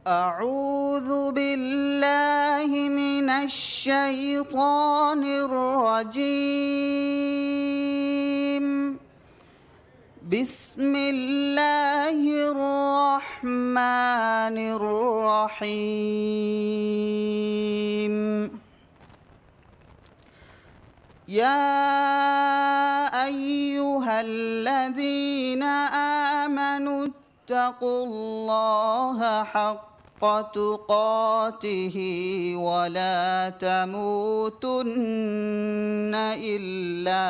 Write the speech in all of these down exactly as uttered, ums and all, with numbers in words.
أعوذ بالله من الشيطان الرجيم. بسم الله الرحمن الرحيم. يا أيها الذين آمنوا اتقوا الله حق تقاته ولا تموتن إلا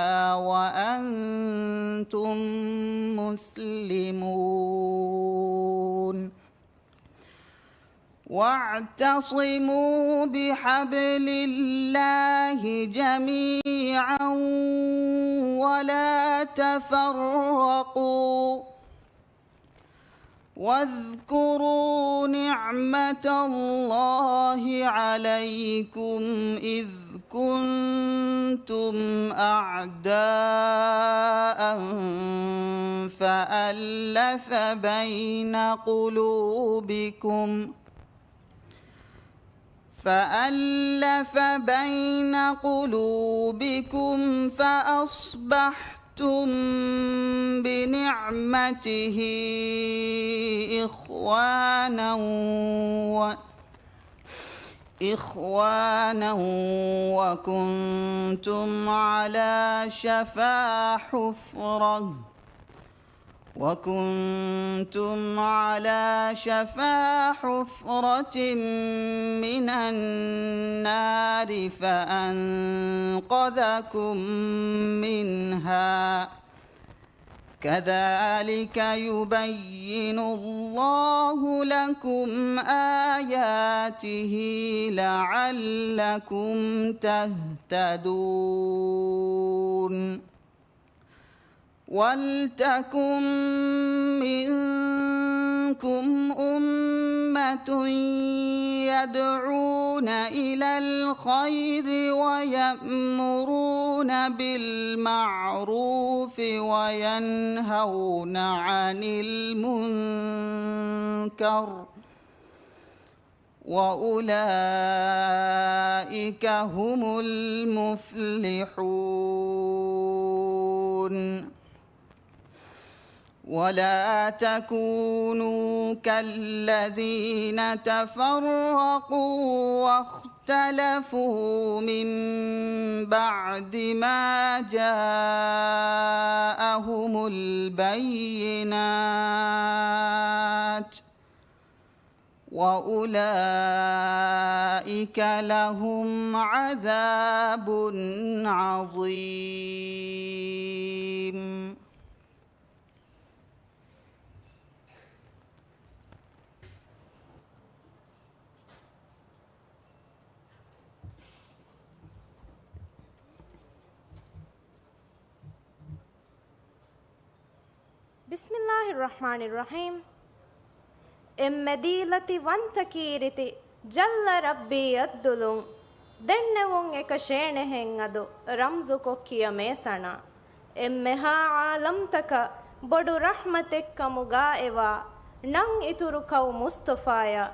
وأنتم مسلمون. واعتصموا بحبل الله جميعا ولا تفرقوا. واذكروا نعمة الله عليكم إذ كنتم أعداء فألف بين قلوبكم فألف بين قلوبكم فأصبحتم بنعمته إخوانا و إخوانا وكنتم على شفا حفرة وكنتم على شفا حفرة من النار فأنقذكم منها. كذلك يبين الله لكم آياته لعلكم تهتدون. ولتكن منكم أمة يدعون إلى الخير ويأمرون بالمعروف وينهون عن المنكر وأولئك هم المفلحون. ولا تكونوا كالذين تفرقوا واختلفوا من بعد ما جاءهم البينات وأولئك لهم عذاب عظيم. بسم الله الرحمن الرحيم. އެންމެ ދީލަތި ވަންތަ ކީރިތި ޖައްލަ ރައްބީ އައްދުލުން ދެންނެވުން އެކަށޭނެހެން އަދު ރަމްޒުކޮށް ކިޔަމޭ ސަނާ. އެންމެހާ އާލަމްތަކަށް ބޮޑު ރަޙްމަތެއްކަމުގާއެވާ ނަން އިތުރު ކައު މުސްތޮފާޔަށް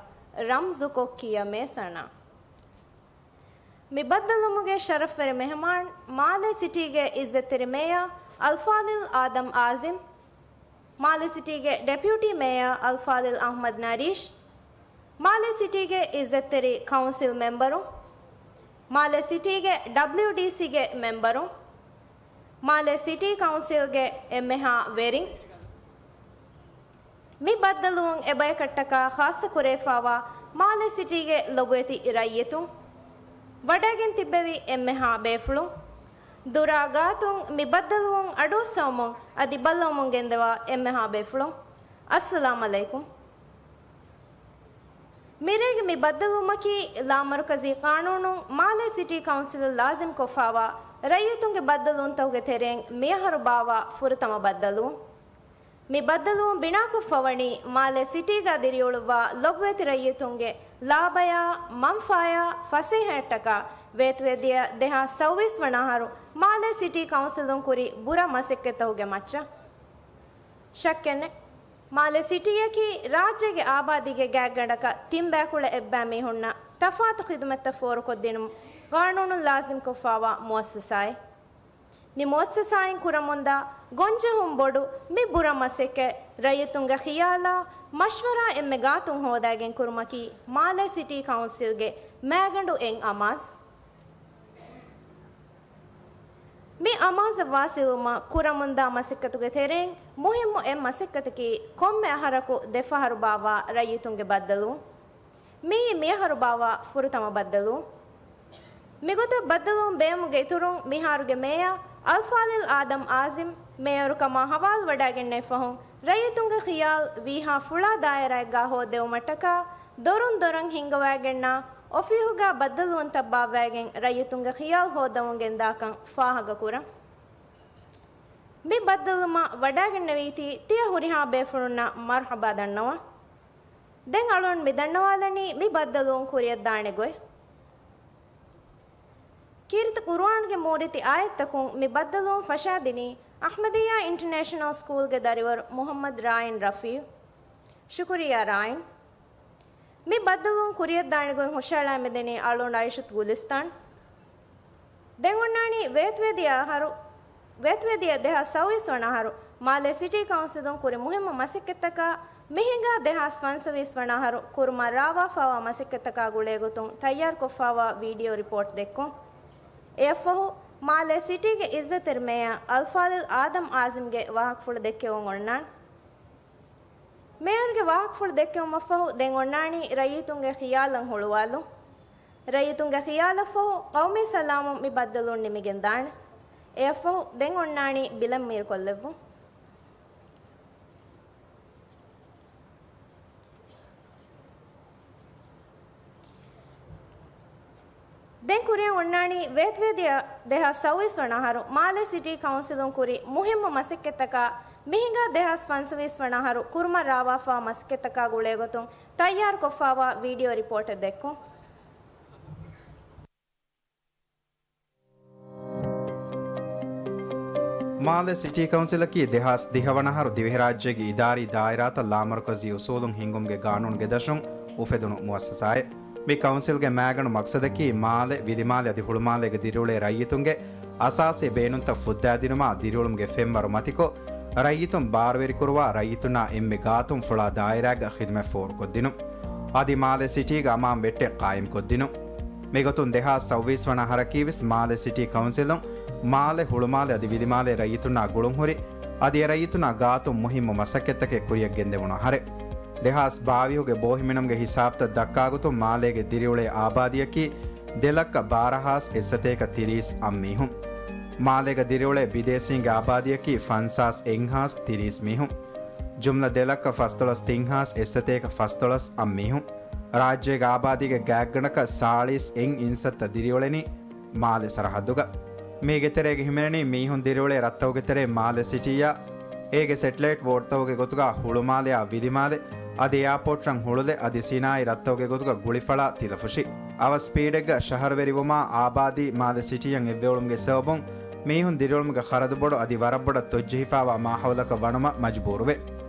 ރަމްޒުކޮށް ކިޔަމޭ ސަނާ. މި ބައްދަލުވުމުގެ ޝަރަފްވެރި މެހެމާން، މާލެ ސިޓީގެ އިއްޒަތްތެރި މޭޔަރ އަލްފާޟިލް އާދަމް އާޒިމް، މާލެ ސިޓީގެ ޑެޕިއުޓީ މޭޔަރ އަލްފާޟިލް އަޙްމަދު ނަރީޝް، މާލެ ސިޓީގެ އިއްޒަތްތެރި ކައުންސިލް މެމްބަރުން، މާލެ ސިޓީގެ ޑަބްލިޔުޑީސީގެ މެމްބަރުން، މާލެ ސިޓީ ކައުންސިލްގެ އެންމެހާ ވެރިން، މި ބައްދަލުވުން އެބަޔަކަށްޓަކާ ޚާއްޞަ ކުރެވިފާވާ މާލެ ސިޓީގެ ލޮބުވެތި ރައްޔިތުން، ވަޑައިގެން ތިއްބެވި އެންމެހާ ބޭފުޅުން، ދުރާ ގާތުން މި ބައްދަލުވުން އަޑުއައްސަވަމުން އަދި ބައްލަވަމުން ގެންދަވާ އެންމެހާ ބޭފުޅުން، އައްސަލާމް ޢަލައިކުމް. މިރޭގެ މި ބައްދަލުވުމަކީ ލާމަރުކަޒީ ޤާނޫނުން މާލެ ސިޓީ ކައުންސިލަށް ލާޒިމްކޮށްފާވާ ރައްޔިތުންގެ ބައްދަލުވުންތަކުގެ ތެރެއިން މިއަހަރު ބާއްވާ ފުރަތަމަ ބައްދަލުވުން. މި ބައްދަލުވުން ބިނާކޮށްފަވަނީ މާލެ ސިޓީގަ ދިރިއުޅުއްވާ ލޮބުވެތި ރައްޔިތުންގެ ލާބަޔާ، މަންފާޔާ، ފަސޭހަޔަށްޓަކާ ވޭތުވެދިޔަ ދެހާސް ސައުވީސް ވަނަ އަހަރު މާލެ ސިޓީ ކައުންސިލުން ކުރި ބުރަ މަސައްކަތްތަކުގެ މައްޗަށް. ޝައްކެއްނެތް. މާލެ ސިޓީއަކީ ރާއްޖޭގެ އާބާދީގެ ގާތްގަނޑަކަށް ތިން ބަޔަކުޅަ އެއްބައި މީހުންނަށް ތަފާތު ޚިދުމަތްތައް ފޯރުކޮށްދިނުމަށް ގާނޫނުން ލާޒިމްކޮށްފާވާ މުއައްސަސާއެއް. މި މުއައްސަސާއިން ކުރަމުންދާ ގޮންޖެހުން ބޮޑު މި ބުރަ މަސައްކަތް ރައްޔިތުންގެ ޚިޔާލާ މަޝްވަރާ އެންމެ ގާތުން ހޯދައިގެން ކުރުމަކީ މާލެ ސިޓީ ކައުންސިލްގެ މައިގަނޑު އެއް އަމާޒް. މި އަމާޒަށް ވާސިލުވުމަށް ކުރަމުންދާ މަސައްކަތުގެ ތެރެއިން މުހިއްމު އެއް މަސައްކަތަކީ ކޮންމެ އަހަރަކު ދެ ފަހަރު ބާއްވާ ރައްޔިތުންގެ ބައްދަލުވުން. މިއީ މިއަހަރު ބާއްވާ ފުރަތަމަ ބައްދަލުވުން. މިގޮތަށް ބައްދަލުވުން ބޭއްވުމުގެ އިތުރުން މިހާރުގެ މޭޔަރ އަލްފާޟިލް އާދަމް އާޒިމް މޭޔަރުކަމާ ހަވާލުވަޑައިގެންނެވި ފަހުން ރައްޔިތުންގެ ޚިޔާލު ވީހާ ފުޅާ ދާއިރާއެއްގާ ހޯއްދެވުމަށްޓަކާ ދޮރުން ދޮރަށް ހިންގަވައިގެންނާ އޮފީހުގާ ބައްދަލުވުންތައް ބާއްވައިގެން ރައްޔިތުންގެ ޚިޔާލު ހޯއްދަވަން ގެންދާކަން ފާހަގަކުރަން. މި ބައްދަލުވުމަށް ވަޑައިގެންނެވީތީ ތިޔަ ހުރިހާ ބޭފުޅުންނަށް މަރުޙަބާ ދަންނަވަން. ދެން އަޅުން މި ދަންނަވާލަނީ މި ބައްދަލުވުން ކުރިއަށްދާނެ ގޮތް. ކީރިތި ޤުރުއާންގެ މޫރިތި އާޔަތްތަކުން މި ބައްދަލުވުން ފަށާދިނީ އަޙްމަދިއްޔާ އިންޓަނޭޝަނަލް ސްކޫލްގެ ދަރިވަރު މުޙައްމަދު ރާއިން ރަފީޢު. ޝުކުރިއްޔާ ރާއިން. މި ބައްދަލުވުން ކުރިއަށްދާނެ ގޮތް ހުށައަޅާ މިދެނީ އަޅުގަނޑު އައިޝަތު ގުލިސްތާން. ދެން އޮންނާނީ ވޭތުވެދިޔަ އަހަރު، ވޭތުވެދިޔަ ދެހާސް ސައުވީސް ވަނަ އަހަރު މާލެ ސިޓީ ކައުންސިލުން ކުރި މުހިއްމު މަސައްކަތްތަކާ، މިހިނގާ ދެހާސް ފަންސަވީސް ވަނަ އަހަރު ކުރުމަށް ރާވާފާވާ މަސައްކަތްތަކާ ގުޅޭގޮތުން ތައްޔާރުކޮށްފާވާ ވީޑިއޯ ރިޕޯޓް ދެއްކުން. އެއަށްފަހު، މާލެ ސިޓީގެ އިއްޒަތްތެރި މޭޔަރ އަލްފާޟިލް އާދަމް އާޒިމްގެ ވާހަކަފުޅު ދެއްކެވުން އޮންނާނެ. މޭޔަރުގެ ވާހަކަފުޅު ދެއްކެވުމަށްފަހު ދެން އޮންނާނީ ރައްޔިތުންގެ ޚިޔާލަށް ހުޅުވާލުން. ރައްޔިތުންގެ ޚިޔާލަށްފަހު ޤައުމީ ސަލާމުން މި ބައްދަލުވުން ނިމިގެންދާނެ. އެއަށްފަހު ދެން އޮންނާނީ ބިލަން މީރުކޮށްލެއްވުން. ދެން ކުރިއަށް އޮންނާނީ ވޭތުވެދިޔަ ދެހާސް ސައުވީސް ވަނަ އަހަރު މާލެ ސިޓީ ކައުންސިލުން ކުރި މުހިއްމު މަސައްކަތްތަކާ، މިހިނގާ ދެހާސް ފަންސަވީސް ވަނަ އަހަރު ކުރުމަށް ރާވާފާ މަސައްކަތްތަކާ ގުޅޭގޮތުން ތައްޔާރުކޮށްފާވާ ވީޑިއޯ ރިޕޯޓެއް ދެއްކުން. މާލެ ސިޓީ ކައުންސިލަކީ ދެހާސް ދިހަ ވަނަ އަހަރު ދިވެހިރާއްޖޭގެ އިދާރީ ދާއިރާތައް ލާމަރުކަޒީ އުސޫލުން ހިންގުމުގެ ގާނޫނުގެ ދަށުން އުފެދުނު މުއައްސަސާއެއް. މި ކައުންސިލްގެ މައިގަނޑު މަޤްޞަދަކީ މާލެ، ވިލިމާލެ އަދި ހުޅުމާލޭގެ ދިރިއުޅޭ ރައްޔިތުންގެ އަސާސީ ބޭނުންތައް ފުއްދާދިނުމާ ދިރިއުޅުމުގެ ފެންވަރު މަތިކޮށް، ރައްޔިތުން ބާރުވެރިކުރުވާ ރައްޔިތުންނާ އެންމެ ގާތުން ފުޅާ ދާއިރާގަ ޚިދުމަތް ފޯރުކޮށްދިނުން. އަދި މާލެ ސިޓީގަ އަމާން ވެއްޓެއް ޤާއިމްކޮށްދިނުން. މިގޮތުން ދެހާސް ސައުވީސް ވަނަ އަހަރަކީވެސް މާލެ ސިޓީ ކައުންސިލުން މާލެ، ހުޅުމާލެ އަދި ވިލިމާލޭ ރައްޔިތުންނާ ގުޅުންހުރި، އަދި އެ ރައްޔިތުންނާ ގާތުން މުހިއްމު މަސައްކަތްތަކެއް ކުރިއަށް ގެންދެވުނު އަހަރެއް. ދެހާސް ބާވީހުގެ ބޯހިމިނުމުގެ ހިސާބުތައް ދައްކާގޮތުން މާލޭގެ ދިރިއުޅޭ އާބާދީއަކީ ދެ ލައްކަ ބާރަ ހާސް އެއްސަތޭކަ ތިރީސް އަށް މީހުން. މާލޭގަ ދިރިއުޅޭ ބިދޭސީންގެ އާބާދީއަކީ ފަންސާސް އެއް ހާސް ތިރީސް މީހުން. ޖުމްލަ ދެ ލައްކަ ފަސްދޮޅަސް ތިން ހާސް އެއްސަތޭކަ ފަސްދޮޅަސް އަށް މީހުން. ރާއްޖޭގެ އާބާދީގެ ގާތްގަނޑަކަށް ސާޅީސް އެއް އިންސައްތަ ދިރިއުޅެނީ މާލެ ސަރަހައްދުގަ. މީގެ ތެރޭގަ ހިމެނެނީ މީހުން ދިރިއުޅޭ ރަށްތަކުގެ ތެރެއިން މާލެ ސިޓީއާ، އޭގެ ސެޓެލައިޓް ވޯޑްތަކުގެ ގޮތުގަ ހުޅުމާލެއާ ވިލިމާލެ، އަދި އެއާޕޯޓް ރަށް ހުޅުލެ، އަދި ސިނާއީ ރަށްތަކުގެ ގޮތުގަ ގުޅިފަޅާ ތިލަފުށި. އަވަސް ސްޕީޑެއްގަ ޝަހަރުވެރިވުމާ އާބާދީ މާލެ ސިޓީއަށް އެއްވެއުޅުމުގެ ސަބަބުން މީހުން ދިރިއުޅުމުގެ ޚަރަދު ބޮޑު އަދި ވަރަށް ބޮޑަށް ތޮއްޖެހިފާވާ މާހައުލަކަށް ވަނުމަށް މަޖުބޫރުވޭ.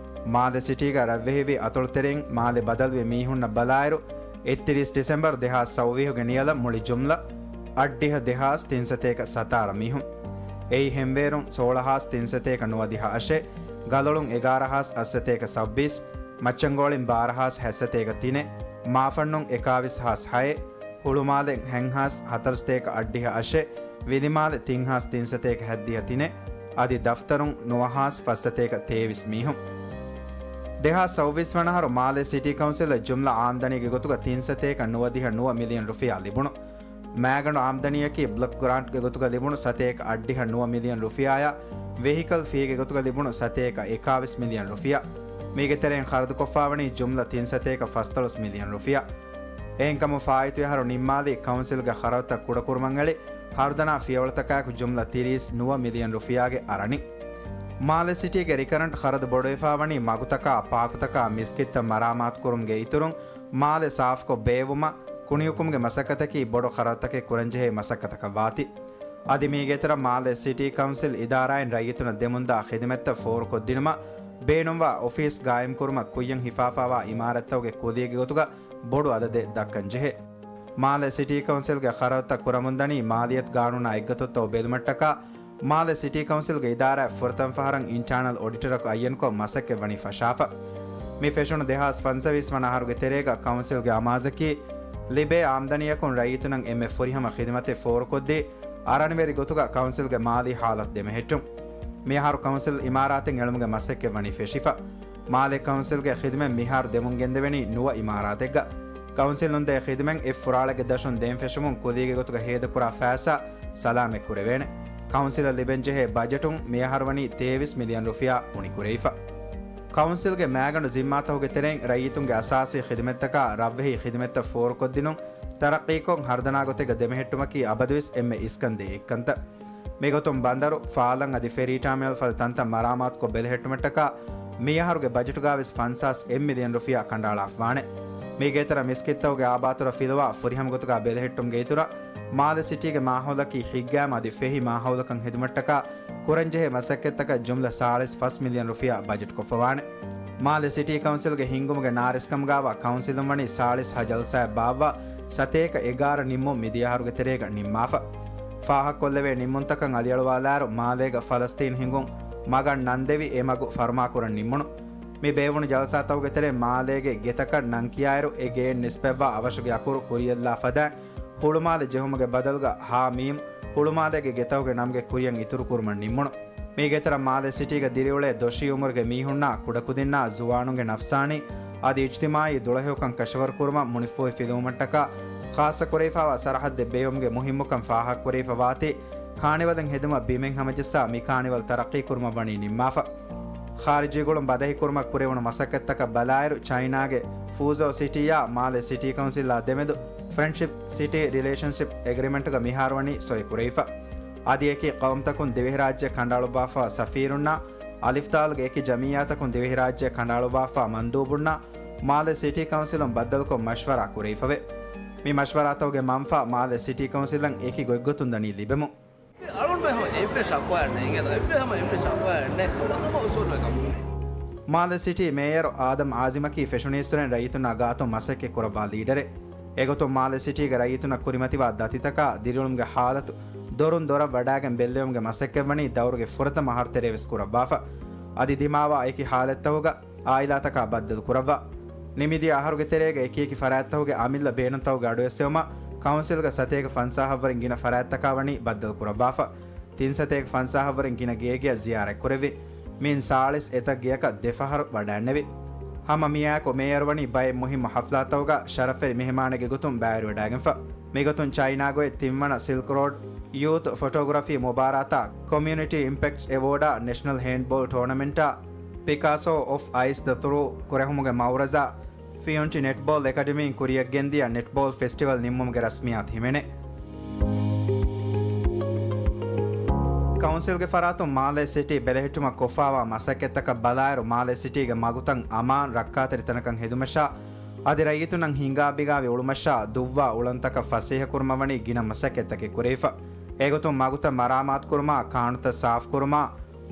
މާލެ ސިޓީގަ ރަށްވެހިވި އަތޮޅުތެރެއިން މާލެ ބަދަލުވި މީހުންނަށް ބަލާއިރު، އެއްތިރީސް ޑިސެމްބަރު ދެހާސް ސައުވީހުގެ ނިޔަލަށް މުޅި ޖުމްލަ އަށްޑިހަ ދެހާސް ތިންސަތޭކަ ސަތާރަ މީހުން. އެއީ ހެންވޭރުން ސޯޅަ ހާސް ތިންސަތޭކަ ނުވަދިހަ އަށެއް، ގަލޮޅުން އެގާރަ ހާސް އަށްސަތޭކަ ސައްބީސް، މައްޗަންގޮޅިން ބާރަ ހާސް ހަތްސަތޭކަ ތިނެއް، މާފަންނުން އެކާވީސް ހާސް ހައެއް، ހުޅުމާލެ ހަތް ހާސް ހަތަރުސަތޭކަ އަށްޑިހަ އަށެއް، ވިލިމާލެ ތިން ހާސް ތިންސަތޭކަ ހަތްދިހަ ތިނެއް، އަދި ދަފްތަރުން ނުވަ ހާސް ފަސްސަތޭކަ ތޭވީސް މީހުން. ދެހާސް ސައުވީސް ވަނަ އަހަރު މާލެ ސިޓީ ކައުންސިލަށް ޖުމްލަ އާމްދަނީގެ ގޮތުގަ ތިންސަތޭކަ ނުވަދިހަ ނުވަ މިލިއަން ރުފިޔާ ލިބުނު. މައިގަނޑު އާމްދަނީއަކީ ބްލޮކް ގްރާންޓްގެ ގޮތުގަ ލިބުނު ސަތޭކަ އަށްޑިހަ ނުވަ މިލިއަން ރުފިޔާއާ، ވެހިކަލް ފީގެ ގޮތުގަ ލިބުނު ސަތޭކަ އެކާވީސް މިލިއަން ރުފިޔާ. މީގެ ތެރެއިން ޚަރަދުކޮށްފާވަނީ ޖުމްލަ ތިންސަތޭކަ ފަސްދޮޅަސް މިލިއަން ރުފިޔާ. އެހެންކަމުން ފާއިތުވި އަހަރު ނިންމާލީ ކައުންސިލްގެ ޚަރަދުތައް ކުޑަކުރުމަށް އެޅި، ހަރުދަނާ ފިޔަވަޅުތަކާއެކު ޖުމްލަ ތިރީސް ނުވަ މިލިއަން ރުފިޔާގެ އަރަނި. މާލެ ސިޓީގެ ރިކަރަންޓް ޚަރަދު ބޮޑުވެފާވަނީ މަގުތަކާ، ޕާކުތަކާ، މިސްކިތްތައް މަރާމާތުކުރުމުގެ އިތުރުން، މާލެ ސާފުކޮށް ބޭއްވުމަށް، ކުނިއުކުމުގެ މަސައްކަތަކީ ބޮޑު ޚަރަދުތަކެއް ކުރަންޖެހޭ މަސައްކަތަކަށް ވާތީ. އަދި މީގެ އިތުރަށް މާލެ ސިޓީ ކައުންސިލް އިދާރާއިން ރައްޔިތުންނަށް ދެމުންދާ ޚިދުމަތްތައް ފޯރުކޮށްދިނުމަށް ބޭނުންވާ އޮފީސް ގާއިމްކުރުމަށް ކުއްޔަށް ހިފާފާވާ އިމާރާތްތަކުގެ ކުލީގެ ގޮތުގަ ބޮޑު އަދަދެއް ދައްކަން ޖެހޭ. މާލެ ސިޓީ ކައުންސިލްގެ ޚަރަދުތައް ކުރަމުންދަނީ މާލިޔަތު ގާނޫނާ އެއްގޮތަށްތޯ ބެލުމަށްޓަކާ، މާލެ ސިޓީ ކައުންސިލްގެ އިދާރާއަށް ފުރަތަމަ ފަހަރަށް އިންޓާނަލް އޮޑިޓަރަކު އައްޔަންކޮށް މަސައްކަތް ވަނީ ފަށާފަ. މި ފެށުނު ދެހާސް ފަންސަވީސް ވަނަ އަހަރުގެ ތެރޭގަ ކައުންސިލްގެ އަމާޒަކީ، ލިބޭ އާމްދަނީއަކުން ރައްޔިތުންނަށް އެންމެ ފުރިހަމަ ޚިދުމަތެއް ފޯރުކޮށްދީ، އަރަނިވެރި ގޮތުގަ ކައުންސިލްގެ މާލީ ހާލަތު ދެމެހެއްޓުން. މިއަހަރު ކައުންސިލް އިމާރާތެއް އެޅުމުގެ މަސައްކަތް ވަނީ ފެށިފަ. މާލެ ކައުންސިލްގެ ޚިދުމަތް މިހާރު ދެމުން ގެންދެވެނީ ނުވަ އިމާރާތެއްގަ. ކައުންސިލުން ދޭ ޚިދުމަތް އެއް ފުރާޅެއްގެ ދަށުން ދޭން ފެށުމުން ކުލީގެ ގޮތުގަ ހޭދަކުރާ ފައިސާ ސަލާމަތް ކުރެވޭނެ. ކައުންސިލަށް ލިބެންޖެހޭ ބަޖެޓުން މިއަހަރު ވަނީ ތޭވީސް މިލިއަން ރުފިޔާ އުނިކުރެވިފަ. ކައުންސިލްގެ މައިގަނޑު ޒިންމާތަކުގެ ތެރެއިން ރައްޔިތުންގެ އަސާސީ ޚިދުމަތްތަކާ ރަށްވެހި ޚިދުމަތްތައް ފޯރުކޮށްދިނުން، ތަރައްޤީކޮށް ހަރުދަނާ ގޮތެއްގަ ދެމެހެއްޓުމަކީ އަބަދުވެސް އެންމެ އިސްކަން ދޭ އެއްކަންތައް. މިގޮތުން ބަނދަރު، ފާލަން އަދި ފެރީ ޓާމިނަލް ފަދަ ތަންތަން މަރާމާތުކޮށް ބެލެހެއްޓުމަށްޓަކާ މިއަހަރުގެ ބަޖެޓުގާވެސް ފަންސާސް އެއް މިލިއަން ރުފިޔާ ކަނޑައަޅާފަވާނެ. މީގެ އިތުރަށް މިސްކިތްތަކުގެ އާބާތުރަށް ފިލުވާ ފުރިހަމަ ގޮތުގަ ބެލެހެއްޓުމުގެ އިތުރަށް މާލެ ސިޓީގެ މާހައުލަކީ ހިތްގައިމު އަދި ފެހި މާހައުލަކަށް ހެދުމަށްޓަކާ ކުރަންޖެހޭ މަސައްކަތްތަކަށް ޖުމްލަ ސާޅީސް ފަސް މިލިއަން ރުފިޔާ ބަޖެޓްކޮށްފަވާނެ. މާލެ ސިޓީ ކައުންސިލްގެ ހިންގުމުގެ ނާރިސްކަމުގާވާ ކައުންސިލުން ވަނީ ސާޅީސް ހަ ޖަލްސާއެއް ބާއްވާ ސަތޭކަ އެގާރަ ނިންމުން މިދިޔަ އަހަރުގެ ތެރޭގަ ނިންމާފަ. ފާހަގަކޮށްލެވޭ ނިންމުންތަކަށް އަލިއަޅުވާލާއިރު، މާލޭގަ ފަލަސްތީން ހިންގުން މަގަށް ނަންދެވި އެ މަގު ފަރުމާކުރަން ނިންމުނު. މި ބޭއްވުނު ޖަލްސާތަކުގެ ތެރެއިން މާލޭގެ ގެތަކަށް ނަން ކިޔާއިރު، އެ ގެއިން ނިސްބަތްވާ އަވަށުގެ އަކުރު ކުރިޔަށްލާ ފަދައިން، ހުޅުމާލެ ޖެހުމުގެ ބަދަލުގަ ހާ މީމް ހުޅުމާލޭގެ ގެތަކުގެ ނަމުގެ ކުރިއަށް އިތުރުކުރުމަށް ނިންމުނު. މީގެތެރެއަށް މާލެ ސިޓީގަ ދިރިއުޅޭ ދޮށީ އުމުރުގެ މީހުންނާ، ކުޑަކުދިންނާ، ޒުވާނުންގެ ނަފްސާނީ އަދި އިޖްތިމާއީ ދުޅަހެޔޮކަން ކަށަވަރުކުރުމަށް މުނިފުހި ފިލުވުމަށްޓަކާ ޚާއްޞަ ކުރެވިފާވާ ސަރަހައްދެއް ބޭއްވުމުގެ މުހިއްމުކަން ފާހަގަކުރެވިފަ ވާތީ، ކާނިވަލެއް ހެދުމަށް ބިމެއް ހަމަޖައްސާ މި ކާނިވަލް ތަރައްޤީކުރުމަށް ވަނީ ނިންމާފަ. ޚާރިޖީ ގުޅުން ބަދަހިކުރުމަށް ކުރެވުނު މަސައްކަތްތަކަށް ބަލާއިރު، ޗައިނާގެ ފޫޒޯ ސިޓީއާ މާލެ ސިޓީ ކައުންސިލާ ދެމެދު ފްރެންޑްޝިޕް ސިޓީ ރިލޭޝަންޝިޕް އެގްރިމެންޓުގަ މިހާރު ވަނީ ސޮއިކުރެވިފަ. އަދި އެކި ޤައުމުތަކުން ދިވެހިރާއްޖެ ކަނޑައަޅުއްވާފަ ސަފީރުންނާ، އަލިފްދާލުގެ އެކި ޖަމިއްޔާތަކުން ދިވެހިރާއްޖެ ކަނޑައަޅުއްވާފަ މަންދޫބުންނާ، މާލެ ސިޓީ ކައުންސިލުން ބައްދަލުކޮށް މަޝްވަރާ ކުރެވިފަވޭ. މި މަޝްވަރާތަކުގެ މަންފާ މާލެ ސިޓީ ކައުންސިލަށް އެކި ގޮތްގޮތުން ދަނީ ލިބެމުން. އަޅުން ބެ ހަމަ އެއްވެ ޝަކުވާއެއް ނެތް، އެނގޭތަ؟ އެއްވެ ހަމަ އެއްވެ ޝަކުވާއެއް ނެތް. ހަމަ ހަމަ އުސޫލު އެކަމު. މާލެ ސިޓީ މޭޔަރު އާދަމް އާޒިމަކީ ފެށުނީއްސުރެން ރައްޔިތުންނާ ގާތުން މަސައްކަތް ކުރައްވާ ލީޑަރެއް. އެގޮތުން މާލެ ސިޓީގެ ރައްޔިތުންނަށް ކުރިމަތިވާ ދަތިތަކާ ދިރިއުޅުމުގެ ހާލަތު ދޮރުން ދޮރަށް ވަޑާގެން ބެއްލެވުމުގެ މަސައްކަތްވަނީ ދައުރުގެ ފުރަތަމަ އަހަރު ތެރޭވެސް ކުރައްވާފަ. އަދި ދިމާވާ އެކި ހާލަތްތަކުގަ އާއިލާތަކާ ބައްދަލު ކުރައްވާ. މިމިދިޔަ އަހަރުގެ ތެރޭގަ އެކިއެކި ފަރާތްތަކުގެ އަމިއްލަ ބޭނުންތަކުގެ އަޑުއެއްސެވުމަށް ކައުންސިލްގަ ސަތޭކަ ފަންސާހަށްވުރެން ގިނަ ފަރާތްތަކާ ވަނީ ބައްދަލު ކުރައްވާފަ. ތިން ސަތޭކަ ފަންސާހަށްވުރެން ގިނަ ގޭގެއަށް ޒިޔާރަތް ކުރެއްވި. މިއިން ސާޅީސް އެތައް ގެޔަކަށް ދެފަހަރު ވަޑައިންނެވި. ހަމަ މިއާއެކު މޭޔަރު ވަނީ ބައެއް މުހިއްމު ހަފްލާތަކުގަ ޝަރަފްވެރި މެހެމާނެއްގެ ގޮތުން ބައިވެރިވަޑައިގެންފަ. މިގޮތުން ޗައިނާގޮތް ތިންވަނަ ސިލްކް ރޯޑް، ޔޫތު ފޮޓޯގްރަފީ މުބާރާތާ، ކޮމިއުނިޓީ އިމްޕެކްޓްސް އެވޯޑާ، ނެޝަނަލް ހޭންޑްބޯލް ޓޯނަމެންޓާ، ޕިކާސޯ އޮފް އައިސް ދަ ތުރޫ ކުރެހުމުގެ މައުރަޒާ، ފިއުންޗި ނެޓްބޯލް އެކަޑަމީން ކުރިއަށްގެންދިޔަ ނެޓްބޯލް ފެސްޓިވަލް ނިންމުމުގެ ރަސްމިއްޔާތު ހިމެނޭ. ކައުންސިލްގެ ފަރާތުން މާލޭ ސިޓީ ބެލެހެއްޓުމަށް ކޮށްފާވާ މަސައްކަތްތަކަށް ބަލާއިރު، މާލޭ ސިޓީގެ މަގުތައް އަމާން ރައްކާތެރި ތަނަކަށް ހެދުމަށާ، އަދި ރައްޔިތުންނަށް ހިނގާބިގާވި އުޅުމަށާ ދުއްވާ އުޅަނދުތަކަށް ފަސޭހަކުރުމަށް ވަނީ ގިނަ މަސައްކަތްތަކެއް ކުރެވިފަ. އެގޮތުން މަގުތައް މަރާމާތުކުރުމާ، ކާނުތައް ސާފުކުރުމާ،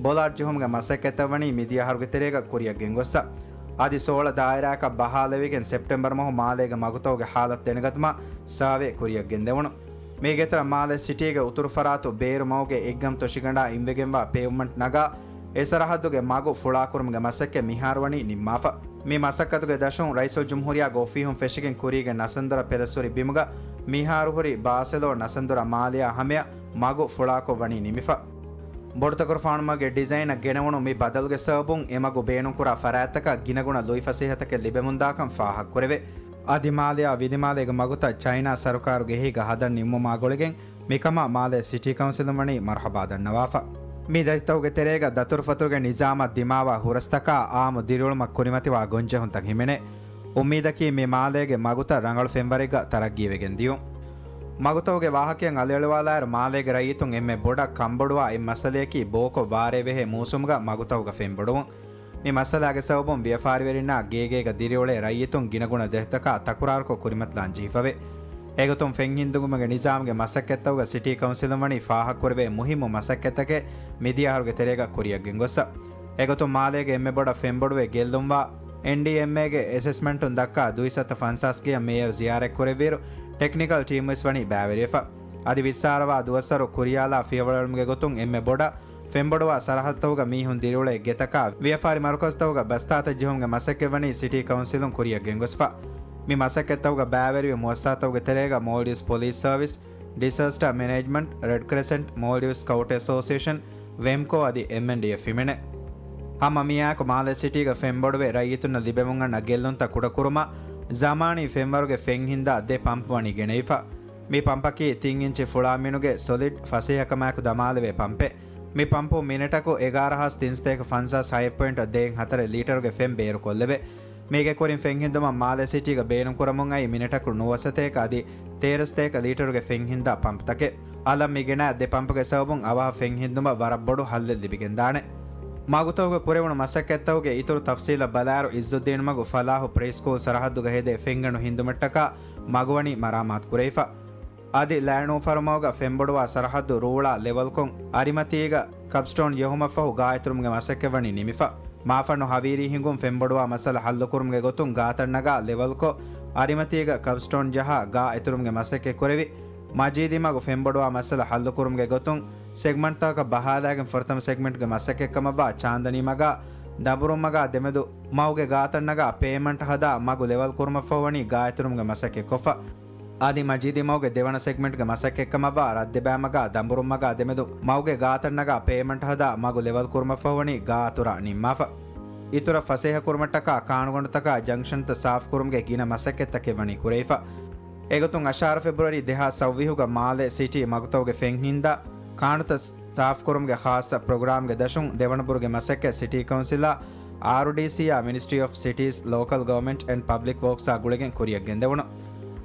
ބޮލާޓް ޖެހުމުގެ މަސައްކަތްތައް ވަނީ މިދިޔަ އަހަރުގެ ތެރޭގަ ކުރިއަށް ގެންގޮއްސަ. އަދި ސޯޅަ ދާއިރާއަކަށް ބަހާލެވިގެން ސެޕްޓެމްބަރު މަހު މާލޭގެ މަގުތަކުގެ ހާލަތު ދެނެގަތުމަށް ސާވޭ ކުރިއަށް ގެންދެވުނު. މީގެތެރެއަށް މާލޭ ސިޓީގެ އުތުރު ފަރާތު ބޭރު މަގުގެ އެއްގަމް ތޮށިގަނޑާ އިންވެގެންވާ ޕޭވްމަންޓް ނަގާ، އެ ސަރަހައްދުގެ މަގު ފުޅާކުރުމުގެ މަސައްކަތް މިހާރު ވަނީ ނިންމާފަ. މި މަސައްކަތުގެ ދަށުން ރައީސުލްޖުމްހޫރިއްޔާގެ އޮފީހުން ފެށިގެން ކުރީގެ ނަސަންދޮރަށް ޕެލަސް ހުރި ބިމުގަ މިހާރު ހުރި ބާސެލޯ ނަސަންދޮރަށް މާލެއާ ހަމަޔަށް މަގު ފުޅާކޮށް ވަނީ ނިމިފަ. ބޮޑުތަކުރުފާނުމަގެ ޑިޒައިނަށް ގެނެވުނު މި ބަދަލުގެ ސަބަބުން އެ މަގު ބޭނުންކުރާ ފަރާތްތަކަށް ގިނަގުނަ ލުއިފަސޭހަތަކެއް ލިބެމުންދާކަން ފާހަގަކުރެވޭ. އަދި މާލެއާ ވިލިމާލޭގެ މަގުތައް ޗައިނާ ސަރުކާރުގެ އެހީގަ ހަދަން ނިންމުމާ ގުޅިގެން މިކަމަށް މާލޭ ސިޓީ ކައުންސިލުން ވަނީ މަރުހަބާ ދަންނަވާފަ. މި ދަތިތަކުގެ ތެރޭގަ ދަތުރުފަތުރުގެ ނިޒާމަށް ދިމާވާ ހުރަސްތަކާ އާއްމު ދިރިއުޅުމަށް ކުރިމަތިވާ ގޮންޖެހުންތައް ހިމެނޭ. އުއްމީދަކީ މި މާލޭގެ މަގުތައް ރަނގަޅު ފެންވަރެއްގަ ތަރައްގީވެގެން ދިޔުން. މަގުތަކުގެ ވާހަކައިން އަލިއަޅުވާލާއިރު، މާލޭގެ ރައްޔިތުން އެންމެ ބޮޑަށް ކަންބޮޑުވާ އެއް މައްސަލަޔަކީ ބޯކޮށް ވާރޭ ބެހޭ މޫސުމުގަ މަގުތަކުގަ ފެންބޮޑުވުން. މި މައްސަލާގެ ސަބަބުން ވިޔަފާރިވެރިންނާ ގޭގޭގަ ދިރިއުޅޭ ރައްޔިތުން ގިނަގުނަ ދަތިތަކާ ތަކުރާރުކޮށް ކުރިމަތިލާން ޖެހިފަވޭ. އެގޮތުން ފެންހިންދުންގުމުގެ ނިޒާމުގެ މަސައްކަތްތަކުގަ ސިޓީ ކައުންސިލުން ވަނީ ފާހަގަކުރެވޭ މުހިއްމު މަސައްކަތްތަކެއް މިދިޔަ އަހަރުގެ ތެރޭގަ ކުރިއަށް ގެންގޮއްސަ. އެގޮތުން މާލޭގެ އެންމެ ބޮޑަށް ފެންބޮޑުވެ ގެއްލުންވާ އެންޑީއެމްއޭގެ އެސެސްމަންޓުން ދައްކާ ދުއިސައްތަ ފަންސާސް ގެޔަށް މޭޔަރު ޒިޔާރަތްކުރެއްވިއިރު، ޓެކްނިކަލް ޓީމްވެސް ވަނީ ބައިވެރިވެފަ. އަދި ވިއްސާރަވާ ދުވަސްވަރު ކުރިޔާލާ ފިޔަވަޅުއެޅުމުގެ ގޮތުން އެންމެ ބޮޑަށް ފެންބޮޑުވާ ސަރަހައްދުތަކުގަ މީހުން ދިރިއުޅޭ ގެތަކާ ވިޔަފާރި މަރުކަޒުތަކުގަ ބަސްތާތައް ޖެހުމުގެ މަސައްކަތްވަނީ ސިޓީ ކައުންސިލުން ކުރިޔަށް ގެންގޮސްފަ. މި މަސައްކަތްތަކުގަ ބައިވެރިވި މުއައްސާސާތަކުގެ ތެރޭގަ މޯލްޑިވްސް ޕޮލީސް ސަރވިސް، ޑިސާސްޓާ މެނޭޖްމަންޓް، ރެޑް ކްރެސެންޓް، މޯލްޑިވްސް ސްކައުޓް އެސޯސިއޭޝަން، ވެމްކޯ އަދި އެމްއެންޑީއެފް ހިމެނޭ. ހަމަ މިއާއެކު މާލެ ސިޓީގަ ފެންބޮޑުވެ ރައްޔިތުންނަށް ލިބެމުން އަންނަ ގެއްލުންތައް ކުޑަކުރުމަށް ޒަމާނީ ފެންވަރުގެ ފެން ހިންދާ ދެ ޕަމްޕް ވަނީ ގެނެވިފަ. މި ޕަމްޕަކީ ތިން އިންޗި ފުޅާ މިނުގެ ސޮލިޑް ފަސޭހަކަމާއެކު ދަމާލެވޭ ޕަމްޕެއް. މި ޕަމްޕު މިނެޓަކު އެގާރަ ހާސް ތިންސަތޭކަ ފަންސާސް ހަތް ޕޮއިންޓް ދޭއް ހަތަރެއް ލީޓަރުގެ ފެން ބޭރުކޮށްލެވޭ. މީގެ ކުރިން ފެން ހިންދުމަށް މާލެ ސިޓީގަ ބޭނުންކުރަމުން އައި މިނެޓަކު ނުވަސަތޭކަ އަދި ތޭރަސަތޭކަ ލީޓަރުގެ ފެން ހިންދާ ޕަމްޕްތަކެއް. އަލަށް މި ގެނައި ދެ ޕަމްޕުގެ ސަބަބުން އަވަހަށް ފެން ހިންދުމަށް ވަރަށް ބޮޑު ހައްލެއް ލިބިގެންދާނެ. މަގުތަކުގަ ކުރެވުނު މަސައްކަތްތަކުގެ އިތުރު ތަފްސީލަށް ބަލާއިރު، އިއްޒުއްދީންމަގު ފަލާހު ޕްރީ ސްކޫލް ސަރަހައްދުގަ ހެދޭ ފެންގަނޑު ހިންދުމަށްޓަކާ މަގުވަނީ މަރާމާތުކުރެވިފަ. އަދި ލާނޫފަރުމަގު ފެންބޮޑުވާ ސަރަހައްދު ރޫޅާ ލެވަލްކޮށް، އަރިމަތީގަ ކަބްސްޓޯން ޖެހުމަށްފަހު ގާއިތުރުމުގެ މަސައްކަތްވަނީ ނިމިފަ. މާފަންނު ހަވީރީ ހިނގުން ފެންބޮޑުވާ މައްސަލަ ހައްލުކުރުމުގެ ގޮތުން ގާތައް ނަގާ ލެވަލްކޮށް، އަރިމަތީގަ ކަބްސްޓޯން ޖަހާ ގާ އެތުރުމުގެ މަސައްކަތް ކުރެވި. މަޖީދީމަގު ފެންބޮޑުވާ މައްސަލަ ހައްލުކުރުމުގެ ގޮތުން ސެގްމަންޓްތަކަކަށް ބަހާލާގެން ފުރަތަމަ ސެގްމަންޓްގެ މަސައްކަތްކަމަށްވާ ޗާންދަނީމަގާ ދަނބުރުންމަގާ ދެމެދު މަގުގެ ގާތައް ނަގާ ޕޭވްމަންޓް ހަދާ މަގު ލެވަލް ކުރުމަށްފަހު ވަނީ ގާއެތުރުމުގެ މަސައްކަތް ކޮށްފަ. އަދި މަޖީދީމަގުގެ ދެވަނަ ސެގްމަންޓްގެ މަސައްކަތްކަމަށްވާ ރަށްދެބައިމަގާ ދަނބުރުންމަގާ ދެމެދު މަގުގެ ގާތައް ނަގާ ޕޭވްމަންޓް ހަދާ މަގު ލެވަލް ކުރުމަށްފަހު ވަނީ ގާ އަތުރާ ނިންމާފަ. އިތުރަށް ފަސޭހަކުރުމަށްޓަކާ ކާނުގަނޑުތަކާ ޖަންކްޝަންތައް ސާފުކުރުމުގެ ގިނަ މަސައްކަތްތަކެއް ވަނީ ކުރެވިފަ. އެގޮތުން އަށާރަ ފެބްރުއަރީ ދެހާސް ސައުވީހުގަ މާލެ ސިޓީ މަގުތަކުގެ ފެން ހިންދާ ކާނުތައް ސާފުކުރުމުގެ ޚާއްޞަ ޕްރޮގްރާމްގެ ދަށުން ދެވަނަ ބުރުގެ މަސައްކަތް ސިޓީ ކައުންސިލާ، އާރުޑީސީއާ، މިނިސްޓްރީ އޮފް ސިޓީސް، ލޯކަލް ގަވަމެންޓް އެންޑް ޕަބްލިކް ވޯކްސްއާ ގުޅިގެން ކުރިޔަށް ގެންދެވުނު.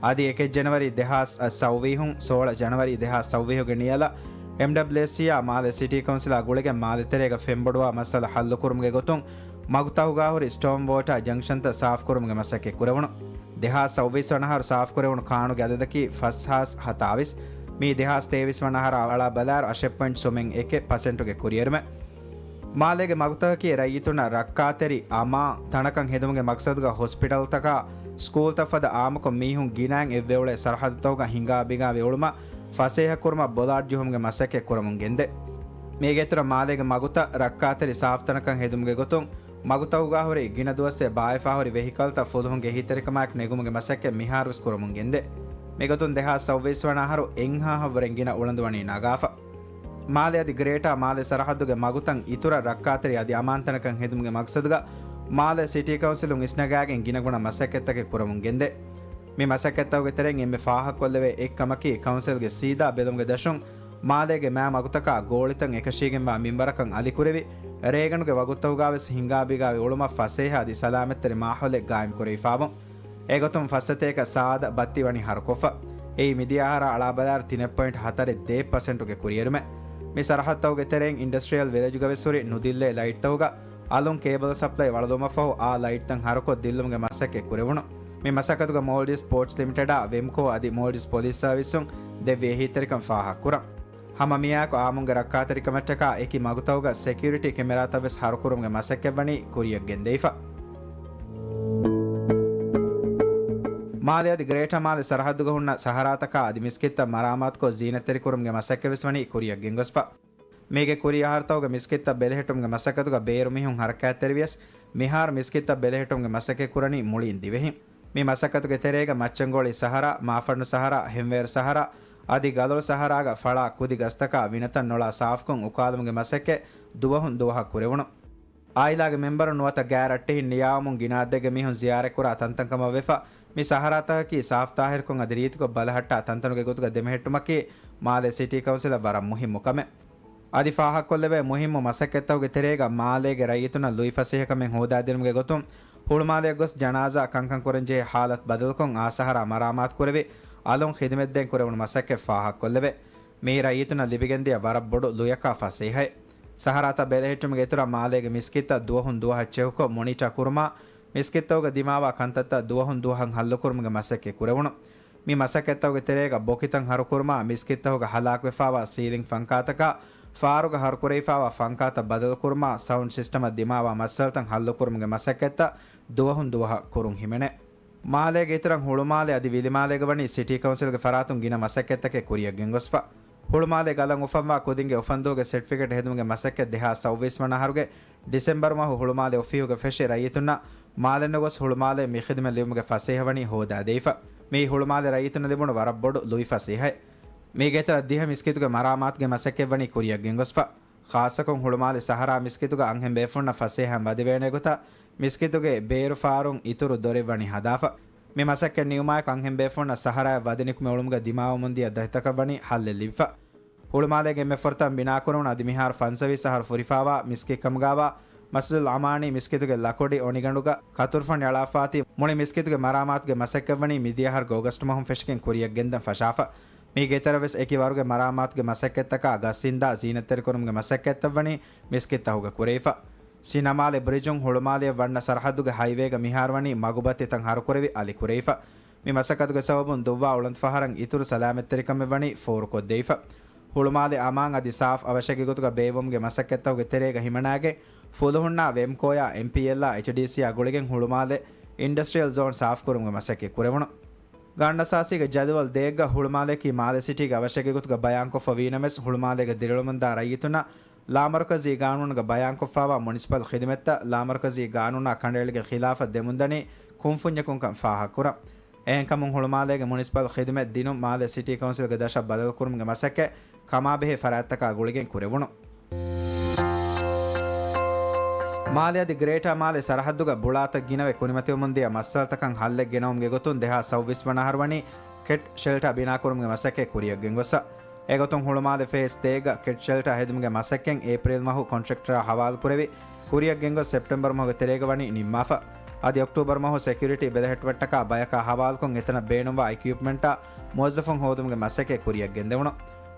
އަދި އެކެއް ޖަނަވަރީ ދެހާސް ސައުވީހުން ސޯޅަ ޖަނަވަރީ ދެހާސް ސައުވީހުގެ ނިޔަލަށް އެމްޑަބްލިއުއެސްސީއާ މާލެ ސިޓީ ކައުންސިލާ ގުޅިގެން މާލެ ތެރޭގަ ފެންބޮޑުވާ މައްސަލަ ހައްލުކުރުމުގެ ގޮތުން މަގުތަކުގާ ހުރި ސްޓޯމް ވޯޓާ ޖަންކްޝަންތައް ސާފުކުރުމުގެ މަސައްކަތް ކުރެވުނު. ދެހާސް ސައުވީސް ވަނަ އަހަރު ސާފުކުރެވުނު ކާނުގެ އަދަދަކީ ފަސް ހާސް ހަތާވީސް. މީ ދެހާސް ތޭވީސް ވަނަ އަހަރާ އަޅާ ބަލާއިރު އަށެއް ޕޮއިންޓް ސުމެއް އެކެއް ޕަސެންޓުގެ ކުރިއެރުމެއް. މާލޭގެ މަގުތަކަކީ ރައްޔިތުންނަށް ރައްކާތެރި އަމާން ތަނަކަށް ހެދުމުގެ މަގްސަދުގަ ހޮސްޕިޓަލްތަކާ، ސްކޫލްތައް ފަދަ އާއްމުކޮށް މީހުން ގިނައިން އެއްވެއުޅޭ ސަރަހައްދުތަކުގަ ހިނގާ ބިނގާވެ އުޅުމަށް ފަސޭހަކުރުމަށް ބޮލާޑް ޖެހުމުގެ މަސައްކަތް ކުރަމުން ގެންދޭ. މީގެ އިތުރަށް މާލޭގެ މަގުތައް ރައްކާތެރި ސާފުތަނަކަށް ހެދުމުގެ ގޮތުން މަގުތަކުގާ ހުރި ގިނަ ދުވަސްވެ ބާއްވާފާ ހުރި ވެހިކަލްތައް ފުލުހުންގެ އެހީތެރިކަމާއެކު ނެގުމުގެ މަސައްކަތް މިހާރުވެސް ކުރަމުން ގެންދޭ. މިގޮތުން ދެހާސް ސައުވީސް ވަނަ އަހަރު އެއްހާހަށްވުރެން ގިނަ އުޅަނދު ވަނީ ނަގާފަ. މާލެ އަދި ގްރޭޓާ މާލެ ސަރަހައްދުގެ މަގުތައް އިތުރަށް ރައްކާތެރި އަދި އަމާންތަނަކަށް ހެދުމުގެ މަގްސަދުގަ މާލެ ސިޓީ ކައުންސިލުން އިސްނަގާގެން ގިނަގުނަ މަސައްކަތްތަކެއް ކުރަމުން ގެންދޭ. މި މަސައްކަތްތަކުގެ ތެރެއިން އެންމެ ފާހަގަކޮށްލެވޭ އެއްކަމަކީ ކައުންސިލްގެ ސީދާ ބެލުމުގެ ދަށުން މާލޭގެ މާ މަގުތަކާ ގޯޅިތައް އެކަށީގެންވާ މިންވަރަކަށް އަލިކުރެވި، ރޭގަނޑުގެ ވަގުތުތަކުގާވެސް ހިނގާބިގާވެ އުޅުމަށް ފަސޭހަ އަދި ސަލާމަތްތެރި މާހައުލެއް ގާއިމްކުރެވިފާވުން. އެގޮތުން ފަސްސަތޭކަ ސާދަ ބައްތި ވަނީ ހަރުކޮށްފަ. އެއީ މިދިޔަ އަހަރާ އަޅާބަލާއިރު ތިނެއް ޕޮއިންޓް ހަތަރެއް ދޭއް ޕަސެންޓުގެ ކުރިއެރުމެއް. މި ސަރަހައްދުތަކުގެ ތެރެއިން އިންޑަސްޓްރިއަލް ވިލެޖުގަވެސް ހުރި ނުދިއްލޭ ލައިޓްތަކުގަ އަލުން ކޭބަލް ސަޕްލައި ވަޅުލުމަށްފަހު އާ ލައިޓްތައް ހަރުކޮށް ދިއްލުމުގެ މަސައްކަތް ކުރެވުނު. މި މަސައްކަތުގަ މޯލްޑިވްސް ޕޯޓްސް ލިމިޓެޑާ ވެމްކޯ އަދި މޯލްޑިވްސް ޕޮލިސް ސަރވިސުން ދެއްވި އެހީތެރިކަން ފާހަގަކުރަން. ހަމަ މިއާއެކު އާއްމުންގެ ރައްކާތެރިކަމަށްޓަކާ އެކި މަގުތަކުގަ ސެކިއުރިޓީ ކެމެރާތައްވެސް ހަރުކުރުމުގެ މަސައްކަތްވަނީ ކުރިޔަށް ގެންދެވިފަ. މާލެ އަދި ގްރޭޓާ މާލެ ސަރަހައްދުގަ ހުންނަ ސަހަރާތަކާ އަދި މިސްކިތްތައް މަރާމާތުކޮށް ޒީނަތްތެރިކުރުމުގެ މަސައްކަތްވެސް ވަނީ ކުރިޔަށް ގެންގޮސްފަ. މީގެ ކުރީ އަހަރުތަކުގެ މިސްކިތްތައް ބެލެހެއްޓުމުގެ މަސައްކަތުގަ ބޭރު މީހުން ހަރަކާތްތެރިވިޔަސް، މިހާރު މިސްކިތްތައް ބެލެހެއްޓުމުގެ މަސައްކަތް ކުރަނީ މުޅިން ދިވެހިން. މި މަސައްކަތުގެ ތެރޭގަ މައްޗަންގޮޅި ސަހަރާ، މާފަންނު ސަހަރާ، ހެންވޭރު ސަހަރާ އަދި ގަލޮޅު ސަހަރާގަ ފަޅާ ކުދި ގަސްތަކާ ވިނަތައް ނޮޅާ ސާފުކޮށް އުކާލުމުގެ މަސައްކަތް ދުވަހުން ދުވަހަށް ކުރެވުނު. އާއިލާގެ މެމްބަރުން ނުވަތަ ގާތް ރައްޓެހިން ނިޔާވަމުން ގިނަ އަދަދެއްގެ މީހުން ޒިޔާރަތްކުރާ ތަންތަންކަމަށް ވެފަ، މި ސަހަރާތަކަކީ ސާފުތާހިރުކޮށް އަދި ރީތިކޮށް ބަލަހައްޓާ ތަންތަނުގެ ގޮތުގަ ދެމެހެއްޓުމަކީ މާލެ ސިޓީ ކައުންސިލަށް ވަރަށް މުހިއްމު ކަމެއް. އަދި ފާހަގަކޮށްލެވޭ މުހިއްމު މަސައްކަތްތަކުގެ ތެރޭގަ މާލޭގެ ރައްޔިތުންނަށް ލުއިފަސޭހަކަމެއް ހޯދާދިނުމުގެ ގޮތުން ހުޅުމާލެއަށް ގޮސް ޖަނާޒާ ކަންކަން ކުރަންޖެހޭ ހާލަތު ބަދަލުކޮށް އާ ސަހަރާ މަރާމާތުކުރެވި، އަލުން ޚިދުމަތްދޭން ކުރެވުނު މަސައްކަތް ފާހަގަކޮށްލެވޭ. މިއީ ރައްޔިތުންނަށް ލިބިގެންދިޔަ ވަރަށް ބޮޑު ލުޔަކާ ފަސޭހައެއް. ސަހަރާތައް ބެލެހެއްޓުމުގެ އިތުރަށް މާލޭގެ މިސްކިތްތައް ދުވަހުން ދުވަހަށް ޗެކުކޮށް މޮނިޓަ ކުރުމާ، މިސްކިތްތަކުގަ ދިމާވާ ކަންތައްތައް ދުވަހުން ދުވަހަށް ހައްލުކުރުމުގެ މަސައްކަތް ކުރެވުނު. މި މަސައްކަތްތަކުގެ ތެރޭގަ ބޮކިތައް ހަރުކުރުމާ، މިސްކިތްތަކުގަ ހަލާކުވެފާވާ ސީލިންގް ފަންކާތަކާ، ފާރުގަ ހަރުކުރެވިފާވާ ފަންކާތައް ބަދަލުކުރުމާ، ސައުންޑް ސިސްޓަމަށް ދިމާވާ މައްސަލަތައް ހައްލުކުރުމުގެ މަސައްކަތްތައް ދުވަހުން ދުވަހަށް ކުރުން ހިމެނޭ. މާލޭގެ އިތުރަށް ހުޅުމާލެ އަދި ވިލިމާލޭގަ ވަނީ ސިޓީ ކައުންސިލްގެ ފަރާތުން ގިނަ މަސައްކަތްތަކެއް ކުރިއަށް ގެންގޮސްފަ. ހުޅުމާލޭ ގަލަށް އުފަންވާ ކުދިންގެ އުފަންދުވަހުގެ ސެޓްފިކެޓް ހެދުމުގެ މަސައްކަތް ދެހާސް ސައުވީސް ވަނަ އަހަރުގެ ޑިސެމްބަރު މަހު ހުޅުމާލެ އޮފީހުގަ ފެށި ރައްޔިތުންނަށް މާލެ ނުގޮސް ހުޅުމާލެ މި ޚިދުމަތް ލިބުމުގެ ފަސޭހަ ވަނީ ހޯދާދެވިފަ. މިއީ ހުޅުމާލެ ރައްޔިތުންނަށް ލިބުނު ވަރަށް ބޮޑު ލުއިފަސޭހައެއް. މީގެ އިތުރަށް ދިހަ މިސްކިތުގެ މަރާމާތުގެ މަސައްކަތް ވަނީ ކުރިއަށް ގެންގޮސްފަ. ޚާއްޞަކޮށް ހުޅުމާލެ ސަހަރާ މިސްކިތުގަ އަންހެން ބޭފުޅުންނަށް ފަސޭހައިން ވަދެވޭނެ ގޮތަށް މިސްކިތުގެ ބޭރު ފާރުން އިތުރު ދޮރެއް ވަނީ ހަދާފަ. މި މަސައްކަތް ނިމުމާއެކު އަންހެން ބޭފުޅުންނަށް ސަހަރާއަށް ވަދެނިކުމެ އުޅުމުގަ ދިމާވަމުންދިޔަ ދަތިތަކަށް ވަނީ ހައްލެއް ލިބިފަ. ހުޅުމާލޭގެ އެންމެ ފުރަތަމަ ބިނާކުރެވުނު އަދި މިހާރު ފަންސަވީސް އަހަރު ފުރިފާވާ މިސްކިތްކަމުގާވާ މަސްޖިދުލް އަމާނީ މިސްކިތުގެ ލަކުޑި އޮނިގަނޑުގަ ކަތުރުފަނި އަޅާފާތީ މުޅި މިސްކިތުގެ މަރާމާތުގެ މަސައްކަތް ވަނީ މިދިޔަ އަހަރުގެ އޮގަސްޓް މަހުން ފެށިގެން ކުރިއަށް ގެންދަން ފަށާފަ. މީގެ އިތުރަށް ވެސް އެކި ވަރުގެ މަރާމާތުގެ މަސައްކަތްތަކާ ގަސް އިންދާ ޒީނަތްތެރިކުރުމުގެ މަސައްކަތްތައް ވަނީ މިސްކިތްތަކުގަ ކުރެވިފަ. ސިނަމާލެ ބްރިޖުން ހުޅުމާލެއަށް ވަންނަ ސަރަހައްދުގެ ހައިވޭގަ މިހާރު ވަނީ މަގުބައްތިތައް ހަރުކުރެވި އަލިކުރެވިފަ. މި މަސައްކަތުގެ ސަބަބުން ދުއްވާ އުޅަނދުފަހަރަށް އިތުރު ސަލާމަތްތެރިކަމެއް ވަނީ ފޯރުކޮށްދެވިފަ. ހުޅުމާލެ އަމާން އަދި ސާފް އަވަށެއްގެ ގޮތުގަ ބޭއްވުމުގެ މަސައްކަތްތަކުގެ ތެރޭގަ ހިމަނާގެން ފުލުހުންނާ ވެމްކޯއާ އެމްޕީއެލްއާ އެޗްޑީސީއާ ގުޅިގެން ހުޅުމާލެ އިންޑަސްޓްރިއަލް ޒޯން ސާފްކުރުމުގެ މަސައްކަތް ކުރެވުނު. ގާންނަސާސީގެ ޖަދުވަލް ދޭއްގަ ހުޅުމާލެއަކީ މާލެ ސިޓީގެ އަވަށެއްގެ ގޮތުގަ ބަޔާންކޮށްފަ ވީނަމަވެސް، ހުޅުމާލޭގެ ދިރިއުޅުމުންދާ ރައްޔިތުންނަށް ލާމަރުކަޒީ ގާނޫނުގަ ބަޔާންކޮށްފާވާ މުނިސިޕަލް ޚިދުމަތްތައް ލާމަރުކަޒީ ގާނޫނާ ކަނޑައެޅިގެން ޚިލާފަށް ދެމުންދަނީ ކުންފުންޏަކުންކަން ފާހަގަކުރަން. އެހެންކަމުން ހުޅުމާލޭގެ މުނިސިޕަލް ޚިދުމަތް ދިނުން މާލެ ސިޓީ ކައުންސިލްގެ ދަށަށް ބަދަލުކުރުމުގެ މަސައްކަތް ކަމާބެހޭ ފަރާތްތަކާ ގުޅިގެން ކުރެވުނު. މާލެ އަދި ގްރޭޓާ މާލެ ސަރަހައްދުގަ ބުޅާތައް ގިނަވެ ކުރިމަތިވަމުންދިޔަ މައްސަލަތަކަށް ހައްލެއް ގެނައުމުގެ ގޮތުން ދެހާސް ސައުވީސް ވަނަ އަހަރު ވަނީ ކެޓް ޝެލްޓާ ބިނާކުރުމުގެ މަސައްކަތް ކުރިއަށް ގެންގޮސްފަ. އެގޮތުން ހުޅުމާލެ ފޭސް ތޭއްގަ ކެޓް ޝެލްޓާ ހެދުމުގެ މަސައްކަތް އޭޕްރީލް މަހު ކޮންޓްރެކްޓަރާ ހަވާލުކުރެވި، ކުރިއަށް ގެންގޮސް ސެޕްޓެމްބަރު މަހުގެ ތެރޭގަ ވަނީ ނިންމާފަ. އަދި އޮކްޓޫބަރު މަހު ސެކިއުރިޓީ ބެލެހެއްޓުމަށްޓަކާ ބަޔަކާ ހަވާލުކޮށް އެތަނަށް ބޭނުންވާ އިކްއިޕްމަންޓާ މުވައްޒަފުން ހޯދުމުގެ މަސައްކަތް ކުރިއަށް ގެންދެވުނު.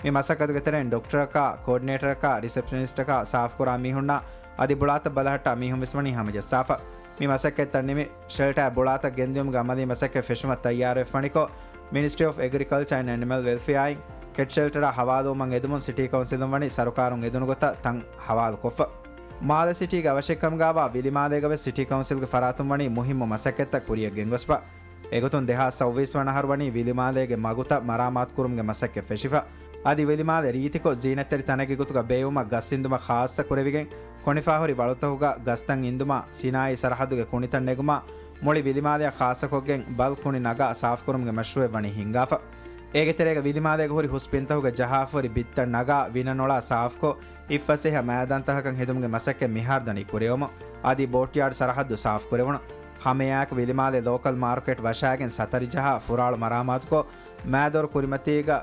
މި މަސައްކަތުގެ ތެރެއިން ޑޮކްޓަރަކާ، ކޯޑިނޭޓަރަކާ، ރިސެޕްޝަނިސްޓަކާ، ސާފްކުރާ މީހުންނާ އަދި ބުޅާތައް ބަލަހައްޓާ މީހުން ވެސް ވަނީ ހަމަޖައްސާފަ. މި މަސައްކަތްތައް ނިމި، ޝެލްޓާއަށް ބުޅާތައް ގެންދިއުމުގެ އަމަލީ މަސައްކަތް ފެށުމަށް ތައްޔާރުވެފަ ވަނިކޮށް، މިނިސްޓްރީ އޮފް އެގްރިކަލްޗަރ އެންޑް އެނިމަލް ވެލްފެއާއިން ކެޓް ޝެލްޓަރާ ހަވާލުވުމަށް އެދުމުން ސިޓީ ކައުންސިލުން ވަނީ ސަރުކާރުން އެދުނު ގޮތަށް ތަން ހަވާލުކޮށްފަ. މާލެ ސިޓީގެ އަވަށެއްކަމުގާވާ ވިލިމާލޭގަ ވެސް ސިޓީ ކައުންސިލްގެ ފަރާތުން ވަނީ މުހިއްމު މަސައްކަތްތައް ކުރިއަށް ގެންގޮސްފަ. އެގޮތުން ދެހާސް ސައުވީސް ވަނަ އަހަރު ވަނީ ވިލިމާލޭގެ މަގުތައް މަރާމާތުކުރުމުގެ މަސައްކަތް ފެށިފަ. އަދި ވިލިމާލެ ރީތިކޮށް ޒީނަތްތެރި ތަނެއްގެ ގޮތުގަ ބޭއްވުމަށް ގަސް އިންދުމަށް ޚާއްޞަ ކުރެވިގެން، ކޮނިފާހުރި ވަޅުތަކުގަ ގަސްތައް އިންދުމާ، ސިނާއީ ސަރަހައްދުގެ ކުނިތައް ނެގުމާ، މުޅި ވިލިމާލެއަށް ޚާއްޞަކޮށްގެން ބަލް ކުނި ނަގާ ސާފްކުރުމުގެ މަޝްރޫއެއް ވަނީ ހިންގާފަ. އޭގެ ތެރޭގަ ވިލިމާލޭގަ ހުރި ހުސް ބިންތަކުގެ ޖަހާފަހުރި ބިއްތައް ނަގާ، ވިނަނޮޅާ ސާފްކޮށް، އިއްފަސޭހަ މައިދާންތަކަކަށް ހެދުމުގެ މަސައްކަތް މިހާރު ދަނީ ކުރެވުމުން. އަދި ބޯޓްޔާޑް ސަރަހައްދު ސާފްކުރެވުނު. ހަމައެއާއެކު ވިލިމާލެ ލޯކަލް މާރކެޓް ވަށާގެން ސަތަރި ޖަހާ، ފުރާޅު މަރާމާތުކޮށް، މާދޮރު ކުރިމަތީގަ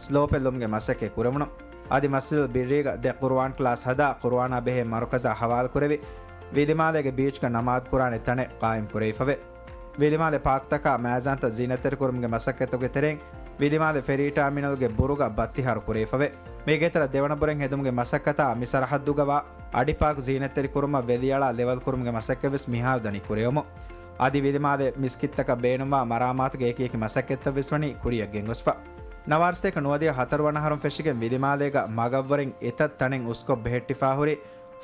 ސްލޯޕެއް ލުމުގެ މަސައްކަތް ކުރެވުނު. އަދި މަސްޖިދުލް ބިއްރީގަ ދެ ޤުރުއާން ކްލާސް ހަދާ، ޤުރުއާނާ ބެހޭ މަރުކަޒާ ހަވާލުކުރެވި، ވިލިމާލޭގެ ބީޗްގަ ނަމާދު ކުރާނެ ތަނެއް ޤާއިމް ކުރެވިފަވޭ. ވިލިމާލެ ޕާކްތަކާ މައިޒާންތައް ޒީނަތްތެރިކުރުމުގެ މަސައްކަތުގެ ތެރެއިން، ވިލިމާލެ ފެރީ ޓާމިނަލްގެ ބުރުގަ ބައްތި ހަރު ކުރެވިފަވޭ. މީގެ ތެރޭ ދެވަނަބުރެން ހެދުމުގެ މަސައްކަތާ މި ސަރަހައްދުގަވާ އަޑި ޕާކް ޒީނަތްތެރި ކުރުމަށް ވެލިއަޅާ ލެވަލް ކުރުމުގެ މަސައްކަތް ވެސް މިހާރު ދަނީ ކުރެވުމުން. އަދި ވިލިމާލެ މިސްކިތްތަކަށް ބޭނުންވާ މަރާމާތުގެ އެކި އެކި މަސައްކަތްތައް ވެސް ވަނީ ކުރިއަށް ގެންގޮސްފަ. ނަވާރަސަތޭކަ ނުވަދިހަ ހަތަރު ވަނަ އަހަރުން ފެށިގެން ވިލިމާލޭގަ މަގަށްވުރެން އެތައް ތަނެއް އުސްކޮށް ބެހެއްޓިފާ ހުރި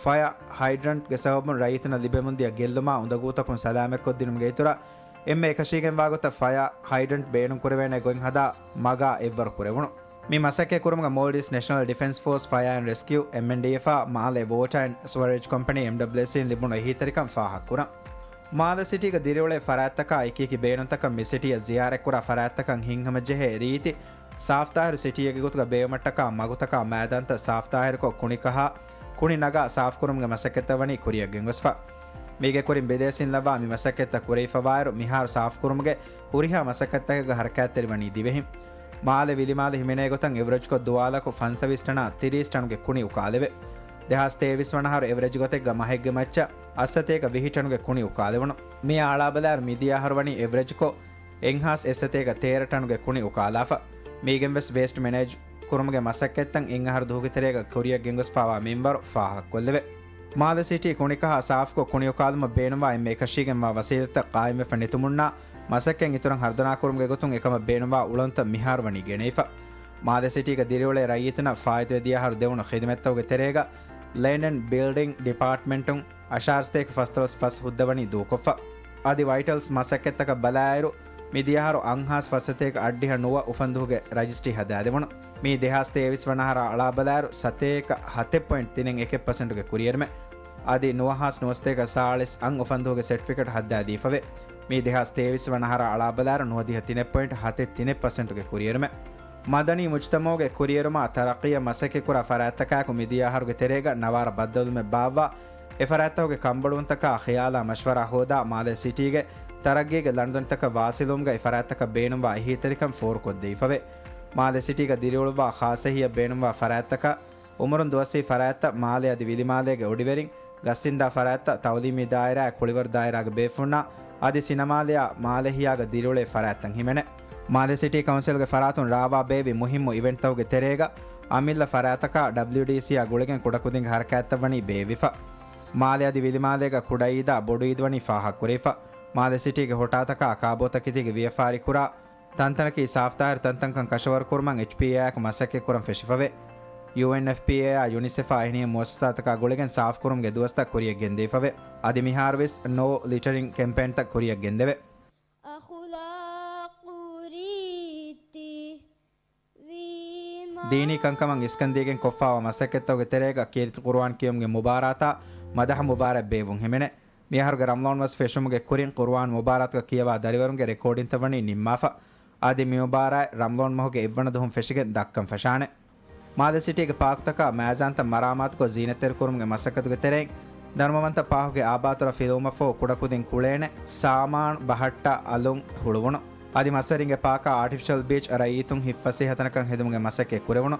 ފަޔަ ހައިޑްރަންޓްގެ ސަބަބުން ރައްޔިތުންނަށް ލިބެމުންދިޔަ ގެއްލުމާ އުނދަގޫތަކުން ސަލާމަތްކޮށްދިނުމުގެ އިތުރަށް، އެންމެ އެކަށީގެންވާ ގޮތަށް ފަޔަ ހައިޑްރަންޓް ބޭނުންކުރެވޭނެ ގޮތް ހަދާ މަގާ އެއްވަރު ކުރެވުނު. މި މަސައްކަތް ކުރުމުގަ މޯލްޑިވްސް ނެޝަނަލް ޑިފެންސް ފޯސް ފަޔާ އެންޑް ރެސްކިއު، އެމްއެންޑީއެފް، މާލެ ވޯޓާ އެންޑް ސްވަރޭޖް ކަމްޕަނީ، އެމްޑަބްލިއުއެސްއިން ލިބުނު އެހީތެރިކަން ފާހަގަކުރަން. މާލެ ސިޓީގަ ދިރިއުޅޭ ފަރާތްތަކާ އެކި އެކި ބޭނުންތަކަށް މި ސިޓީއަށް ޒިޔާރަތްކުރާ ފަރާތްތަކަށް ހިތްހަމަޖެހޭ ރީތި، ސާފްތާހިރު ސިޓީއެއްގެ ގޮތުގަ ބޭއްވުމަށްޓަކާ މަގުތަކާ މައިދާންތައް ސާފްތާހިރުކޮށް ކުނިކަހާ، ކުނި ނަގާ ސާފްކުރުމުގެ މަސައްކަތްތައް ވަނީ ކުރިއަށް ގެންގޮސްފަ. މީގެ ކުރިން ބިދޭސީން ލައްވާ މި މަސައްކަތްތައް ކުރެވިފަވާއިރު، މިހާރު ސާފްކުރުމުގެ ހުރިހާ މަސައްކަތްތަކެއްގަ ހަރަކާތްތެރިވަނީ ދިވެހިން. މާލެ ވިލިމާލެ ހިމެނޭ ގޮތަށް އެވްރެޖްކޮށް ދުވާލަކު ފަންސަވީސް ޓަނާ ތިރީސް ޓަނުގެ ކުނި އުކާލެވޭ. ދެހާސް ތޭވީސް ވަނަ އަހަރު އެވްރެޖް ގޮތެއްގަ މަހެއްގެ މައްޗަށް އަށްސަތޭކަ ވިހި ޓަނުގެ ކުނި އުކާލެވުނު. މިއާ އަޅާބަލާއިރު މިދިޔަ އަހަރު ވަނީ އެވްރެޖްކޮށް އެއްހާސް އެއްސަތޭކަ ތޭރަ ޓަނުގެ ކުނި އުކާލާފަ. މީގެން ވެސް ވޭސްޓް މެނޭޖް ކުރުމުގެ މަސައްކަތްތައް އެއްއަހަރު ދުވަހުގެ ތެރޭގަ ކުރިއަށް ގެންގޮސްފާވާ މިންވަރު ފާހަގަކޮށްލެވޭ. މާލެ ސިޓީ ކުނިކަހާ ސާފްކޮށް ކުނި އުކާލުމަށް ބޭނުންވާ އެންމެ އެކަށީގެންވާ ވަސީލަތްތައް ޤާއިމްވެފަ ނެތުމުންނާ، މަސައްކަތް އިތުރަށް ހަރުދަނާކުރުމުގެ ގޮތުން އެކަމަށް ބޭނުންވާ އުޅަނދުތައް މިހާރު ވަނީ ގެނައިފަ. މާލެ ސިޓީގަ ދިރިއުޅޭ ރައްޔިތުންނަށް ފާއިތުވެދިޔަ އަހަރު ދެވުނު ޚިދުމަތްތަކުގެ ތެރޭގަ ލޭންޑް އެންޑް ބިލްޑިން ޑިޕާޓްމަންޓުން އަށާރަސަތޭކަ ފަސްދޮޅަސް ފަސް ހުއްދަވަނީ ދޫކޮށްފަ. އަދި ވައިޓަލްސް މަސައްކަތްތަކަށް ބަލާއިރު، މި ދިޔަ އަހަރު އަށް ހާސް ފަސް ސަތޭކަ އަށްޑިހަ ނުވަ އުފަންދުހުގެ ރަޖިސްޓްރީ ހަދާދެވުނު. މީ ދެހާސް ތޭވީސް ވަނަ އަހަރާ އަޅާބަލާއިރު ސަތޭކަ ހަތެއް ޕޮއިންޓް ތިނެއް އެކެއް ޕަސެންޓުގެ ކުރިއެރުމެއް. އަދި ނުވަ ހާސް ނުވަސަތޭކަ ސާޅީސް އަށް އުފަންދުހުގެ ސެޓްފިކެޓް ހައްދާދީފަވޭ. މީ ދެހާސް ތޭވީސް ވަނަ އަހަރާ އަޅާބަލާއިރު ނުވަދިހަ ތިނެއް ޕޮއިންޓް ހަތެއް ތިނެއް ޕަސެންޓުގެ ކުރިއެރުމެއް. މަދަނީ މުޖްތަމަޢުގެ ކުރިއެރުމާ ތަރައްޤީއަށް މަސައްކަތްކުރާ ފަރާތްތަކާއެކު މިދިޔަ އަހަރުގެ ތެރޭގަ ނަވާރަ ބައްދަލުވުމެއް ބާއްވާ، އެ ފަރާތްތަކުގެ ކަންބޮޑުވުންތަކާ ޚިޔާލާ މަޝްވަރާ ހޯދާ، މާލެ ސިޓީގެ ތަރައްގީގެ ލަނޑުދަނޑިތަކަށް ވާސިލުވުމުގައި ފަރާތްތަކަށް ބޭނުންވާ އެހީތެރިކަން ފޯރުކޮށްދީފަވޭ. މާލެ ސިޓީގަ ދިރިއުޅުއްވާ ޚާއްޞަ އެހީއަށް ބޭނުންވާ ފަރާތްތަކަށް އުމުރުން ދުވަސްވީ ފަރާތްތައް މާލެ އަދި ވިލިމާލޭގެ އޮޑިވެރިން، ގަސްއިންދާ ފަރާތްތައް، ތައުލީމީ ދާއިރާއާ ކުޅިވަރު ދާއިރާގެ ބޭފުޅުންނާ އަދި ސިނަމާލެއާ މާލެ އެހީއާގަ ދިރިއުޅޭ ފަރާތްތައް ހިމެނޭ. މާލެ ސިޓީ ކައުންސިލްގެ ފަރާތުން ރާވާ ބޭއްވި މުހިއްމު އިވެންޓްތަކުގެ ތެރޭގަ އަމިއްލަ ފަރާތްތަކާ ޑަބްލިޔުޑީސީއާ ގުޅިގެން ކުޑަކުދިންގެ ހަރަކާތްތައް ވަނީ ބޭއްވިފަ. މާލެ އަދި ވިލިމާލޭގަ ކުޑައީދާ ބޮޑުއީދު ވަނީ ފާހަގަކުރެވިފަ. މާލެ ސިޓީގެ ހޮޓާތަކާ ކާބޯތަކެތީގެ ވިޔަފާރިކުރާ ތަންތަނަކީ ސާފުތާހިރު ތަންތަންކަން ކަށަވަރުކުރުމަށް އެޗްޕީއޭއާއެކު މަސައްކަތްކުރަން ފެށިފަވޭ. ޔޫއެންއެފްޕީއޭއާ ޔުނިސެފާ އެހެނިހެން މުއައްސަސާތަކާ ގުޅިގެން ސާފުކުރުމުގެ ދުވަސްތައް ކުރިއަށް ގެންދެވިފަވޭ. އަދި މިހާރުވެސް ނޯ ލިޓަރިން ކެމްޕޭންތައް ކުރިއަށް ގެންދެވޭ. އަޚުލާޤު ރީތި ވީމާ. ދީނީ ކަންކަމަށް އިސްކަންދީގެން ކޮށްފާވާ މަސައްކަތްތަކުގެ ތެރޭގަ ކީރިތި ޤުރުއާން ކިޔުމުގެ މުބާރާތާ މަދަޙަ މުބާރާތް ބޭއްވުން ހިމެނޭ. މިއަހަރުގެ ރަމަޟާން މަސް ފެށުމުގެ ކުރިން ޤުރުއާން މުބާރާތުގަ ކިޔަވާ ދަރިވަރުންގެ ރެކޯޑިންތައް ވަނީ ނިންމާފަ. އަދި މި މުބާރާތް ރަމަޟާން މަހުގެ އެއްވަނަ ދުވަހުން ފެށިގެން ދައްކަން ފަށާނެ. މާލެ ސިޓީގެ ޕާކްތަކާ މައިޒާންތައް މަރާމާތުކޮށް ޒީނަތްތެރިކުރުމުގެ މަސައްކަތުގެ ތެރެއިން، ދަރުމަވަންތަ ޕާކުގެ އާބާތުރަށް ފިލުވުމަށްފަހު ކުޑަކުދިން ކުޅޭނެ ސާމާނު ބަހައްޓާ އަލުން ހުޅުވުނު. އަދި މަސްވެރިންގެ ޕާކާ އާޓިފިޝަލް ބީޗް ރައްޔިތުން ހިއްފަސޭހަތަނަކަށް ހެދުމުގެ މަސައްކަތް ކުރެވުނު.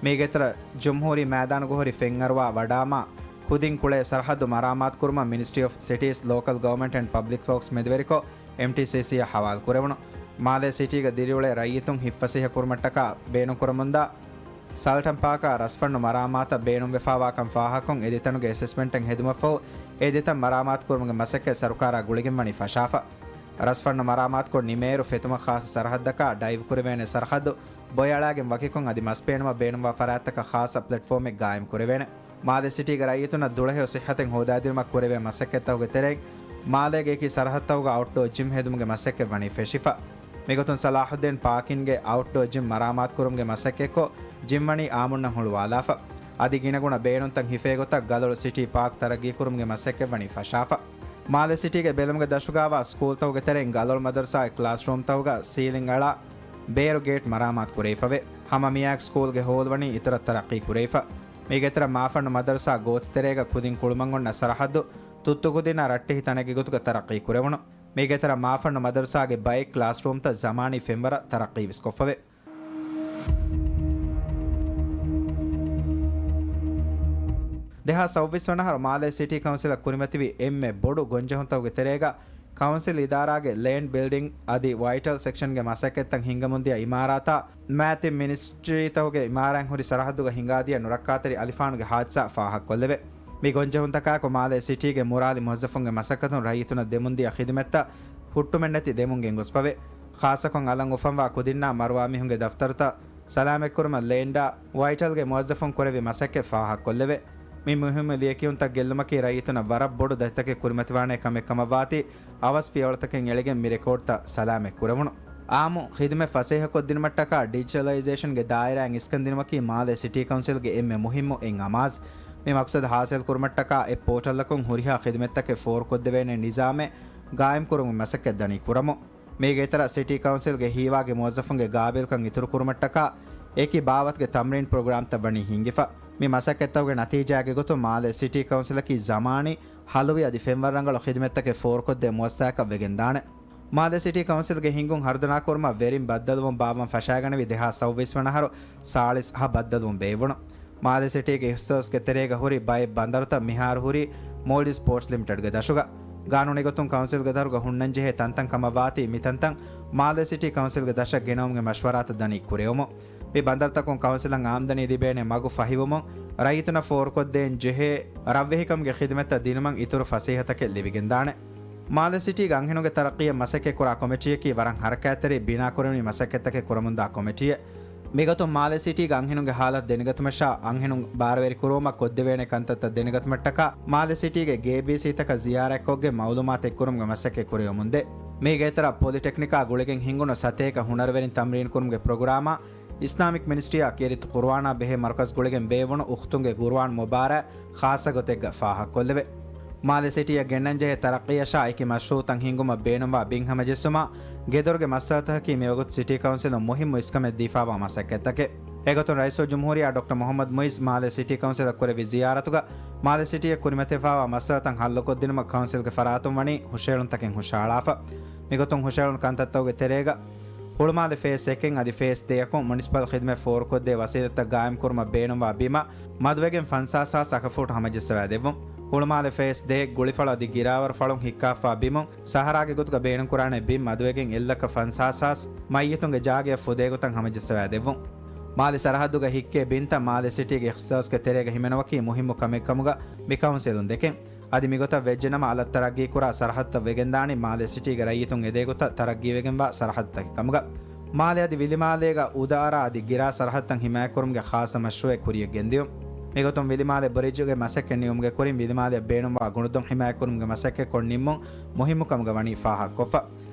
މީގެތެރެ ޖުމްހޫރީ މައިދާނުގަ ހުރި ފެންއަރުވާ ވަޑާމާ ކުދިން ކުޅޭ ސަރަހައްދު މަރާމާތުކުރުމަށް މިނިސްޓްރީ އޮފް ސިޓީސް، ލޯކަލް ގަވަރމަންޓް އެންޑް ޕަބްލިކް ވޯކްސް މެދުވެރިކޮށް، އެމްޓީސީސީއަށް ހަވާލު ކުރެވުނު. މާލޭ ސިޓީގަ ދިރިއުޅޭ ރައްޔިތުން ހިއްފަސޭހަ ކުރުމަށްޓަކާ ބޭނުންކުރަމުންދާ ސަލްޓަން ޕާކާ ރަސްފަންނު މަރާމާތަށް ބޭނުންވެފާވާކަން ފާހަގަކޮށް، އެދިތަނުގެ އެސެސްމަންޓެއް ހެދުމަށްފަހު، އެދިތަން މަރާމާތުކުރުމުގެ މަސައްކަތް ސަރުކާރާ ގުޅިގެން ވަނީ ފަށާފަ. ރަސްފަންނު މަރާމާތުކޮށް ނިމޭއިރު، ފެތުމަށް ޚާއްޞަ ސަރަހައްދަކާ ޑައިވް ކުރެވޭނެ ސަރަހައްދު ބޮއެއަޅާގެން ވަކިކޮށް، އަދި މަސް ބޭނުމަށް ބޭނުންވާ ފަރާތްތަކަށް ޚާއްޞަ ޕްލެޓްފޯމެއް ގާއިމް ކުރެވޭނެ. މާލެ ސިޓީގެ ރައްޔިތުންނަށް ދުޅަހެޔޮ ސިއްހަތެއް ހޯދާދިނުމަށް ކުރެވޭ މަސައްކަތްތަކުގެ ތެރެއިން، މާލޭގެ އެކި ސަރަހައްދުތަކުގަ އައުޓްޑޯ ޖިމް ހެދުމުގެ މަސައްކަތް ވަނީ ފެށިފަ. މިގޮތުން ސަލާހުއްދީން ޕާކިންގެ އައުޓްޑޯ ޖިމް މަރާމާތުކުރުމުގެ މަސައްކަތްކޮށް، ޖިމް ވަނީ އާއްމުންނަށް ހުޅުވާލާފަ. އަދި ގިނަގުނަ ބޭނުންތައް ހިފޭ ގޮތަށް ގަލޮޅު ސިޓީ ޕާކް ތަރައްގީކުރުމުގެ މަސައްކަތް ވަނީ ފަށާފަ. މާލެ ސިޓީގެ ބެލުމުގެ ދަށުގައިވާ ސްކޫލްތަކުގެ ތެރެއިން ގަލޮޅު މަދަރުސާގެ ކްލާސްރޫމްތަކުގަ ސީލިން އަޅާ، ބޭރު ގޭޓް މަރާމާތު ކުރެވިފަވޭ. ހަމަ މިއާއެކު ސްކޫލްގެ ހޯލް ވަނީ އިތުރަށް ތަރައްޤީ ކުރެވިފަ. މީގެތެރެ މާފަންނު މަދަރުސާ ގޯތިތެރޭގަ ކުދިން ކުޅުމަށް އޮންނަ ސަރަހައްދު ތުއްތުކުދިންނާ ރައްޓެހި ތަނެއްގެ ގޮތުގަ ތަރައްޤީ ކުރެވުނު. މީގެތެރެ މާފަންނު މަދަރުސާގެ ބައެއް ކްލާސްރޫމްތައް ޒަމާނީ ފެންވަރަށް ތަރައްޤީވެސް ކޮށްފަވޭ. ދެހާސް ސައުވީސް ވަނަ އަހަރު މާލޭ ސިޓީ ކައުންސިލަށް ކުރިމަތިވި އެންމެ ބޮޑު ގޮންޖެހުންތަކުގެ ތެރޭގަ ކައުންސިލް އިދާރާގެ ލޭންޑް ބިލްޑިން އަދި ވައިޓަލް ސެކްޝަންގެ މަސައްކަތްތައް ހިންގަމުންދިޔަ އިމާރާތާ މާތި މިނިސްޓްރީތަކުގެ އިމާރާތް ހުރި ސަރަހައްދުގަ ހިނގާދިޔަ ނުރައްކާތެރި އަލިފާނުގެ ހާދިސާ ފާހަގަކޮށްލެވޭ. މި ގޮންޖެހުންތަކާއެކު މާލޭ ސިޓީގެ މުރާލި މުވައްޒަފުންގެ މަސައްކަތުން ރައްޔިތުންނަށް ދެމުންދިޔަ ޚިދުމަތްތައް ހުއްޓުމެއްނެތި ދެމުން ގެންގޮސްފަވޭ. ޚާއްޞަކޮށް އަލަށް އުފަންވާ ކުދިންނާ މަރުވާމީހުންގެ ދަފްތަރުތައް ސަލާމަތްކުރުމަށް ލޭންޑާ ވައިޓަލްގެ މުވައްޒަފުން ކުރެއްވި މަސައްކަތް ފާހަގަކޮށްލެވޭ. މި މުހިއްމު ލިޔެކިޔުންތައް ގެއްލުމަކީ ރައްޔިތުންނަށް ވަރަށް ބޮޑު ދަތިތަކެއް ކުރިމަތިވާނޭ ކަމެއް ކަމަށްވާތީ، އަވަސް ފިޔަވަޅުތަކެއް އެޅިގެން މި ރެކޯޑްތައް ސަލާމަތް ކުރެވުނު. އާއްމު ޚިދުމަތް ފަސޭހަކޮށްދިނުމަށްޓަކާ ޑިޖިޓަލައިޒޭޝަންގެ ދާއިރާއިން އިސްކަންދިނުމަކީ މާލޭ ސިޓީ ކައުންސިލްގެ އެންމެ މުހިއްމު އެއް އަމާޒް. މި މަޤްޞަދު ހާސިލްކުރުމަށްޓަކާ އެއް ޕޯޓަލަކުން ހުރިހާ ޚިދުމަތްތަކެއް ފޯރުކޮށްދެވޭނެ ނިޒާމެއް ގާއިމްކުރުމުގެ މަސައްކަތް ދަނީ ކުރަމުން. މީގެ އިތުރަށް ސިޓީ ކައުންސިލްގެ ހީވާގި މުވައްޒަފުންގެ ގާބިލްކަން އިތުރުކުރުމަށްޓަކާ އެކި ބާވަތުގެ ތަމްރީން ޕްރޮގްރާމްތައް ވަނީ ހިންގިފަ. މި މަސައްކަތްތަކުގެ ނަތީޖާގެ ގޮތުން މާލޭ ސިޓީ ކައުންސިލަކީ ޒަމާނީ، ހަލުވި އަދި ފެންވަރު ރަނގަޅު ޚިދުމަތްތަކެއް ފޯރުކޮށްދޭ މުވައްސަސާއަކަށް ވެގެންދާނެ. މާލޭ ސިޓީ ކައުންސިލްގެ ހިންގުން ހަރުދަނާކުރުމަށް ވެރިން ބައްދަލުވުން ބާއްވަން ފަށާގަނެވި ދެހާސް ސައުވީސް ވަނަ އަހަރު ސާޅީސް ހަ ބައްދަލުވުން ބޭއްވުނު. މާލޭ ސިޓީގެ އިޚްތިޞާޞްގެ ތެރޭގަ ހުރި ބައެއް ބަނދަރުތައް މިހާރު ހުރީ މޯލްޑިވްސް ޕޯޓްސް ލިމިޓެޑްގެ ދަށުގަ. ގާނޫނީ ގޮތުން ކައުންސިލްގެ ދަށުގަ ހުންނަންޖެހޭ ތަންތަން ކަމަށް ވާތީ، މި ތަންތަން މާލޭ ސިޓީ ކައުންސިލްގެ ދަށަށް ގެނައުމުގެ މަޝްވަރާތައް ދަނީ ކުރެވުމުން. މި ބަނދަރުތަކުން ކައުންސިލަށް އާމްދަނީ ލިބޭނެ މަގު ފަހިވުމުން، ރައްޔިތުންނަށް ފޯރުކޮށްދޭން ޖެހޭ ރަށްވެހިކަމުގެ ޚިދުމަތްތައް ދިނުމަށް އިތުރު ފަސޭހަތަކެއް ލިބިގެންދާނެ. މާލެ ސިޓީގެ އަންހެނުންގެ ތަރައްޤީއަށް މަސައްކަތްކުރާ ކޮމިޓީއަކީ ވަރަށް ހަރަކާތްތެރި ބިނާކުރެވުނީ މަސައްކަތްތަކެއް ކުރަމުންދާ ކޮމިޓީއެއް. މިގޮތުން މާލެ ސިޓީގެ އަންހެނުންގެ ހާލަތު ދެނެގަތުމަށާ، އަންހެނުން ބާރުވެރިކުރުވުމަށް ކޮށްދެވޭނެ ކަންތައްތައް ދެނެގަތުމަށްޓަކާ، މާލެ ސިޓީގެ ގޭބީސީތަކަށް ޒިޔާރަތްކޮށްގެން މައުލޫމާތު އެއްކުރުމުގެ މަސައްކަތް ކުރެވެމުންދޭ. މީގެ އިތުރަށް ޕޮލިޓެކްނިކާ ގުޅިގެން ހިންގުނު ސަތޭކަ ހުނަރުވެރިން ތަމްރީންކުރުމުގެ ޕްރޮގްރާމާ، އިސްލާމިކް މިނިސްޓްރީއާ ކީރިތި ޤުރުއާނާ ބެހޭ މަރުކަޒް ގުޅިގެން ބޭއްވުނު އުޚްތުންގެ ޤުރުއާން މުބާރާތް ޚާއްޞަ ގޮތެއްގަ ފާހަގަކޮށްލެވޭ. މާލެ ސިޓީއަށް ގެންނަންޖެހޭ ތަރައްޤީއަށާ އެކި މަޝްރޫޢުތައް ހިންގުމަށް ބޭނުންވާ ބިން ހަމަޖެއްސުމާ، ގެދޮރުގެ މައްސަލަތަކަކީ މިވަގުތު ސިޓީ ކައުންސިލުން މުހިއްމު އިސްކަމެއް ދީފާވާ މަސައްކަތްތަކެއް. އެގޮތުން ރައީސުލްޖުމްހޫރިއްޔާ ޑޮކްޓަރ މުޙައްމަދު މުޢިއްޒު މާލެ ސިޓީ ކައުންސިލަށް ކުރެއްވި ޒިޔާރަތުގަ، މާލެ ސިޓީއަށް ކުރިމަތިވެފާވާ މައްސަލަތައް ހައްލުކޮށްދިނުމަށް ކައުންސިލްގެ ފަރާތުން ވަނީ ހުށަހެޅުންތަކެއް ހުށަހަޅާފަ. މިގޮތުން ހުށަހެޅުނު ކަންތައްތަކުގެ ތެރޭގަ، ހުޅުމާލެ ފޭސް އެކެއް އަދި ފޭސް ދޭއަކުން މުނިސިޕަލް ޚިދުމަތް ފޯރުކޮށްދޭ ވަސީލަތްތައް ގާއިމްކުރުމަށް ބޭނުންވާ ބިމަށް މަދުވެގެން ފަންސާސް ހާސް އަކަފޫޓު ހަމަޖައްސަވާދެއްވުން. ހުޅުމާލެ ފޭސް ދޭ ގުޅިފަޅު އަދި ގިރާވަރު ފަޅުން ހިއްކާފާ ބިމުން ސަހަރާގެ ގޮތުގަ ބޭނުންކުރާނެ ބިން މަދުވެގެން އެއްލައްކަ ފަންސާސް ހާސް މައްޔިތުންގެ ޖާގަޔަށް ފުދޭގޮތަށް ހަމަޖައްސަވާދެއްވުން. މާލެ ސަރަހައްދުގަ ހިއްކޭ ބިންތައް މާލެ ސިޓީގެ އިޚްތިޞާޞްގެ ތެރޭގަ ހިމެނުމަކީ މުހިއްމު ކަމެއްކަމުގަ މި ކައުންސިލުން ދެކެން. އަދި މިގޮތަށް ވެއްޖެނަމަ އަލަށް ތަރައްގީކުރާ ސަރަހައްދުތައް ވެގެންދާނީ މާލެ ސިޓީގެ ރައްޔިތުން އެދޭގޮތަށް ތަރައްގީވެގެންވާ ސަރަހައްދުތަކެއް ކަމުގަ. މާލެ އަދި ވިލިމާލޭގަ އުދާރާ އަދި ގިރާ ސަރަހައްދުތައް ހިމާޔަތްކުރުމުގެ ޚާއްޞަ މަޝްރޫޢެއް ކުރިޔަށް ގެންދިޔުން. މިގޮތުން ވިލިމާލެ ބްރިޖުގެ މަސައްކަތް ނިމުމުގެ ކުރިން ވިލިމާލެއަށް ބޭނުންވާ ގުނުދޮން ހިމާޔަތްކުރުމުގެ މަސައްކަތްކޮށް ނިންމުން މުހިއްމު ކަމުގަ ވަނީ ފާހަގަކޮށްފަ.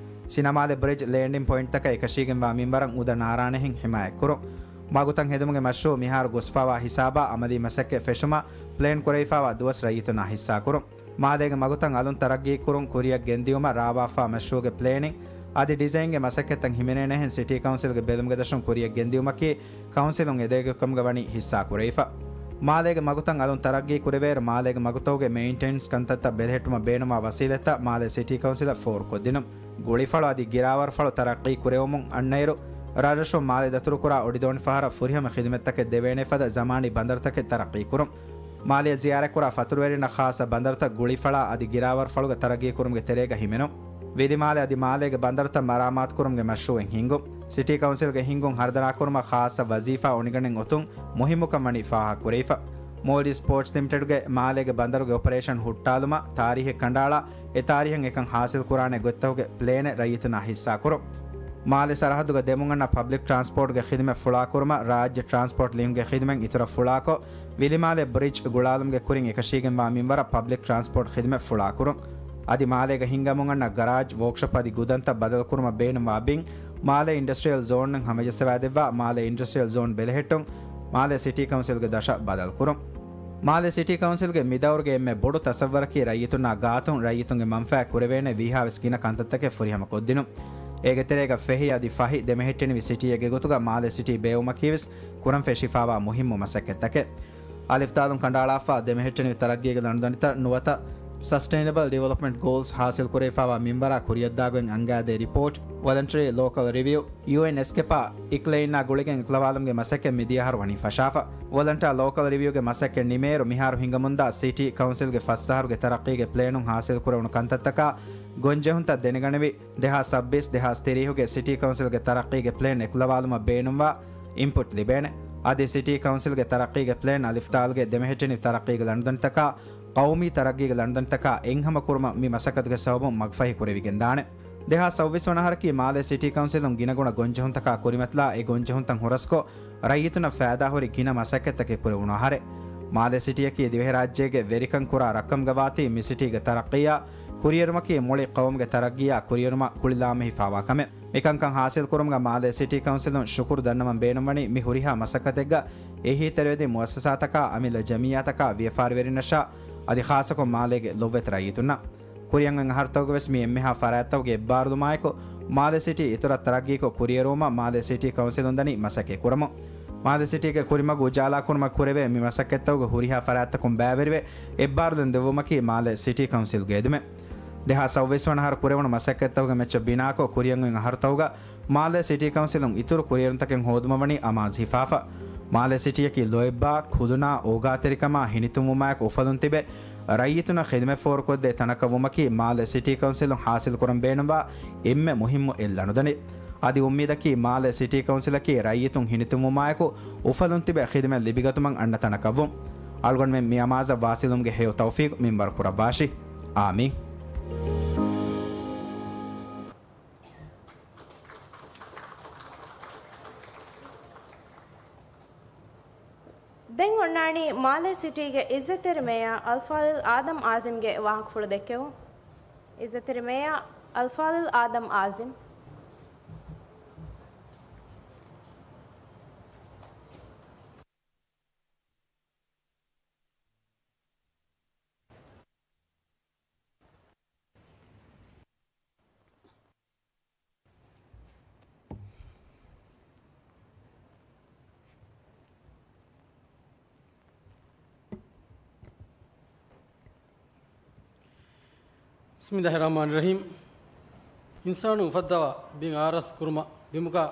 ސިނަމާލެ ބްރިޖް ލޭންޑިން ޕޮއިންޓްތަކަށް އެކަށީގެންވާ މިންވަރަށް އުދަ ނާރާނެހެން ހިމާޔަތްކުރުން. މަގުތައް ހެދުމުގެ މަޝްރޫޢު މިހާރު ގޮސްފާވާ ހިސާބާ އަމަލީ މަސައްކަތް ފެށުމަށް ޕްލޭން ކުރެވިފާވާ ދުވަސް ރައްޔިތުންނާ ހިއްސާކުރުން. މާލޭގެ މަގުތައް އަލުން ތަރައްގީކުރުން ކުރިޔަށް ގެންދިޔުމަށް ރާވާފާ މަޝްރޫޢުގެ ޕްލޭނިން އަދި ޑިޒައިންގެ މަސައްކަތްތައް ހިމެނޭނެހެން ސިޓީ ކައުންސިލްގެ ބެލުމުގެ ދަށުން ކުރިޔަށް ގެންދިޔުމަކީ ކައުންސިލުން އެދޭގޮތްކަމުގަ ވަނީ ހިއްސާ ކުރެވިފަ. މާލޭގެ މަގުތައް އަލުން ތަރައްގީ ކުރެވޭއިރު، މާލޭގެ މަގުތަކުގެ މެއިންޓެނަންސް ކަންތައްތައް ބެލެހެއްޓުމަށް ބޭނުންވާ ވަސީލަތްތައް މާލޭ ސިޓީ ކައުންސިލަށް ފޯރުކޮށްދިނުން. ގުޅިފަޅު އަދި ގިރާވަރުފަޅު ތަރައްގީ ކުރެވެމުން އަންނައިރު، ރަށްރަށުން މާލެ ދަތުރުކުރާ އޮޑިދޯނިފަހަރަށް ފުރިހަމަ ޚިދުމަތްތަކެއް ދެވޭނެ ފަދަ ޒަމާނީ ބަނދަރުތަކެއް ތަރައްގީކުރުން. މާލެއަށް ޒިޔާރަތްކުރާ ފަތުރުވެރިންނަށް ޚާއްޞަ ބަނދަރުތައް ގުޅިފަޅާ އަދި ގިރާވަރުފަޅުގެ ތަރައްގީކުރުމުގެ ތެރޭގަ ހިމެނުން. ވިލިމާލެ އަދި މާލޭގެ ބަނދަރުތައް މަރާމާތުކުރުމުގެ މަޝްރޫޢެއް ހިންގުން. ސިޓީ ކައުންސިލްގެ ހިންގުން ހަރުދަނާކުރުމަށް ޚާއްޞަ ވަޒީފާ އޮނިގަނޑެއް އޮތުން މުހިއްމުކަން ވަނީ ފާހަގަކުރެވިފަ. މޯލްޑިވްސް ޕޯޓްސް ލިމިޓެޑްގެ މާލޭގެ ބަނދަރުގެ އޮޕަރޭޝަން ހުއްޓާލުމަށް ތާރީހެއް ކަނޑައަޅާ، އެ ތާރީހަށް އެކަން ހާސިލްކުރާނެ ގޮތްތަކުގެ ޕްލޭނެއް ރައްޔިތުންނާ ހިއްސާކުރުން. މާލެ ސަރަހައްދުގަ ދެމުން އަންނަ ޕަބްލިކް ޓްރާންސްޕޯޓްގެ ޚިދުމަތް ފުޅާކުރުމަށް ރާއްޖެ ޓްރާންސްޕޯޓް ލިޔުންގެ ޚިދުމަތް އިތުރަށް ފުޅާކޮށް، ވިލިމާލެ ބްރިޖް ގުޅާލުމުގެ ކުރިން އެކަށީގެންވާ މިންވަރަށް ޕަބްލިކް ޓްރާންސްޕޯޓް ޚިދުމަތް ފުޅާކުރުން. އަދި މާލޭގަ ހިންގަމުން އަންނަ ގަރާޖް، ވޯކްޝޮޕް އަދި ގުދަންތައް ބަދަލުކުރުމަށް ބޭނުންވާ ބިން މާލޭ އިންޑަސްޓްރިއަލް ޒޯންއަށް ހަމަޖައްސަވާދެއްވާ، މާލޭ އިންޑަސްޓްރިއަލް ޒޯން ބެލެހެއްޓުން މާލޭ ސިޓީ ކައުންސިލްގެ ދަށަށް ބަދަލުކުރުން. މާލޭ ސިޓީ ކައުންސިލްގެ މިދައުރުގެ އެންމެ ބޮޑު ތަސައްވަރަކީ ރައްޔިތުންނާ ގާތުން ރައްޔިތުންގެ މަންފާއަށް ކުރެވޭނެ ވީހާވެސް ގިނަ ކަންތައްތަކެއް ފުރިހަމަކޮށްދިނުން. އޭގެ ތެރޭގަ ފެހި އަދި ފަހި ދެމެހެއްޓެނިވި ސިޓީއެއްގެ ގޮތުގަ މާލޭ ސިޓީ ބޭއްވުމަކީވެސް ކުރަން ފެށިފާވާ މުހިއްމު މަސައްކަތްތަކެއް. އަލިފްދާލުން ކަނޑައަޅާފާ ދެމެހެއްޓެނިވި ތަރައްގީގެ ލަނޑުދަނޑިތައް ނުވަތަ ސަސްޓެއިނަބަލް ޑިވެލޮޕްމަންޓް ގޯލްސް ހާސިލްކުރެވިފާވާ މިންވަރާ ކުރިޔަށްދާގޮތް އަންގާދޭ ރިޕޯޓް، ވޮލަންޓަރީ ލޯކަލް ރިވިއު، ޔޫއެންއެސްކެޕާ އިކްލެއިންނާ ގުޅިގެން އިކުލަވާލުމުގެ މަސައްކަތް މިދިޔަ އަހަރު ވަނީ ފަށާފަ. ވޮލަންޓާ ލޯކަލް ރިވިއުގެ މަސައްކަތް ނިމޭއިރު މިހާރު ހިނގަމުންދާ ސިޓީ ކައުންސިލްގެ ފަސް އަހަރުގެ ތަރައްޤީގެ ޕްލޭނުން ހާސިލްކުރެވުނު ކަންތައްތަކާ ގޮންޖެހުންތައް ދެނެގަނެވި، ދެހާސް ސައްބީސް ދެހާސް ތިރީހުގެ ސިޓީ ކައުންސިލްގެ ތަރައްޤީގެ ޕްލޭން އެކުލަވާލުމަށް ބޭނުންވާ އިންޕުޓް ލިބޭނެ. އަދި ސިޓީ ކައުންސިލްގެ ތަރައްޤީގެ ޕްލޭން އަލިފްދާލުގެ ދެމެހެއްޓެނިވި ތަރައްޤީގެ ލަނޑުދަނޑިތަކާ ޤައުމީ ތަރައްގީގެ ލަނޑުދަނޑިތަކާ އެއްހަމަ ކުރުމަށް މި މަސައްކަތުގެ ސަބަބުން މަގުފަހި ކުރެވިގެންދާނެ. ދެހާސް ސައުވީސް ވަނަ އަހަރަކީ މާލޭ ސިޓީ ކައުންސިލުން ގިނަގުނަ ގޮންޖެހުންތަކާ ކުރިމަތިލާ އެ ގޮންޖެހުންތައް ހުރަސްކޮށް، ރައްޔިތުންނަށް ފައިދާހުރި ގިނަ މަސައްކަތްތަކެއް ކުރެވުނު އަހަރެއް. މާލޭ ސިޓީއަކީ ދިވެހިރާއްޖޭގެ ވެރިކަން ކުރާ ރަށްކަމުގަ ވާތީ، މި ސިޓީގެ ތަރައްޤީއާ ކުރިއެރުމަކީ މުޅި ޤައުމުގެ ތަރައްގީއާ ކުރިއެރުމަށް ކުޅިލާމެހިފާވާ ކަމެއް. މިކަންކަން ހާސިލްކުރުމުގަ މާލޭ ސިޓީ ކައުންސިލުން ޝުކުރު ދަންނަވަން ބޭނުންވަނީ މި ހުރިހާ މަސައްކަތެއްގަ އެހީތެރިވެދިން މުއައްސަސާތަކާ، އަމިއްލަ ޖަމިއްޔާތަކާ، ވިޔަފާރިވެރިންނަށާ އަދި ޚާއްޞަކޮށް މާލޭގެ ލޮބުވެތި ރައްޔިތުންނަށް. ކުރިއަށް އޮތް އަހަރުތަކުގަވެސް މި އެންމެހާ ފަރާތްތަކުގެ އެއްބާރުލުމާއެކު، މާލެ ސިޓީ އިތުރަށް ތަރައްގީކޮށް ކުރިއެރުވުމަށް މާލެ ސިޓީ ކައުންސިލުން ދަނީ މަސައްކަތް ކުރަމުން. މާލެ ސިޓީގެ ކުރިމަގު އުޖާލާކުރުމަށް ކުރެވޭ މި މަސައްކަތްތަކުގެ ހުރިހާ ފަރާތްތަކުން ބައިވެރިވެ، އެއްބާރުލުން ދެއްވުމަކީ މާލެ ސިޓީ ކައުންސިލްގެ އެދުމެއް. ދެހާސް ސައުވީސް ވަނަ އަހަރު ކުރެވުނު މަސައްކަތްތަކުގެ މެޗަށް ބިނާކޮށް، ކުރިއަށް އޮތް އަހަރުތަކުގަ މާލެ ސިޓީ ކައުންސިލުން އިތުރު ކުރިއެރުންތަކެއް ހޯދުމަށް ވަނީ އަމާޒު ހިފާފަ. މާލެ ސިޓީއަކީ ލޯތްބާ، ކުލުނާ، އޯގާތެރިކަމާ ހިނިތުންވުމާއެކު އުފަލުން ތިބެ، ރައްޔިތުންނަށް ޚިދުމަތް ފޯރުކޮށްދޭ ތަނަކަށް ވުމަކީ މާލެ ސިޓީ ކައުންސިލުން ހާސިލްކުރަން ބޭނުންވާ އެންމެ މުހިއްމު އެއް ލަނޑުދަނޑި. އަދި އުއްމީދަކީ މާލެ ސިޓީ ކައުންސިލަކީ ރައްޔިތުން ހިނިތުންވުމާއެކު އުފަލުން ތިބެ ޚިދުމަތް ލިބިގަތުމަށް އަންނަ ތަނަކަށްވުން. އަޅުގަނޑުމެން މި އަމާޒަށް ވާސިލުވުމުގެ ހެޔޮ ތައުފީޤު މިންވަރު ކުރައްވާށި. އާމީން. ދެން އޮންނާނީ މާލެ ސިޓީގެ އިއްޒަތްތެރި މޭޔާ އަލްފާޟިލް އާދަމް އާޒިމްގެ ވާހަކަފުޅު ދެއްކެވުން. އިއްޒަތްތެރި މޭޔާ އަލްފާޟިލް އާދަމް އާޒިމް. بسم الله الرحمن الرحيم. އިންސާނުން އުފައްދަވާ ބިން އާރަސް ކުރުމަށް ބިމުގަ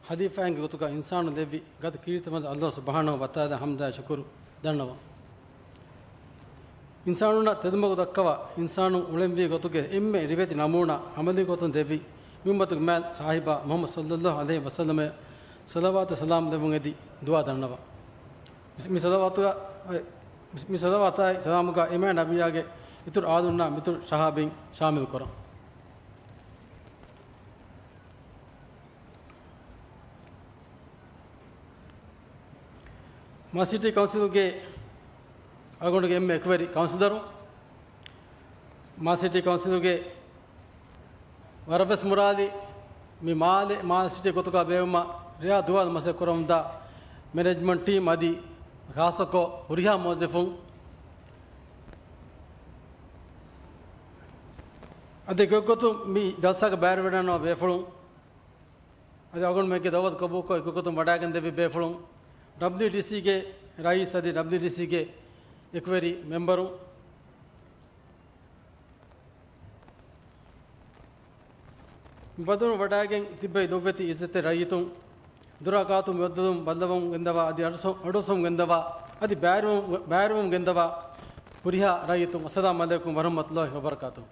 ހަލީފާއިންގެ ގޮތުގަ އިންސާނުން ލެއްވި ގަދަ ކީރިތި މަދު ﷲ ސުބްޙާނަހޫ ވަތަޢާލާ ޙަމްދާ ޝުކުރު ދަންނަވަން. އިންސާނުންނަށް ތެދުމަގު ދައްކަވާ، އިންސާނުން އުޅެންވީ ގޮތުގެ އެންމެ ރިވެތި ނަމޫނާ ޢަމަލީ ގޮތުން ދެއްވި މި އުއްމަތުގެ މާތް ސާހިބާ މުޙައްމަދު ޞައްލައްލާހު ޢަލައިހި ވަސައްލަމަށް ޞަލަވާތު ސަލާމް ލެއްވުން އެދި ދުޢާ ދަންނަވަން. މި ސަލަވާތުގަ، މި ސަލަވާތާއި ސަލާމުގަ އެމާ ނަބިއްޔާގެ އިތުރު އާލުންނާ މިތުރު ޞަޙާބީން ޝާމިލު ކުރަން. މާލެ ސިޓީ ކައުންސިލްގެ އަޅުގަނޑުގެ އެންމެ އެކުވެރި ކައުންސިލަރު، މާލެ ސިޓީ ކައުންސިލްގެ ވަރަށްވެސް މުރާލި މި މާލެ، މާލެ ސިޓީ ގޮތުގަ ބޭއްވުމަށް ރެޔާ ދުވާލު މަސައްކަތް ކުރަމުންދާ މެނޭޖްމަންޓް ޓީމް އަދި ޚާއްޞަކޮށް ހުރިހާ މުވައްޒަފުން އަދި ގޮތްގޮތުން މި ޖަލްސާގަ ބައިވެރިވެގަންނަވާ ބޭފުޅުން އަދި އަޅުގަނޑުމެންގެ ދަޢުވަތު ގަބޫލުކޮށް އެކުގޮތުން ވަޑައިގެންދެވި ބޭފުޅުން، ޑަބްލިއުޑީސީގެ ރައީސް އަދި ޑަބްލިއުޑީސީގެ އެކުވެރި މެމްބަރުން، މި ބަދަލު ވަޑައިގެން ތިއްބެވި ދޮށްވެތި އިއްޒަތްތެރި ރައްޔިތުން، ދުރާ ގާތު މުވައްދަލުން ބައްލަވަމުން ގެންދަވާ އަދި އަޑުސަ-، އަޑުއައްސަވަމުން ގެންދަވާ އަދި ބައިވެރިވަމުން، ބައިވެރިވަމުން ގެންދަވާ ހުރިހާ ރައްޔިތުން، އައްސަލާމް ޢަލައިކުމް ވަރަޙްމަތުﷲ ވަބަރަކާތުހު.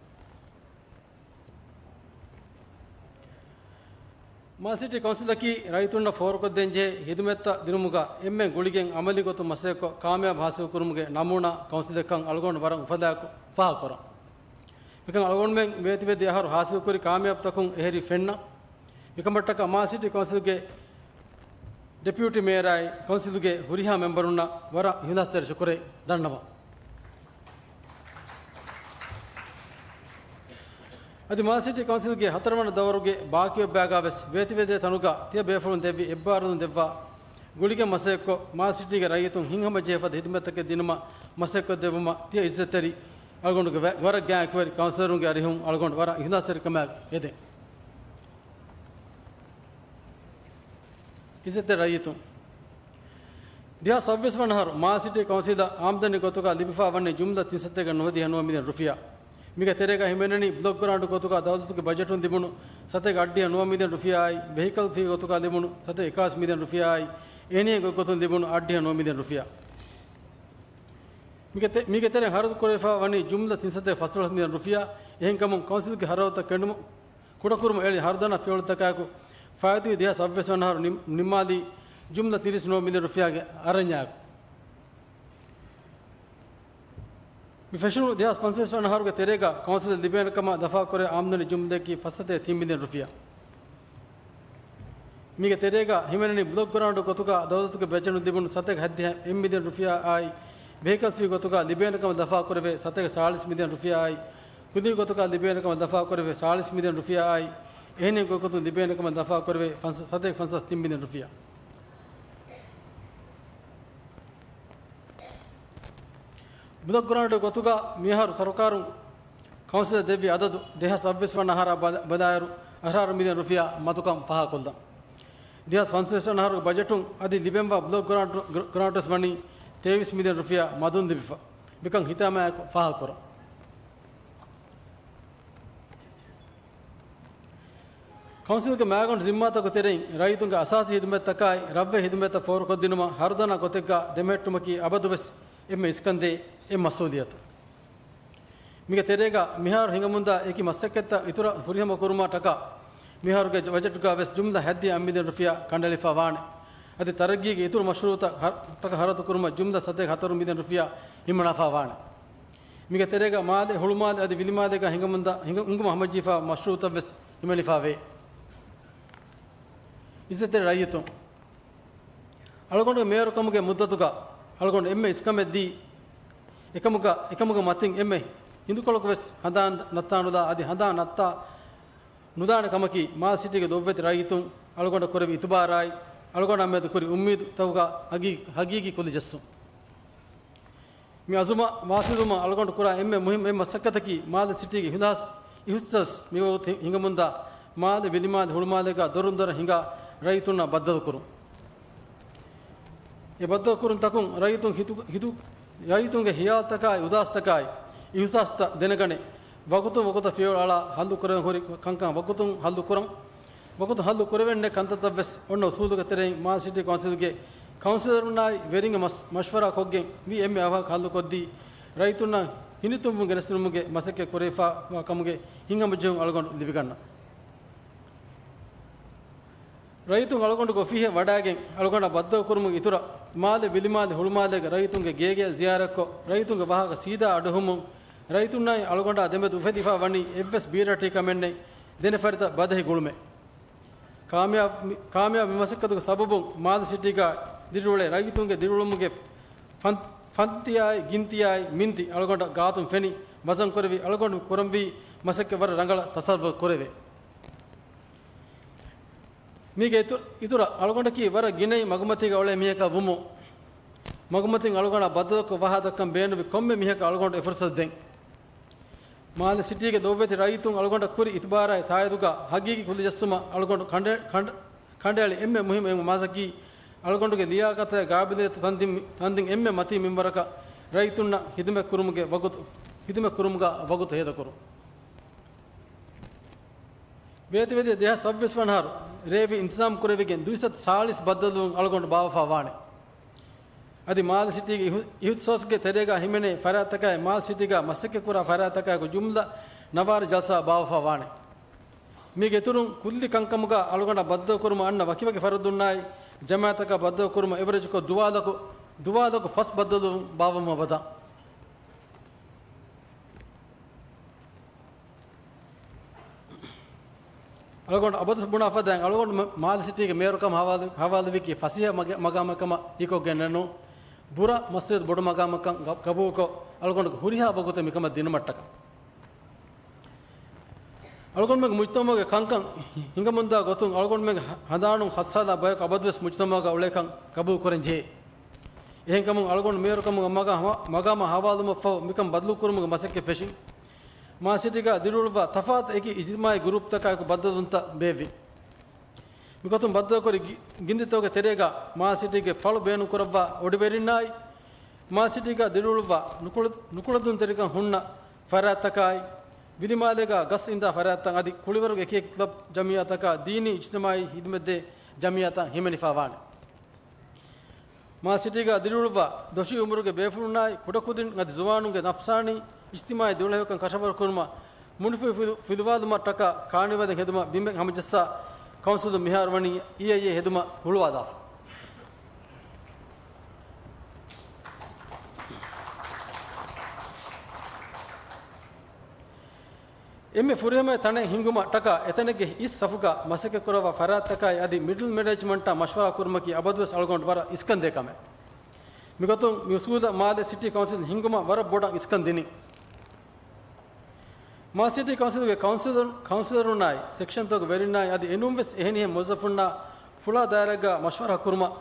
މާލެ ސިޓީ ކައުންސިލަކީ ރައްޔިތުންނަށް ފޯރުކޮށްދޭންޖެހޭ ހިދުމަތްތައް ދިނުމުގަ އެންމެ ގުޅިގެން ޢަމަލީ ގޮތުން މަސައްކަތްކޮށް ކާމިޔާބު ޙާޞިލުކުރުމުގެ ނަމޫނާ ކައުންސިލެއްކަން އަޅުގަނޑު ވަރަށް އުފަލާއެކު ފާހަގަކުރަން. މިކަން އަޅުގަނޑުމެން މިއޮތިވެދި އަހަރު ޙާޞިލުކުރި ކާމިޔާބުތަކުން އެހެރީ ފެންނަ. މިކަމަށްޓަކައި މާލެ ސިޓީ ކައުންސިލްގެ ޑެޕިއުޓީ މޭޔަރާއި ކައުންސިލްގެ ހުރިހާ މެމްބަރުންނަށް ވަރަށް އިހްލާސްތެރި ޝުކުރެއް ދަންނަވަން. އަދި މާލެ ސިޓީ ކައުންސިލްގެ ހަތަރުވަނަ ދައުރުގެ ބާކީއޮތްބާގާވެސް ވޭތިވެދޭ ތަނުގަ ތިޔަ ބޭފުޅުން ދެއްވި އެއްބާރުލުން ދެއްވާ ގުޅިގެން މަސައްކަތްކޮށް، މާލެ ސިޓީގެ ރައްޔިތުން ހިތްހަމަޖެހޭ ފަދަ ހިދުމަތްތަކެއް ދިނުމަށް މަސައްކަތް ދެއްވުމަށް ތިޔަ އިއްޒަތްތެރި އަޅުގަނޑުގެ ވަ-، ވަރަށް ގާތް އެކުވެރި ކައުންސިލަރުންގެ އަރިހުން އަޅުގަނޑު ވަރަށް އިހްލާސްތެރިކަމާއެކު އެދެން. އިއްޒަތްތެރި ރައްޔިތުން، ދެހާސް ސައްބީސް ވަނަ އަހަރު މާލެ ސިޓީ ކައުންސިލަށް އާމްދަނީ ގޮތުގަ ލިބިފަ ވަނީ ޖުމްލަ ތިން ސަތޭކަ ނުވަދިހަ ނުވަ މިލިއަން ރުފިޔާ. މީގެ ތެރޭގަ ހިމެނެނީ ބްލޮކް ގްރާންޓް ގޮތުގަ ދައުލަތުގެ ބަޖެޓުން ލިބުނު ސަތޭކަ އަށްޑިހަ ނުވަ މިލިއަން ރުފިޔާއާއި، ވެހިކަލް ފީ ގޮތުގަ ލިބުނު ސަތޭކަ އެކާސް މިލިއަން ރުފިޔާއާއި، އެހެނިހެން ގޮތްގޮތުން ލިބުނު އަށްޑިހަ ނުވަ މިލިއަން ރުފިޔާ. މީގެ ތެ-، މީގެ ތެރެއިން ހަރަދު ކުރެވިފަ ވަނީ ޖުމްލަ ތިން ސަތޭކަ ފަސްދޮޅަސް މިލިއަން ރުފިޔާ. އެހެންކަމުން ކައުންސިލްގެ ހަރަދުތައް ކެނޑުމު ކުޑަކުރުމަށް އެޅި ހަރުދަނާ ފިޔަވަޅުތަކާއެކު، ފާއިތުވި ދެހާސް ސައްބީސް ވަނަ އަހަރު ނިން-، ނިންމާލީ ޖުމްލަ ތިރީސް ނުވަ މިލިއަން ރުފިޔާގެ އަރަންޏާއެކު. މި ފެށުނު ދެހާސް ފަންސަވީސް ވަނަ އަހަރުގެ ތެރޭގަ ކައުންސިލަށް ލިބޭނެ ކަމަށް ލަފާކުރޭ އާމްދަނީ ޖުމްލައަކީ ފަސް ސަތޭކަ ތިން މިލިއަން ރުފިޔާ. މީގެ ތެރޭގަ ހިމެނެނީ ބްލޮކް ގްރާންޓް ގޮތުގަ ދައުލަތުގެ ބަޖެޓުން ލިބުނު ސަތޭކަ ހަތްދިހަ އެއް މިލިއަން ރުފިޔާއާއި، ވެހިކަލް ފީ ގޮތުގަ ލިބޭނެ ކަމަށް ލަފާކުރެވޭ ސަތޭކަ ސާޅީސް މިލިއަން ރުފިޔާއާއި، ކުލީ ގޮތުގަ ލިބޭނެ ކަމަށް ލަފާކުރެވޭ ސާޅީސް މިލިއަން ރުފިޔާއާއި، އެހެނިހެން ގޮތްގޮތުން ލިބޭނެ ކަމަށް ލަފާކުރެވޭ ފަންސަ-، ސަތޭކަ ފަންސާސް ތިން މިލިއަން ރުފިޔާ. ބްލޮކް ގްރާންޓް ގޮތުގަ މިއަހަރު ސަރުކާރުން ކައުންސިލަށް ދެއްވި އަދަދު ދެހާސް ސައްބީސް ވަނަ އަހަރާ ބަލަ-، ބަލާއިރު، އަށާރަ މިލިއަން ރުފިޔާ މަދުކަން ފާހަގަކޮށްލަން. ދެހާސް ފަންސަވީސް ވަނަ އަހަރުގެ ބަޖެޓުން އަދި ލިބެންވާ ބްލޮކް ގްރާންޓް، ގްރ-، ގްރާންޓް ވެސް ވަނީ ތޭވީސް މިލިއަން ރުފިޔާ މަދުން ލިބިފަ. މިކަން ހިތާމައާއެކު ފާހަގަކުރަން. ކައުންސިލްގެ މައިގަނޑު ޒިންމާތަކުގެ ތެރެއިން ރައްޔިތުންގެ އަސާސީ ހިދުމަތްތަކާއި، ރަށްވެހި ހިދުމަތްތައް ފޯރުކޮށްދިނުމަށް ހަރުދަނާ ގޮތެއްގަ ދެމެހެއްޓުމަކީ އަބަދުވެސް އެންމެ އިސްކަންދޭ އެއް މަސްއޫލިއްޔަތު. މީގެ ތެރޭގަ މިހާރު ހިނގަމުންދާ އެކި މަސައްކަތްތައް އިތުރަށް ފުރިހަމަ ކުރުމަށް ޓަކާ، މިހާރުގެ ބަޖެޓުގަ ވެސް ޖުމްލަ ހަތްދިހަ މިލިއަން ރުފިޔާ ކަނޑައެޅިފަ ވާނެ. އަދި ތަރައްގީގެ އިތުރު މަޝްރޫއުތައް ހަ-، ތަކަށް ހަރަދު ކުރުމަށް ޖުމްލަ ސަތޭކަ ހަތަރު މިލިއަން ރުފިޔާ ހިމަނާފަ ވާނެ. މީގެ ތެރޭގަ މާލެ، ހުޅުމާލެ އަދި ވިލިމާލޭގަ ހިނގަމުންދާ، ހިނގަ-، ހިނގުމަށް ހަމަޖެހިފަ މަޝްރޫއުތައް ވެސް ހިމެނިފަ ވޭ. އިއްޒަތްތެރި ރައްޔިތުން، އަޅުގަނޑުގެ މޭޔަރުކަމުގެ މުއްދަތުގަ އަޅުގަނޑު އެންމެ އިސްކަމެއް ދީ، އެކަމުގަ، އެކަމުގެ މަތިން އެންމެ ހިނދުކޮޅަކު ވެސް ހަނދާން ނައްތާ ނުލާ، އަދި ހަނދާން ނައްތާ ނުދާނެ ކަމަކީ، މާލެ ސިޓީގެ ދޮށްވެތި ރައްޔިތުން އަޅުގަނޑަށް ކުރެވި އިތުބާރާއި، އަޅުގަނޑާ މެދު ކުރި އުއްމީދުތަކުގަ ހަގީ-، ހަގީގީ ކުލި ޖެއްސުން. މި އަޒުމަށް ވާސިލުވުމަށް އަޅުގަނޑު ކުރާ އެންމެ މުހިންމު އެއް މަސައްކަތަކީ، މާލެ ސިޓީގެ އިހުސާސް، އިހުސާސް މިވަގުތު ހިނގަމުންދާ މާލެ، ވިލިމާލެ، ހުޅުމާލޭގާ ދޮރުން ދޮރަށް ހިނގާ ރައްޔިތުންނާ ބައްދަލުކުރުން. އެ ބައްދަލުކުރުންތަކުން ރައްޔިތުން ހިތު-، ހިތު-، ރައްޔިތުންގެ ހިޔާލުތަކާއި އުދާސްތަކާއި އިހުސާސްތައް ދެނެގަނެ، ވަގުތުން ވަގުތަށް ފިޔަވަޅު އަޅާ ހައްލު ކުރަން ހުރި ކަންކަން ވަގުތުން ހައްލު ކުރަން. ވަގުތު ހައްލު ކުރެވެން ނެތް ކަންތައްތައް ވެސް އޮންނަ އުސޫލުގެ ތެރެއިން މާލެ ސިޓީ ކައުންސިލްގެ ކައުންސިލަރުންނާއި ވެރިންގެ މަސް-، މަޝްވަރާ ކޮށްގެން ވީ އެންމެ އަވަހަށް ހައްލު ކޮށްދީ، ރައްޔިތުންނަށް ހިނިތުންވުން ގެނެސްދިނުމުގެ މަސައްކަތް ކުރެވިފާ ވާ ކަމުގެ ހިތްހަމަޖެހުން އަޅުގަނޑު ލިބިގަންނަން. ރައްޔިތުން އަޅުގަނޑުގެ އޮފީހަށް ވަޑައިގެން އަޅުގަނޑާ ބައްދަލުކުރުމުގެ އިތުރަށް، މާލެ، ވިލިމާލެ، ހުޅުމާލޭގެ ރައްޔިތުންގެ ގޭގެއަށް ޒިޔާރަތްކޮށް، ރައްޔިތުންގެ ވާހަކަ ސީދާ އަޑުއެހުމުން، ރައްޔިތުންނާއި އަޅުގަނޑާ ދެމެދު އުފެދިފާ ވަނީ އެއްވެސް ބީރައްޓެހިކަމެއްނެތް، ދެނެފަރިތަ ބަދަހި ގުޅުމެއް. ކާމިޔާބު، ކާމިޔާބު މި މަސައްކަތުގެ ސަބަބުން މާލެ ސިޓީގަ ދިރިއުޅޭ ރައްޔިތުންގެ ދިރިއުޅުމުގެ ފަން-، ފަންތިއާއި ގިންތިއާއި މިންތި އަޅުގަނޑަށް ގާތުން ފެނި، ވަޒަން ކުރެވި، އަޅުގަނޑު ކުރަންވީ މަސައްކަތް ވަރަށް ރަނގަޅަށް ތަސައްވަރު ކުރެވޭ. މީގެ އިތު-، އިތުރަށް އަޅުގަނޑަކީ ވަރަށް ގިނައިން މަގުމަތީގަ އުޅޭ މީހަކަށް ވުމުން، މަގުމަތިން އަޅުގަނޑާ ބައްދަލުކޮށް ވާހަކަ ދައްކަން ބޭނުންވި ކޮންމެ މީހަކަށް އަޅުގަނޑު އެ ފުރުސަތު ދޭން. މާލެ ސިޓީގެ ދޮށްވެތި ރައްޔިތުން އަޅުގަނޑަށް ކުރި އިތުބާރާއި ތާއީދުގަ ހަގީގީ ކުލި ޖެއްސުމަށް އަޅުގަނޑު ކަނޑަ-، ކަނޑަ-، ކަނޑައެޅި އެންމެ މުހިންމު އެއް މަސައްކަތަކީ، އަޅުގަނޑުގެ ލިޔާގަތާއި ގާބިލިއްޔަތު ތަންދިން، ތަންދިން އެންމެ މަތީ މިންވަރަކަށް ރައްޔިތުންނަށް ހިދުމަތް ކުރުމުގެ ވަގުތު، ހިދުމަތް ކުރުމުގަ ވަގުތު ހޭދަކުރުން. ވޭތުވެދިޔަ ދެހާސް ސައްބީސް ވަނަ އަހަރު ރޭވި އިންތިޒާމް ކުރެވިގެން ދުއިސައްތަ ސާޅީސް ބައްދަލުވުން އަޅުގަނޑު ބާއްވަފާ ވާނެ. އަދި މާލެ ސިޓީގެ އިހު-، އިހުތިސޯސްގެ ތެރޭގާ ހިމެނޭ ފަރާތްތަކާއި މާލެ ސިޓީގާ މަސައްކަތްކުރާ ފަރާތްތަކާއެކު ޖުމްލަ ނަވާރަ ޖަލްސާ ބާއްވަފާ ވާނެ. މީގެ އިތުރުން ކުއްލި ކަންކަމުގާ އަޅުގަނޑަށް ބައްދަލުކުރުމަށް އަންނަ ވަކިވަކި ފަރުދުންނާއި ޖަމާއަތަކާ ބައްދަލުކުރުމަށް އެވަރެޖުކޮށް ދުވާލަކު، ދުވާލަކު ފަސް ބައްދަލުވުން ބާއްވަމުން އަބަދަށް. އަޅުގަނޑު އަބަދުވެސް ބުނާ ފަދައިން އަޅުގަނޑު މަ-، މާލެ ސިޓީގެ މޭޔަރުކަމަށް ހަވާލު-، ހަވާލުވީކީ ފަސޭހަ މަގ-، މަގާމެއް ކަމަށް ހީކޮށްގެންނެއް ނޫން. ބުރަ މަސްވެރި ބޮޑު މަގާމަކަށް ގަ-، ގަބޫލުކޮށް، އަޅުގަނޑުގެ ހުރިހާ ވަގުތެއް މިކަމަށް ދިނުމަށްޓަކާ. އަޅުގަނޑުމެންގެ މުޖްތަމަޢުގެ ކަންކަން ހިނގަމުންދާ ގޮތުން އަޅުގަނޑުމެންގެ ހަ-، ހަނދާނުން ހައްސާލާ ބަޔަކު އަބަދުވެސް މުޖްތަމަޢުގަ އުޅޭކަން ގަބޫލުކުރަން ޖެހޭ. އެހެންކަމުން އަޅުގަނޑު މޭޔަރުކަމުގެ މަގާ ހަމަ-، މަގާމަށް ހަވާލުވުމަށްފަހު މިކަން ބަދަލުކުރުމުގެ މަސައްކަތް ފެށި، މާލެ ސިޓީގަ ދިރިއުޅުއްވާ ތަފާތު އެކި އިޖްތިމާޢީ ގުރޫޕްތަކާއެކު ބައްދަލުވުންތައް ބޭއްވި. މިގޮތުން ބައްދަލުކުރި ގި-، ގިންތިތަކުގެ ތެރޭގަ މާލެ ސިޓީގެ ފަޅު ބޭނުންކުރައްވާ އޮޑިވެރިންނާއި، މާލެ ސިޓީގަ ދިރިއުޅުއްވާ ނުކުޅަ-، ނުކުޅަދުންތެރިކަން ހުންނަ ފަރާތްތަކާއި، ވިލިމާލޭގަ ގަސް އިންދާ ފަރާތްތައް އަދި ކުޅިވަރުގެ އެކިއެކި ކްލަބް ޖަމިއްޔާތަކާ ދީނީ އިޖްތިމާޢީ ހިދުމަތްދޭ ޖަމިއްޔާތައް ހިމެނިފާ ވާނެ. މާލެ ސިޓީގަ ދިރިއުޅުއްވާ ދޮށީ އުމުރުގެ ބޭފުޅުންނާއި ކުޑަކުދިން އަދި ޒުވާނުންގެ ނަފްސާނީ އިޖްތިމާޢީ ދުޅަހެޔޮކަން ކަށަވަރުކުރުމަށް މުނިފުހި ފިލު-، ފިލުވާލުމަށްޓަކާ ކާނިވަލެއް ހެދުމަށް ބިމެއް ހަމަޖައްސާ ކައުންސިލުން މިހާރު ވަނީ އީއައިއޭ ހެދުމަށް ހުޅުވާލާފަ. އެންމެ ފުރިހަމަ ތަނެއް ހިންގުމަށް ޓަކާ އެތަނެއްގެ އިސް ސަފުގަ މަސައްކަތްކުރައްވާ ފަރާތްތަކާއި އަދި މިޑްލް މެނޭޖްމަންޓާ މަޝްވަރާ ކުރުމަކީ އަބަދުވެސް އަޅުގަނޑު ވަރަށް އިސްކަންދޭ ކަމެއް. މިގޮތުން މި އުސޫލަށް މާލެ ސިޓީ ކައުންސިލް ހިންގުމަށް ވަރަށް ބޮޑަށް އިސްކަން ދިނީ. މާލެ ސިޓީ ކައުންސިލްގެ ކައުންސިލަރު-، ކައުންސިލަރުންނާއި ސެކްޝަންތަކުގެ ވެރިންނާއި އަދި އެނޫންވެސް އެހެނިހެން މުވައްޒަފުންނާ ފުޅާ ދާއިރާގަ މަޝްވަރާ ކުރުމަށް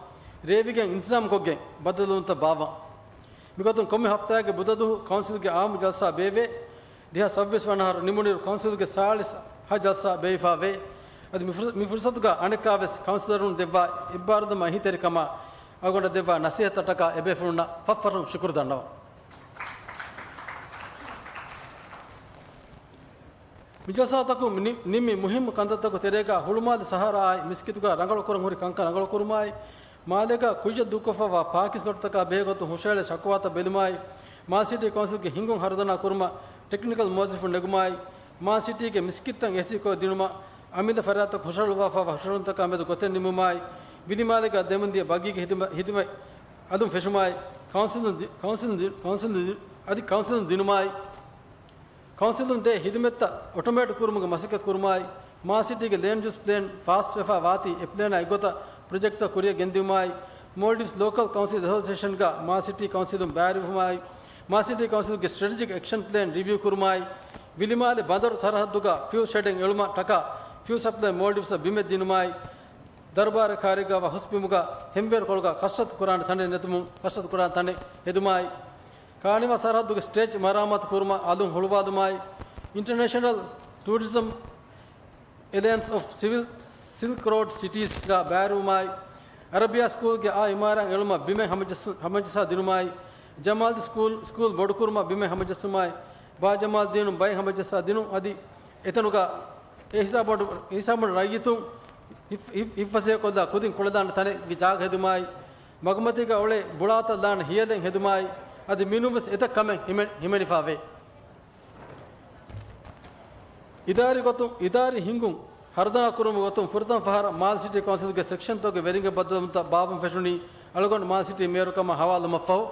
ރޭވިގެން އިންތިޒާމްކޮށްގެން ބައްދަލުވުންތައް ބާއްވަން. މިގޮތުން ކޮންމެ ހަފްތާއެއްގެ ބުދަ ދުވަހު ކައުންސިލްގެ އާއްމު ޖަލްސާ ބޭއްވޭ. ދެހާސް ސައްބީސް ވަނަ އަހަރު ނިމުނުއިރު ކައުންސިލްގެ ސާޅީސް ހަ ޖަލްސާ ބޭއްވިފާވޭ. އަދި މި ފުރު-، މި ފުރުސަތުގަ އަނެއްކާވެސް ކައުންސިލަރުން ދެއްވާ އެއްބާރުލުމާ އެހީތެރިކަމާ އަޅުގަނޑަށް ދެއްވާ ނަސޭހަތަށްޓަކާ އެބޭފުޅުންނަށް ފަށްފަށުން ޝުކުރު ދަންނަވަން. މި ޖަލްސާތަކުން ނި-، ނިންމި މުހިއްމު ކަންތައްތަކުގެ ތެރޭގަ ހުޅުމާލެ ސަހަރާއާއި މިސްކިތުގަ ރަނގަޅުކުރަން ހުރި ކަންކަން ރަނގަޅުކުރުމާއި، މާލޭގަ ކުއްޖަށް ދޫކޮށްފައިވާ ޕާކި ސްލޮޓްތަކާ ބެހޭގޮތުން ހުށައެޅޭ ޝަކުވާތައް ބެލުމާއި، މާލެ ސިޓީ ކައުންސިލްގެ ހިންގުން ހަރުދަނާ ކުރުމަށް ޓެކްނިކަލް މުވައްޒަފުން ނެގުމާއި، މާލެ ސިޓީގެ މިސްކިތްތައް އޭސީކޮށް ދިނުމަށް އަމިއްލަ ފަރާތްތަކުން ހުށަހަޅުއްވާފައިވާ ހުށަހެޅުންތަކާ މެދު ގޮތެއް ނިމުމާއި، ވިލިމާލޭގަ ދެމުންދިޔަ ބަގީގެ ހިދުމަ-، ހިދުމަތް އަލުން ފެށުމާއި، ކައުންސިލުން ދި-، ކައުންސިލުން ދި-، ކައުންސިލުން ދި-، އަދި ކައުންސިލުން ދިނުމާއި، ކައުންސިލުން ދޭ ހިދުމަތްތައް އޮޓޮމޭޓް ކުރުމުގެ މަސައްކަތް ކުރުމާއި، މާލެ ސިޓީގެ ލޭންޑް ޔޫސް ޕްލޭން ފާސްވެފަ ވާތީ އެ ޕްލޭނާ އެއްގޮތަށް ޕްރޮޖެކްޓްތައް ކުރިއަށް ގެންދިއުމާއި، މޯލްޑިވްސް ލޯކަލް ކައުންސިލް އެސޯސިއޭޝަންގަ މާލް ސިޓީ ކައުންސިލުން ބައިވެރިވުމާއި، މާލް ސިޓީ ކައުންސިލުގެ ސްޓްރެޓެޖިކް އެކްޝަން ޕްލޭން ރިވިއު ކުރުމާއި، ވިލިމާލެ ބަނދަރު ސަރަހައްދުގަ ފިއުލް ޝެޑެއް އެޅުމަށް ޓަކާ ފިއުލް ސަޕްލައި މޯލްޑިވްސްއަށް ބިމެއް ދިނުމާއި، ދަރުބާރެއް ކާރިގަވާ ހޮސްބިމުގަ ހެންވޭރުކޮޅުގަ ކަސްރަތު ކުރާނެ ތަނެއް ނެތުމުން ކަސްރަތު ކުރާނެ ތަނެއް ހެދުމާއި، ކާނިވާ ސަރަހައްދުގެ ސްޓޭޖް މަރާމާތު ކުރުމަށް އަލުން ހުޅުވާލުމާއި، އިންޓަރނޭޝަނަލް ޓޫރިޒަމް އެލަޔަންސް އޮފް ސިވިލް ސިލްކް ރޯޑް ސިޓީސްގަ ބައިވެރިވުމާއި، އަރަބިޔާ ސްކޫލްގެ އާ އިމާރާތް އެޅުމަށް ބިމެއް ހަމަޖައްސު-، ހަމަޖައްސާ ދިނުމާއި، ޖަމާލްދީ ސްކޫލް، ސްކޫލް ބޮޑުކުރުމަށް ބިމެއް ހަމަޖައްސުމާއި، ބާ ޖަމާލްދީނު ބައެއް ހަމަޖައްސާ ދިނުން އަދި އެތަނުގަ އެ ހިސާބުން، އެ ހިސާބުން ރައްޔިތުން ހިފް-، ހިފް-، ހިފަސޭ ކޮށްލާ ކުދިން ކުޅަދާނެ ތަނެއްގެ ޖާގަ ހެދުމާއި، މަގުމަތީގަ އުޅޭ ބުޅާތައް ލާން ހިޔަލެއް ހެދުމާއި، އަދި މިނޫން ވެސް އެތައް ކަމެއް ހިމެ-، ހިމެނިފަވޭ. އިދާރީ ގޮތުން، އިދާރީ ހިންގުން ހަރުދަނާ ކުރުމުގެ ގޮތުން ފުރަތަމަ ފަހަރަށް މާލް ސިޓީ ކައުންސިލްގެ ސެކްޝަންތަކުގެ ވެރިންގެ ބައްދަލުވުންތައް ބާއްވަން ފެށުނީ އަޅުގަނޑު މާލް ސިޓީ މޭޔަރު ކަމަށް ހަވާލުވުމަށްފަހު.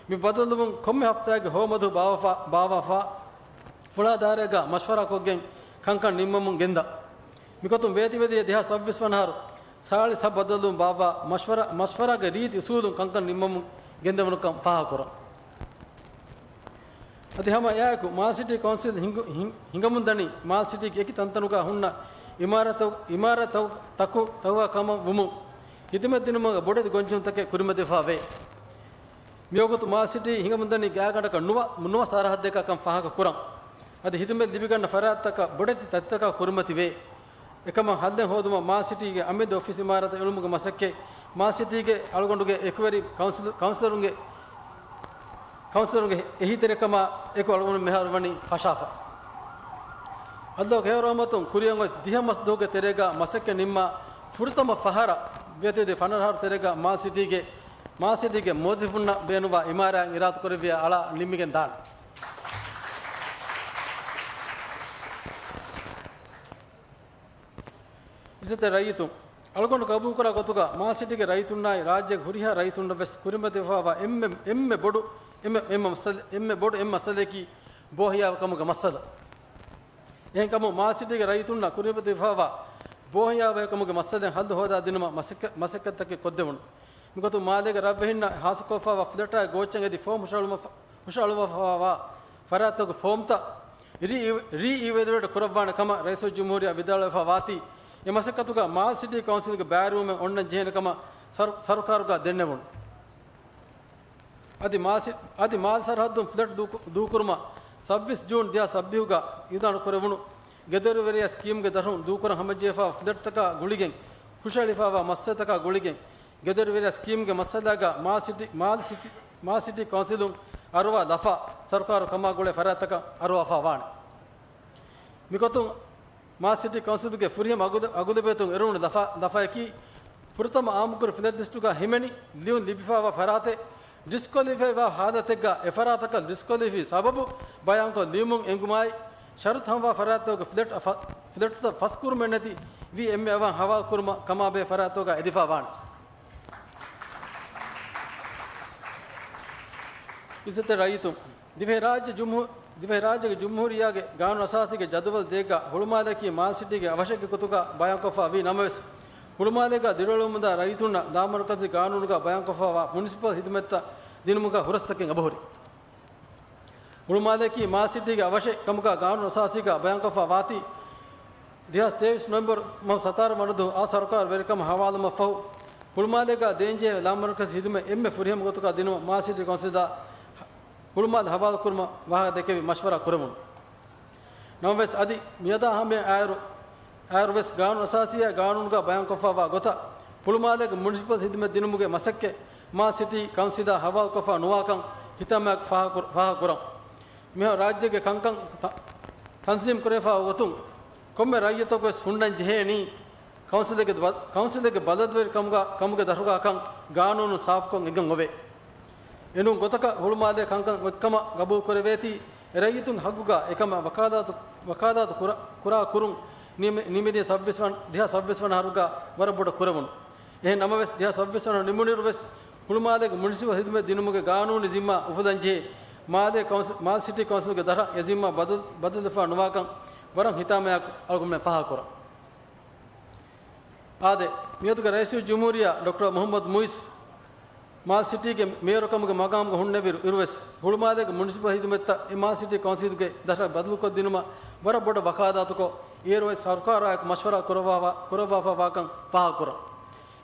މި ބައްދަލުވުން ކޮންމެ ހަފްތާއެއްގެ ހޯމަދު ބާވާފަ، ބާވާފަ، ފުޅާ ދާއިރާގަ މަޝްވަރާ ކޮށްގެން ކަންކަން ނިންމަމުން ގެންދާ. މިގޮތުން ވޭތިވެދިޔަ ދެހާސް ސައްބީސް ވަނަ އަހަރު ސާޅީސް ހަ ބައްދަލުވުން ބާއްވާ މަޝްވަރާ، މަޝްވަރާގެ ރީތި އުސޫލުން ކަންކަން ނިންމަމުން ގެންދެވުނުކަން ފާހަގަކުރަން. އަދި ހަމަ އެއާއެކު މާލް ސިޓީ ކައުންސިލް ހިނގު-، ހިން-، ހިނގަމުންދަނީ މާލް ސިޓީގެ އެކި ތަންތަނުގަ ހުންނަ އިމާރާތު-، އިމާރާތުތަކުގަ ކަމަށް ވުމުން، ހިދުމަތް ދިނުމުގެ ބޮޑެތި ގޮންޖެހުންތަކެއް ކުރިމަތިވެފަ ވޭ. މިވަގުތު މާލް ސިޓީ ހިނގަމުންދަނީ ގާތްގަނޑަކަށް ނުވަ-، ނުވަ ސަރަހައްދެއްގަ ކަން ފާހަގަ ކުރަން. އަދި ހިދުމަތް ލިބިގަންނަ ފަރާތްތަކަށް ބޮޑެތި ތަތިތަކާ ކުރިމަތިވޭ. އެކަމަށް ހައްލެއް ހޯދުމަށް މާލް ސިޓީގެ އަމިއްލަ އޮފީސް އިމާރާތަށް އެޅުމުގެ މަސައްކަތް މާލް ސިޓީގެ އަޅުގަނޑުގެ އެކުވެރި ކައުންސިލް-، ކައުންސިލަރުންގެ، ކައުންސިލަރުންގެ އެހީތެރިކަމާ އެކު އަޅުގަނޑު މިހާރު ވަނީ ފަށާފަ. އައްލާހުގެ ހެޔޮ ރަޙްމަތުން ކުރިއަށް ގޮސް ދިހަ މަސް ދުވަހުގެ ތެރޭގަ މަސައްކަތް ނިންމާ ފުރަތަމަ ފަހަރަށް ވޭތުވެދިޔަ ފަނަރަ އަހަރު ތެރޭގަ މާލް ސިޓީގެ، މާލް ސިޓީގެ މުވައްޒަފުންނަށް ބޭނުންވާ އިމާރާތް އިރާދަކުރެއްވިޔާ އަޅާ ނިންމިގެން ދާނެ. އިއްޒަތްތެރި ރައްޔިތުން، އަޅުގަނޑު ގަބޫލުކުރާ ގޮތުގަ މާލް ސިޓީގެ ރައްޔިތުންނާއި ރާއްޖޭގެ ހުރިހާ ރައްޔިތުންނަށް ވެސް ކުރިމަތިވެފަވާ އެންމެ، އެންމެ ބޮޑު، އެންމެ، އެންމެ މައްސަލަ-، އެންމެ ބޮޑު އެއް މައްސަލަޔަކީ ބޯހިޔާވަހިކަމުގެ މައްސަލަ. އެހެންކަމުން މާލް ސިޓީގެ ރައްޔިތުންނަށް ކުރިމަތިވެފަވާ ބޯހިޔާވަހިކަމުގެ މައްސަލައިން ހައްލު ހޯދާ ދިނުމަށް މަސައްކަ-، މަސައްކަތްތަކެއް ކޮށްދެވުނު. މިގޮތުން މާލޭގެ ރަށްވެހިންނަށް ހާއްސަކޮށްފަވާ ފްލެޓާއި ގޯއްޗަށް އެދި ފޯމް ހުށަހަޅުމަށް-، ހުށަހަޅުވަފަވާ ފަރާތްތަކުގެ ފޯމްތައް ރީ-، ރީއިވެލުއޭޓް ކުރައްވާނެ ކަމަށް ރައީސުލްޖުމްހޫރިއްޔާ ވިދާޅުވެފަ ވާތީ، އެ މަސައްކަތުގަ މާލް ސިޓީ ކައުންސިލްގެ ބައިވެރިވުމެއް އޮންނަން ޖެހޭނެ ކަމަށް ސަރު-، ސަރުކާރުގަ ދެންނެވުނު. އަދި މާލް ސި-، އަދި މާލް ސަރަހައްދުން ފްލެޓް ދޫކު-، ދޫކުރުމަށް ސައްބީސް ޖޫން ދެހާސް ސައްބީސްގަ އިއުލާނު ކުރެވުނު ގެދޮރުވެރިޔާ ސްކީމްގެ ދަށުން ދޫކުރަން ހަމަޖެހިފަ ފްލެޓްތަކާ ގުޅިގެން، ހުށަހެޅިފަވާ މައްސަލަތަކާ ގުޅިގެން، ގެދޮރުވެރިޔާ ސްކީމްގެ މައްސަލާގަ މާލް ސިޓީ، މާލް ސިޓީ، މާލް ސިޓީ ކައުންސިލުން އަރުވާ ލަފާ ސަރުކާރު ކަމާ ގުޅޭ ފަރާތްތަކަށް އަރުވާފަ ވާނެ. މިގޮތުން މާލް ސިޓީ ކައުންސިލުގެ ފުރިހަމަ އަގުލެ-، އަގުލެބޭތުން އެރުވުނު ލަފާ-، ލަފަޔަކީ، ފުރަތަމަ އާއްމުކުރި ފްލެޓް ލިސްޓުގަ ހިމެނި ލިޔުން ލިބިފަވާ ފަރާތެއް ޑިސްކޮލިފައިވާ ހާލަތެއްގަ އެފަރާތަކަށް ޑިސްކޮލިފައި ސަބަބު ބަޔާންކޮށް ލިޔުމުން އެނގުމާއި، ޝަރުތު ހަމަވާ ފަރާތްތަކުގެ ފްލެޓް ފަ-، ފްލެޓްތައް ފަސްކުރުމެއްނެތި ވީ އެންމެ އަވަހަށް ހަވާލުކުރުމަށް ކަމާބެހޭ ފަރާތްތަކުގަ އެދިފަ ވާނެ. އިއްޒަތްތެރި ރައްޔިތުން، ދިވެހިރާއްޖެ ޖުމްހޫ-، ދިވެހިރާއްޖޭގެ ޖުމްހޫރިއްޔާގެ ގާނޫނު އަސާސީގެ ޖަދުވަލު ދޭއްގަ ހުޅުމާލެއަކީ މާލް ސިޓީގެ އަވަށެއްގެ ގޮތުގަ ބަޔާންކޮށްފަ ވީ ނަމަވެސް، ހުޅުމާލޭގަ ދިރިއުޅެމުންދާ ރައްޔިތުންނަށް ލާމަރުކަޒީ ގާނޫނުގަ ބަޔާންކޮށްފަވާ މުނިސިޕަލް ހިދުމަތްތައް ދިނުމުގަ ހުރަސްތަކެއް އެބަހުރި. ހުޅުމާލެއަކީ މާލް ސިޓީގެ އަވަށެއް ކަމުގަ ގާނޫނު އަސާސީގަ ބަޔާންކޮށްފަ ވާތީ، ދެހާސް ތޭވީސް ނޮވެމްބަރު މަހު ސަތާރަ ވަނަ ދުވަހު އާ ސަރުކާރު ވެރިކަމަށް ހަވާލުވުމަށްފަހު، ހުޅުމާލޭގަ ދޭންޖެހޭ ލާމަރުކަޒީ ހިދުމަތް އެންމެ ފުރިހަމަ ގޮތުގަ ދިނުމަށް މާލް ސިޓީ ކައުންސިލްއާ ހުޅުމާލެ ހަވާލުކުރުމަށް ވާހަކަ ދެކެވި މަޝްވަރާ ކުރެވުނު. ނަމަވެސް، އަދި މިއަދާ ހަމަޔަށް އާއިރު، އާއިރުވެސް ގާނޫނު އަސާސީއާ ގާނޫނުގަ ބަޔާންކޮށްފަވާ ގޮތަށް، ހުޅުމާލޭގެ މުނިސިޕަލް ހިދުމަތް ދިނުމުގެ މަސައްކަތް މާލް ސިޓީ ކައުންސިލާ ހަވާލުކޮށްފަ ނުވާކަން ހިތާމަޔާއެކު ފާހަގަކުރ-، ފާހަގަކުރަން. މިހާރު ރާއްޖޭގެ ކަންކަން ތަ-، ތަންޒީމް ކުރެވިފަ ގޮތުން ކޮންމެ ރައްޔިތަކުވެސް ހުންނަން ޖެހޭނީ، ކައުންސިލެއްގެ ބަ-، ކައުންސިލެއްގެ ބަލަދުވެރިކަމުގަ، ކަމުގެ ދަށުގަ ކަން ގާނޫނުން ސާފުކޮށް އެނގެން އޮވޭ. އެނޫން ގޮތަކަށް ހުޅުމާލޭ ކަންކަން އޮތްކަމަށް ގަބޫލު ކުރެވޭތީ، އެ ރައްޔިތުންގެ ހައްގުގަ އެކަމަށް ވަކާލާތު، ވަކާލާތު ކުރާ، ކުރާ ކުރުން ނިމި-، ނިމިދިޔަ ސައްބީސް ވަނަ، ދެހާސް ސައްބީސް ވަނަ އަހަރުގަ ވަރަށް ބޮޑަށް ކުރެވުނު. އެހެން ނަމަވެސް، ދެހާސް ސައްބީސް ވަނަ ނިމުނުއިރު ވެސް، ހުޅުމާލޭގެ މުނިސިޕަލް ހިދުމަތް ދިނުމުގެ ގާނޫނީ ޒިންމާ އުފުލަންޖެހޭ މާލޭ ކައުންސި-، މާލް ސިޓީ ކައުންސިލްގެ ދަށަށް އެ ޒިންމާ ބަދަލު، ބަދަލުވެފަ ނުވާކަން ވަރަށް ހިތާމަޔާއެކު އަޅުގަނޑުމެން ފާހަގަކުރަން. އާދެ، މިއަދުގެ ރައީސުލްޖުމްހޫރިއްޔާ ޑޮކްޓަރ މުހައްމަދު މުއިއްޒު މާލެ ސިޓީގެ މޭޔަރުކަމުގެ މަގާމުގަ ހުންނެވިއިރު، އިރުވެސް ހުޅުމާލޭގެ މުނިސިޕަލް ހިދުމަތްތައް އެ މާލެ ސިޓީ ކައުންސިލުގެ ދަށަށް ބަދަލުކޮށްދިނުމަށް ވަރަށް ބޮޑަށް ވަކާލާތުކޮށް، އޭރުވެސް ސަރުކާރާއެކު މަޝްވަރާ ކުރައްވާފަ، ކުރައްވާފަ ވާކަން ފާހަގަކުރަން.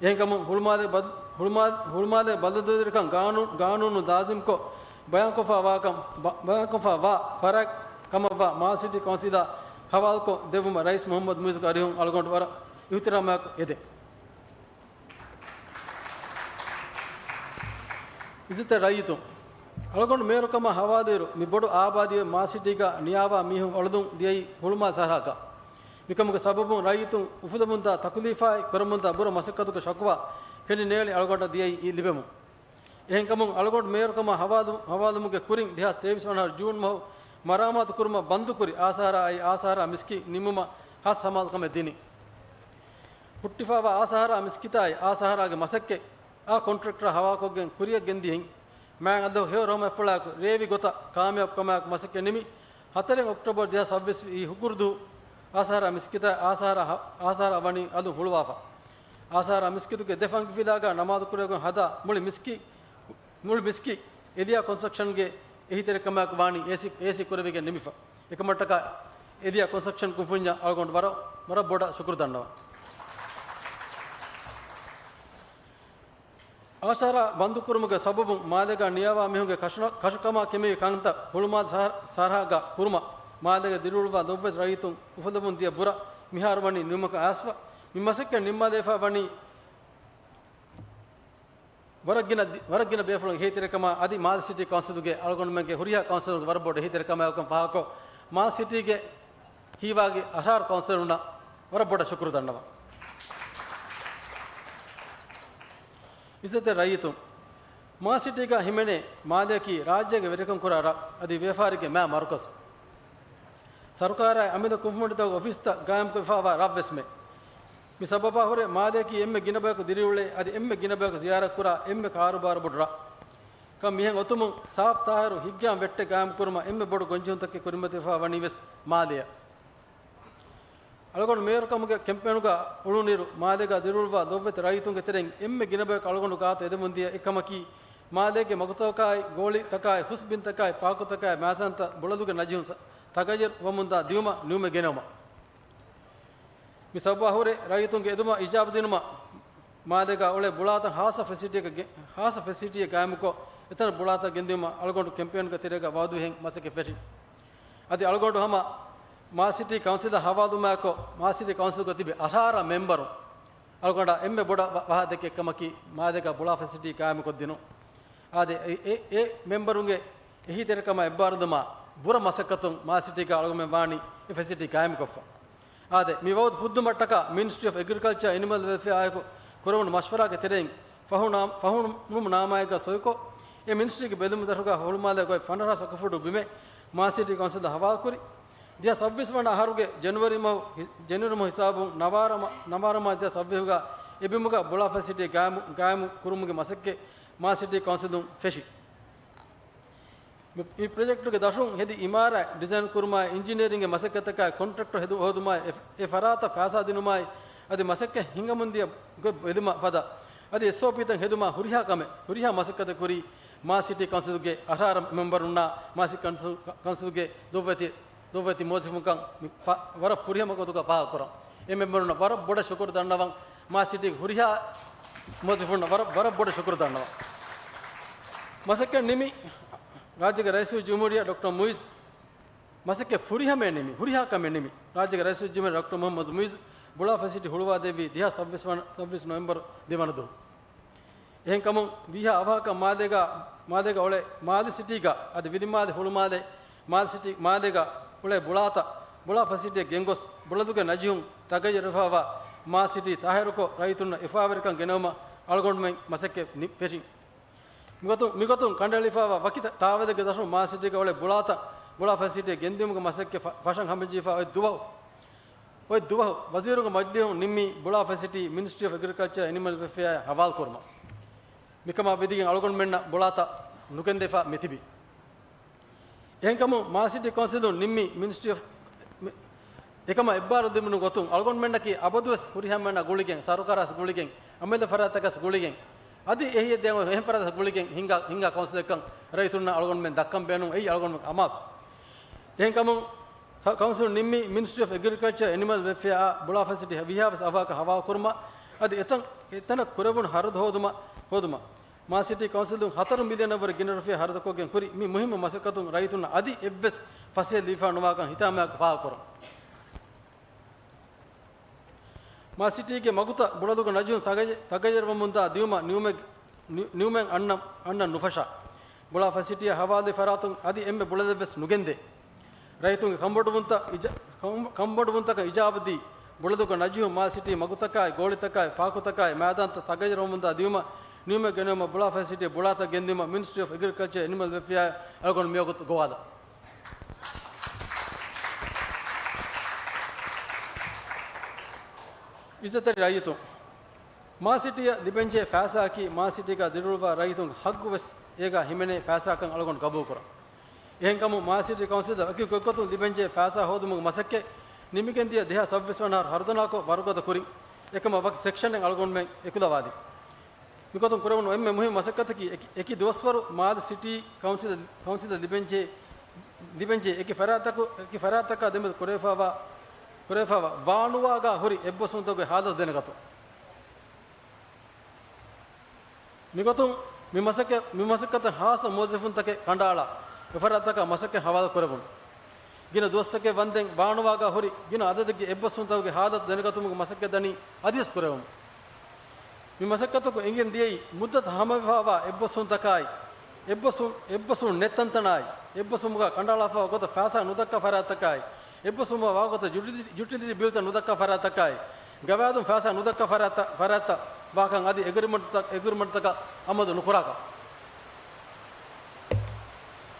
އެހެންކަމުން ހުޅުމާލޭ ބަދަ-، ހުޅުމާ-، ހުޅުމާލޭ ބަދަލުދޭވިރިކަން ގާނޫ-، ގާނޫނު ލާޒިމްކޮށް ބަޔާންކޮށްފަ ވާކަން، ބަ-، ބަޔާންކޮށްފަ ވާ ފަރާތް ކަމަށްވާ މާލެ ސިޓީ ކައުންސިލާ ހަވާލުކޮށް ދެއްވުމަށް ރައީސް މުހައްމަދު މުއިޒުގެ އަރިހުން އަޅުގަނޑު ވަރަށް އިހުތިރާމާއެކު އެދެން. އިއްޒަތްތެރި ރައްޔިތުން، އަޅުގަނޑު މޭޔަރުކަމަށް ހަވާލުއިރު، މި ބޮޑު އާބާދީ މާލެ ސިޓީގަ ނިޔާވާ މީހުން އޮޅުދުން ދިޔައީ ހުޅުމާލެ ސަރަހައްދަށް. މިކަމުގެ ސަބަބުން ރައްޔިތުން އުފުލެމުންދާ ތަކުލީފާއި ކުރަމުންދާ ބުރަ މަސައްކަތުގެ ޝަކުވާ ކެނޑި ނޭޅި އަޅުގަނޑަށް ދިޔައީ ލިބެމުން. އެހެންކަމުން އަޅުގަނޑު މޭޔަރުކަމަށް ހަވާލު-، ހަވާލުމުގެ ކުރިން ދެހާސް ތޭވީސް ވަނަ އަހަރު ޖޫން މަހު މަރާމާތު ކުރުމަށް ބަންދުކުރި އާސަހަރާއާއި އާސަހަރާ މިސްކިތް ނިންމުމަށް ހާސް ހަމައަލުކަމެއް ދިނީ. ހުއްޓިފައިވާ އާސަހަރާ މިސްކިތާއި އާސަހަރާގެ މަސައްކަތް އާ ކޮންޓްރެކްޓަރާ ހަވާކޮށްގެން ކުރިއަށް ގެންދިޔައިން، މާތް އަލްލާހު ހެޔޮ ރަހުމަތްފުޅާއެކު ރޭވި ގޮތަށް ކާމިޔާބުކަމާއެކު މަސައްކަތް ނިމި، ހަތަރެއް އޮކްޓޯބަރު ދެހާސް ސައްބީސް ހުކުރުދުވަހު އާސަހަރާ މިސްކިތާއި އާސަހަރާ ހަ-، އާސަހަރާ ވަނީ އަލުން ހުޅުވާފަ. އާސަހަރާ މިސްކިތުގެ ދެ ފަންކިފިލާގަ ނަމާދުކުރެވިގެން ހަދާ މުޅި މިސްކި-، މުޅި މިސްކިތް އެލިޔާ ކޮންސްޓްރަކްޝަންގެ އެހީތެރިކަމާއެކު ވާނީ އޭސީ، އޭސީ ކުރެވިގެން ނިމިފަ. އެކަމަށްޓަކާ އެލިޔާ ކޮންސްޓްރަކްޝަން ކުންފުންޏަށް އަޅުގަނޑު ވަރަށް، ވަރަށް ބޮޑަށް ޝުކުރު ދަންނަވަން. އާސަހަރާ ބަންދުކުރުމުގެ ސަބަބުން މާލޭގަ ނިޔާވާ މީހުންގެ ކަށު-، ކަށުކަމާ ކެމި ކަންތައް ހުޅުމާލެ ސަރ-، ސަރަހައްދަށް ކުރުމަށް މާލޭގަ ދިރިއުޅުއްވާ ލޮބުވެތި ރައްޔިތުން އުފުލެމުން ދިޔަ ބުރަ މިހާރު ވަނީ ނިމުމަކަށް އައިސްފަ. މި މަސައްކަތް ނިންމާލައިފަ ވަނީ ވަރަށް ގިނަ ދި-، ވަރަށް ގިނަ ބޭފުޅުން އެހީތެރިކަމާ އަދި މާލެ ސިޓީ ކައުންސިލުގެ އަޅުގަނޑުމެންގެ ހުރިހާ ކައުންސިލަރުންގެ ވަރަށް ބޮޑު އެހީތެރިކަމާއެކުކަން ފާހަގަކޮށް، މާލެ ސިޓީގެ ހީވާގި އަށާރަ ކައުންސިލަރުންނަށް ވަރަށް ބޮޑަށް ޝުކުރު ދަންނަވަން. އިއްޒަތްތެރި ރައްޔިތުން، މާލެ ސިޓީގަ ހިމެނޭ މާލެއަކީ ރާއްޖޭގެ ވެރިކަން ކުރާ ރަށް އަދި ވިޔަފާރީގެ މާ މަރުކަޒު. ސަރުކާރާއި އަމިއްލަ ކުންފުނިތަކުގެ އޮފީސްތައް ގާއިމްކޮށްފައިވާ ރަށްވެސްމެ. މި ސަބަބާ ހުރެ މާލެއަކީ އެންމެ ގިނަ ބަޔަކު ދިރިއުޅޭ އަދި އެންމެ ގިނަ ބަޔަކު ޒިޔާރަތްކުރާ އެންމެ ކާރޫބާރު ބޮޑު ރަށް. ކަން މިހެން އޮތުމުން ސާފް ތާހިރު ހިތްގައިމު ވެއްޓެއް ގާއިމްކުރުމަށް އެންމެ ބޮޑު ގޮންޖެހުންތަކެއް ކުރިމަތިވެފަ ވަނީ ވެސް މާލެއަށް. އަޅުގަނޑު މޭޔަރުކަމުގެ ކެމްޕޭނުގަ އުޅުނުއިރު މާލޭގަ ދިރިއުޅުއްވާ ލޮބުވެތި ރައްޔިތުންގެ ތެރެއިން އެންމެ ގިނަ ބަޔަކު އަޅުގަނޑު ގާތު އެދެމުން ދިޔަ އެއްކަމަކީ، މާލޭގެ މަގުތަކާއި، ގޯޅިތަކާއި، ހުސްބިންތަކާއި، ޕާކުތަކާއި، މައިޒާންތައް ބުޅަލުގެ ނަޖިހުން ތަޣައްޔަރު ވަމުންދާ ދިއުމަށް ނިމުމެއް ގެނައުމަށް. މި ސަބަބާ ހުރެ ރައްޔިތުންގެ އެދުމަށް އިޖާބަ ދިނުމަށް މާލޭގަ އުޅޭ ބުޅާތައް ހާއްސަ ފެސިލިޓީއެއް ގެ-، ހާއްސަ ފެސިލިޓީއެއް ގާއިމުކޮށް، އެތަނަށް ބުޅާތައް ގެންދިއުމަށް އަޅުގަނޑު ކެމްޕޭނުގެ ތެރޭގަ ވައުދުވިހެން މަސައްކަތް ފެށި. އަދި އަޅުގަނޑު ހަމަ މާލެ ސިޓީ ކައުންސިލަށް ހަވާލުވުމާއެކު، މާލެ ސިޓީ ކައުންސިލުގަ ތިބި އަށާރަ މެމްބަރު އަޅުގަނޑަށް އެންމެ ބޮޑަށް ވަ-، ވަހާ ދެއްކި އެއްކަމަކީ، މާލޭގަ ބުޅާ ފެސިލިޓީ ގާއިމުކޮށްދިނުން. އާދެ، އެ، އެ، އެ މެމްބަރުންގެ އެހީތެރިކަމާ އެއްބާރުލުމާ ބުރަ މަސައްކަތުން މާލެ ސިޓީގަ އަޅުގަނޑުމެން ވާނީ އެ ފެސިލިޓީ ގާއިމުކޮށްފަ. އާދެ، މި ވައުދު ފުއްދުމަށްޓަކާ މިނިސްޓްރީ އޮފް އެގްރިކަލްޗާ އެނިމަލް ވެލްފެއާއެކު ކުރެވުނު މަޝްވަރާގެ ތެރެއިން ފަހުނާ-، ފަހުނުމުނާމާއެއްގަ ސޮއިކޮށް، އެ މިނިސްޓްރީގެ ބެލުމުގެ ދަށުގަ ހުޅުމާލޭ ގޮތް ފަނަރަ ސަކުފުޓު ބިމެއް މާލެ ސިޓީ ކައުންސިލަށް ހަވާލުކުރި. ދެހާސް ސައްބީސް ވަނަ އަހަރުގެ ޖެނުއަރީ މަހު ހި-، ޖެނުއަރީ މަހު ހިސާބުން ނަވާރަ މަ-، ނަވާރަ މާ ދެހާސް ސައްބީސްގަ އެ ބިމުގަ ބުޅާ ފެސިލިޓީ ގާއިމު، ގާއިމު ކުރުމުގެ މަސައްކަތް މާލެ ސިޓީ ކައުންސިލުން ފެށި. މި، މި ޕްރޮޖެކްޓުގެ ދަށުން ހެދި އިމާރާތް ޑިޒައިން ކުރުމާއި، އިންޖިނިއަރިންގ މަސައްކަތަކާއި، ކޮންޓްރެކްޓަރު ހެދު-، ހޯދުމާއި، އެ، އެ ފަރާތަށް ފައިސާ ދިނުމާއި، އަދި މަސައްކަތް ހިނގަމުންދިޔަ ގޮތް ބެލުމަށް ފަދަ، އަދި އެސްއޯޕީތައް ހެދުމާ ހުރިހާ ކަމެއް، ހުރިހާ މަސައްކަތެއް ކުރީ މާލެ ސިޓީ ކައުންސިލުގެ އަށާރަ މެމްބަރުންނާ މާލެ ސިޓީ ކައުންސިލް، ކައުންސިލްގެ ދޮށްވެތި، ދޮށްވެތި މުވައްޒަފުންކަން މި ފަ-، ވަރަށް ފުރިހަމަ ގޮތުގަ ފާހަގަކުރަން. އެ މެމްބަރުންނަށް ވަރަށް ބޮޑަށް ޝުކުރު ދަންނަވަން. މާލެ ސިޓީގެ ހުރިހާ މުވައްޒަފުންނަށް ވަރަށް، ވަރަށް ބޮޑަށް ޝުކުރު ދަންނަވަން. މަސައްކަތް ނިމި، ރާއްޖޭގެ ރައީސުލްޖުމްހޫރިއްޔާ ޑޮކްޓަރ މުއިއްޒު މަސައްކަތް ފުރިހަމައެއް ނިމި، ހުރިހާ ކަމެއް ނިމި، ރާއްޖޭގެ ރައީސުލްޖުމްހޫރިއްޔާ ޑޮކްޓަރ މުހައްމަދު މުއިއްޒު ބުޅާ ފެސިލިޓީ ހުޅުވާދެއްވީ ދެހާސް ސައްބީސް ވަނަ، ސައްބީސް ނޮވެމްބަރު ދެވަނަ ދުވަހު. އެހެންކަމުން، ވީހާ އަވަހަކަށް މާލޭގަ، މާލޭގަ އުޅޭ މާލެ ސިޓީގަ، އަދި ވިލިމާލެ، ހުޅުމާލެ، މާލެ ސިޓީ، މާލޭގަ އުޅޭ ބުޅާތައް، ބުޅާ ފެސިލިޓީއަށް ގެންގޮސް، ބުޅަލުގެ ނަޖިހުން ތަޣައްޔަރުވެފައިވާ މާލެ ސިޓީ ތާހިރުކޮށް، ރައްޔިތުންނަށް އެފާވެރިކަން ގެނައުމަށް އަޅުގަނޑުމެން މަސައްކަތް ނި-، ފެށިން. މިގޮތުން، މިގޮތުން ކަނޑައެޅިފައިވާ ވަކި ތާ-، ތާވަލެއްގެ ދަށުން މާލެ ސިޓީގަ އުޅޭ ބުޅާތައް، ބުޅާ ފެސިލިޓީއަށް ގެންދިއުމުގެ މަސައްކަތް ފަ-، ފަށަން ހަމަޖެހިފަ އޮތް ދުވަހު، އޮތް ދުވަހު ވަޒީރުންގެ މަޖިލީހުން ނިންމީ ބުޅާ ފެސިލިޓީ މިނިސްޓްރީ އޮފް އެގްރިކަލްޗަރ އެނިމަލް ވެލްފެއާއަށް ހަވާލު ކުރުމަށް. މިކަމާ ވިދިގެން އަޅުގަނޑުމެންނަށް ބުޅާތައް ނުގެންދެފަ މިތިބީ. އެހެންކަމުން މާލެ ސިޓީ ކައުންސިލުން ނިންމީ މިނިސްޓްރީ އޮފް މި-، އެކަމަށް އެއްބާރުލު ލިބުނު ގޮތުން އަޅުގަނޑުމެންނަކީ އަބަދުވެސް ހުރިހާމެންނާ ގުޅިގެން، ސަރުކާރާސް ގުޅިގެން، އަމިއްލަ ފަރާތްތަކަސް ގުޅިގެން، އަދި އެހީ ދެން އެހެން ފަރާތަކަށް ގުޅިގެން ހިނގާ، ހިނގާ ކައުންސިލަކަށް ރައްޔިތުންނަށް އަޅުގަނޑުމެން ދައްކަން ބޭނުން އެއީ އަޅުގަނޑުމެން އަމާޒު. އެހެންކަމުން ކައުންސިލުން ނިންމީ މިނިސްޓްރީ އޮފް އެގްރިކަލްޗަރ އެނިމަލް ވެލްފެއާ ބުޅާ ފަސިލިޓީ ވީހާވެސް އަވަހަކަށް ހަވާލުކުރުމަށް އަދި އެތަން، އެތަނަށް ކުރެވުނު ހަރަދު ހޯދުމަށް، ހޯދުމަށް. މާލެ ސިޓީ ކައުންސިލުން ހަތަރު މިލިއަނަށްވުރެ ގިނަ ރުފިޔާ ހަރަދުކޮށްގެން ކުރި މި މުހިއްމު މަސައްކަތުން ރައްޔިތުންނަށް އަދި އެއްވެސް ފަސޭހަ ލިބިފަ ނުވާކަން ހިތާމައަކަށް ފާހަގަކުރަން. މާލެ ސިޓީގެ މަގުތައް ބުޅަލުގަ ނަޖިހުން ތަގަ-، ތަޣައްޔަރުވަމުންދާ ދިއުމަށް ނިއުމެއް، ނި-، ނިއުމެއް އަންނަ-، އަންނަން ނުފަށާ. ބުޅާ ފަސިޓީއަށް ހަވާލުވި ފަރާތުން އަދި އެންމެ ބުޅަލެއްވެސް ނުގެންދޭ. ރައްޔިތުންގެ ކަންބޮޑުވުންތައް އިޖާ-، ކަން-، ކަންބޮޑުވުންތަކަށް އިޖާބަދީ، ބުޅަލުގަ ނަޖިހުން މާލެ ސިޓީ މަގުތަކާއި، ގޯޅިތަކާއި، ޕާކުތަކާއި، މައިދާންތައް ތަޣައްޔަރުވަމުންދާ ދިއުމަށް ނިއުމެއް ގެނައުމަށް ބުޅާ ފަސިޓީ ބުޅާތައް ގެންދިއުމަށް މިނިސްޓްރީ އޮފް އެގްރިކަލްޗަރ އެނިމަލް ވެލްފެއާއަށް އަޅުގަނޑު މިވަގުތު ގޮވާލަން. އިއްޒަތްތެރި ރައްޔިތުން! މާލެ ސިޓީއަށް ލިބެންޖެހޭ ފައިސާއަކީ މާލެ ސިޓީގަ ދިރިއުޅުއްވާ ރައްޔިތުންގެ ހައްގުވެސް އޭގަ ހިމެނޭ ފައިސާކަން އަޅުގަނޑު ގަބޫލުކުރަން. އެހެންކަމުން މާލެ ސިޓީ ކައުންސިލަށް އެކި ގޮތްގޮތުން ލިބެންޖެހޭ ފައިސާ ހޯދުމުގެ މަސައްކަތް ނިމިގެންދިޔަ ދެހާސް ސައްބީސް ވަނަ އަހަރު ހަރުދަނާކޮށް ވަރުގަދަ ކުރިން އެކަމަށް ވަކި ސެކްޝަނެއް އަޅުގަނޑުމެން އެކުލަވާލި. މިގޮތުން ކުރެވުނު އެންމެ މުހިންމު މަސައްކަތަކީ އެކި، އެކި ދުވަސްވަރު މާލެ ސިޓީ ކައުންސިލަށް، ކައުންސިލަށް ލިބެންޖެހޭ، ލިބެންޖެހޭ އެކި ފަރާތަކު، އެކި ފަރާތަކާ ދެމެދު ކުރެވިފައިވާ، ކުރެވިފައިވާ ވާނުވާގާ ހުރި އެއްބޮސްވުންތަކުގެ ހާލަތު ދެނެގަތުން. މިގޮތުން މި މަސައްކަ-، މި މަސައްކަތަށް ހާއްސަ މުވައްޒަފުންތަކެއް ކަނޑައަޅާ، އެފަރާތްތަކަށް މަސައްކަތް ހަވާލު ކުރެވުނު. ގިނަ ދުވަސްތަކެއް ވަންދެން ވާނުވާގާ ހުރި ގިނަ އަދަދެއްގެ އެއްބޮސްވުންތަކުގެ ހާލަތު ދެނެގަތުމުގެ މަސައްކަތް ދަނީ އަދިވެސް ކުރެވުނު. މި މަސައްކަތަކު އެނގެން ދިޔައީ މުއްދަތު ހަމަވެފައިވާ އެއްބޮސްވުންތަކާއި، އެއްބޮސްވުން، އެއްބޮސްވުން ނެތް ތަންތަނާއި، އެއްބޮސްވުމުގަ ކަނޑައަޅާފައިވާ ގޮތަށް ފައިސާ ނުދައްކާ ފަރާތްތަކާއި، އެއްބޮސްވުމަށް ވާގޮތަށް ޔުޓިލި-، ޔުޓިލިޓީ ބިލްތައް ނުދައްކާ ފަރާތްތަކާއި، ގަވާއިދުން ފައިސާ ނުދައްކާ ފަރާތްތައް، ފަރާތްތައް ވާކަން އަދި އެގްރިމަންޓްތައް، އެގްރިމަންޓްތަކަށް އަމަލު ނުކުރާކަން.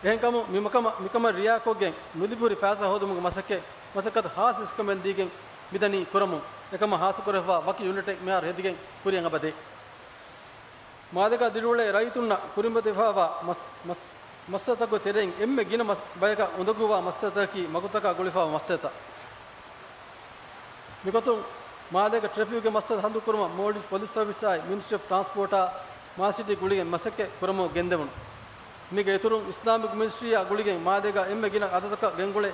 އެހެންކަމުން މި މަކަމަށް، މިކަމަށް ރިއާކޮށްގެން ނުލިބިހުރި ފައިސާ ހޯދުމުގެ މަސައްކަތް، މަސައްކަތު ހާއްސަ އިސްކަމެއް ދީގެން މިދަނީ ކުރަމުން. އެކަމަށް ހާއްސަކުރެވިފައިވާ ވަކި ޔުނިޓެއް މިހާރު ހެދިގެން ކުރިއަށް އެބަދޭ. މާލޭގަ ދިރިއުޅޭ ރައްޔިތުންނަށް ކުރިމަތިވެފައިވާ މަސް-، މަސް-، މައްސަލަތަކުގެ ތެރެއިން އެންމެ ގިނަ މަސް-، ބަޔަކަށް އުނދަގޫވާ މައްސަލަތަކަކީ މަގުތަކާ ގުޅިފައިވާ މައްސަލަތައް. މިގޮތުން މާލޭގަ ޓްރެފިކްގެ މައްސަލަ ހައްލުކުރުމަށް މޯލްޑިވްސް ޕޮލިސް ސަރވިސްއާއި މިނިސްޓްރީ އޮފް ޓްރާންސްޕޯޓާ މާލެ ސިޓީ ގުޅިގެން މަސައްކަތް ކުރަމުން ގެންދެވުނު. މީގެ އިތުރުން އިސްލާމިކް މިނިސްޓްރީއާ ގުޅިގެން މާލޭގަ އެންމެ ގިނަ އަދަދަކަށް ގެންގުޅެ-،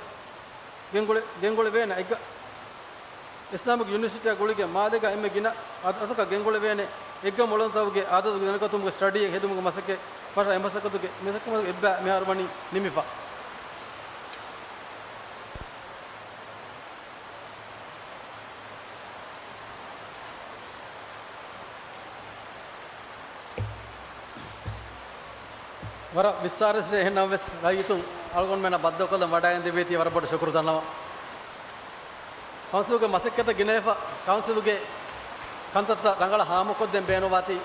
ގެންގުޅެ-، ގެންގުޅެވޭނެ އެއްގަ-، އިސްލާމިކް ޔުނިވަރސިޓީއާ ގުޅިގެން މާލޭގަ އެންމެ ގިނަ އަދަ-، އަދަދަކަށް ގެންގުޅެވޭނެ އެއްގަމު އުޅަނދުތަކުގެ އަދަދު ދެނެގަތުމުގެ ސްޓަޑީއެއް ހެދުމުގެ މަސައްކަތް ފަށާ އެ މަސައްކަތުގެ، މަސައްކަތުގެ އެއްބައި މިހާރު ވަނީ ނިމިފަ. ވަރަށް ވިއްސާރަސްވެ އެހެންނަމަވެސް ރައްޔިތުން އަޅުގަނޑުމެންނަށް ބައްދަލުކޮށްލަން ވަޑައިގެން ދެވީތީ ވަރަށް ބޮޑަށް ޝުކުރު ދަންނަވަން. ކައުންސިލުގެ މަސައްކަތަށް ގިނަވެފަ، ކައުންސިލުގެ ކަންތައްތައް ރަނގަޅަށް ހާމަކޮށްދޭން ބޭނުންވާތީ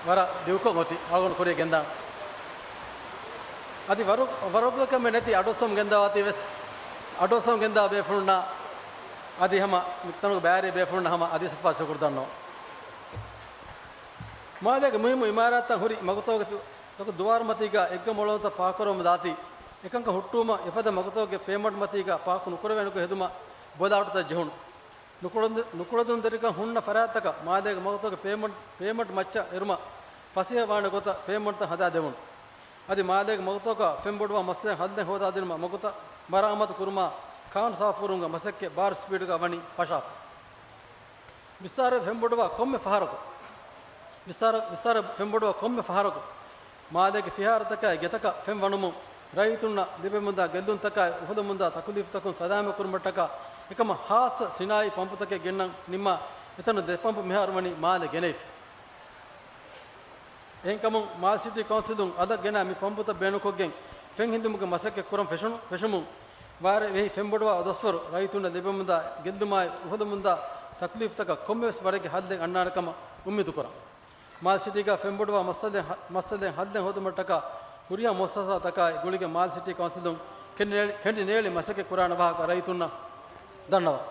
ވަރަށް ދިގުކޮށް އޮތީ އަޅުގަނޑު ކުރިޔަށް ގެންދާން. އަދި ވަރު-، ވަރުގަކަމެއް ނެތި އަޑުއައްސަމުން ގެންދަވާތީ ވެސް، އަޑުއައްސަމުން ގެންދާ ބޭފުޅުންނާ އަދި ހަމަ މިތަނުގެ ބައިވެރި ބޭފުޅުންނަށް ހަމަ އަދިވެސް އުފާ ޝުކުރު ދަންނަވަން. މާލޭގެ މުހިއްމު އިމާރާތްތައް ހުރި މަގުތަކުގެ ތަކު ދުވާރުމަތީގަ އެއްގަމު އުޅަނދުތައް ޕާކުކުރަމުން ދާތީ، އެކަންކަން ހުއްޓުވުމަށް އެފަދަ މަގުތަކުގެ ޕޭމަންޓް މަތީގަ ޕާކު ނުކުރެވޭނެކަން ހެދުމަށް ބޮލާހުއްޓުތައް ޖެހުނު. ނުކުޅަދު-، ނުކުޅަދުންތެރިކަން ހުންނަ ފަރާތްތަކަށް މާލޭގެ މަގުތަކުގެ ޕޭމަންޓް، ޕޭމަންޓް މައްޗަށް އެރުމަށް ފަސޭހަވާނެ ގޮތަށް ޕޭމަންޓްތައް ހަދާ ދެވުނު. އަދި މާލޭގެ މަގުތަކަށް ފެންބޮޑުވާ މައްސަލައިން ހައްލެއް ހޯދާދިނުމަށް މަގުތައް މަރާމާތު ކުރުމާ ކާން ސާފުކުރުމުގެ މަސައްކަތް ބާރު ސްޕީޑުގަ ވަނީ ފަށާފަ. ވިއްސާރަ ފެންބޮޑުވާ ކޮންމެ ފަހަރަކު، ވިއްސާރަ، ވިއްސާރަ ފެންބޮޑުވާ ކޮންމެ ފަހަރަކު، މާލޭގެ ފިހާރަތަކާއި ގެތަކަށް ފެން ވަނުމުން، ރައްޔިތުންނަށް ލިބެމުންދާ ގެއްލުންތަކާއި އުފުލަމުންދާ ތަކުލީފުތަކުން ސަލާމަތް ކުރުމަށްޓަކާ، އެކަމަށް ހާއްސަ ސިނާއީ ޕަމްޕުތަކެއް ގެންނަން ނިންމާ، އެތަނުން ދެ ޕަމްޕު މިހާރު ވަނީ މާލެ ގެނައިފި. އެހެންކަމުން، މާލެ ސިޓީ ކައުންސިލުން އަލަށް ގެނާ މި ޕަމްޕުތައް ބޭނުންކޮށްގެން، ފެން ހިންދުމުގެ މަސައްކަތް ކުރަން ފެށުނު، ފެށުމުން، ވާރޭ ވެހި ފެންބޮޑުވާ ދުވަސްވަރު، ރައްޔިތުންނަށް ލިބެމުންދާ ގެއްލުމާއި އުފުލަމުންދާ ތަކުލީފުތަކަށް ކޮންމެވެސް ވަރެއްގެ ހައްލެއް އަންނާނެ ކަމަށް އުއްމީދު ކުރަން. މާލެ ސިޓީގަ ފެންބޮޑުވާ މައްސަލައެއް ހަ-، މައްސަލައެއް ހައްލެއް ހޯދުމަށްޓަކާ ހުރިހާ މުއައްސަސާތަކާއި ގުޅިގެން މާލެ ސިޓީ ކައުންސިލުން ކެނޑިނޭޅި-، ކެނޑިނޭޅި މަސައްކަތް ކުރާނެ ވާހަކަ ރައްޔިތުންނަށް ދަންނަވަން.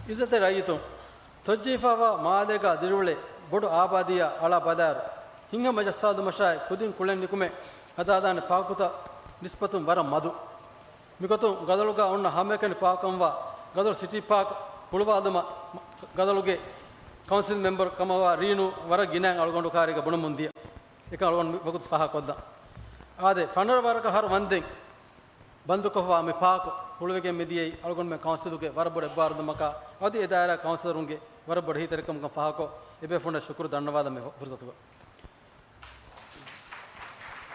އިއްޒަތްތެރި ރައްޔިތުން، ތޮއްޖެހިފައިވާ މާލޭގަ ދިރިއުޅޭ ބޮޑު އާބާދީއާ އަޅާ ބަލާއިރު، ހިތްހަމަ ޖައްސާލުމަށާއި ކުދިން ކުޅެން ނިކުމެ ހަދާދާނެ ޕާކުތައް ނިސްބަތުން ވަރަށް މަދު. މިގޮތުން ގަދަޅުގަ އޮންނަ ހަމައެކަނި ޕާކަށްވާ ގަދަޅު ސިޓީ ޕާކް ހުޅުވާލުމަށް ގަދަޅުގެ ކައުންސިލް މެމްބަރު ކަމަށްވާ ރީނޫ ވަރަށް ގިނައިން އަޅުގަނޑު ކާރީގަ ބުނަމުން ދިޔަ. އެކަން އަޅުގަނޑު ވަގުތު ފާހަގަކޮށްލަން. އާދެ، ފަނަރަ ވަރަކަށް އަހަރު ވަންދެން ބަންދުކޮށްފަވާ މި ޕާކު ހުޅުވިގެން މިދިޔައީ އަޅުގަނޑުމެން ކައުންސިލުގެ ވަރަށް ބޮޑު އެއްބާރުލުމަކާ، އަދި އެ ދާއިރާ ކައުންސިލަރުންގެ ވަރަށް ބޮޑު އެހީތެރިކަމަކަށް ފާހަގަކޮށް، އެބޭފުޅުންނަށް ޝުކުރު ދަންނަވާލަން މި ފުރުސަތުގަ.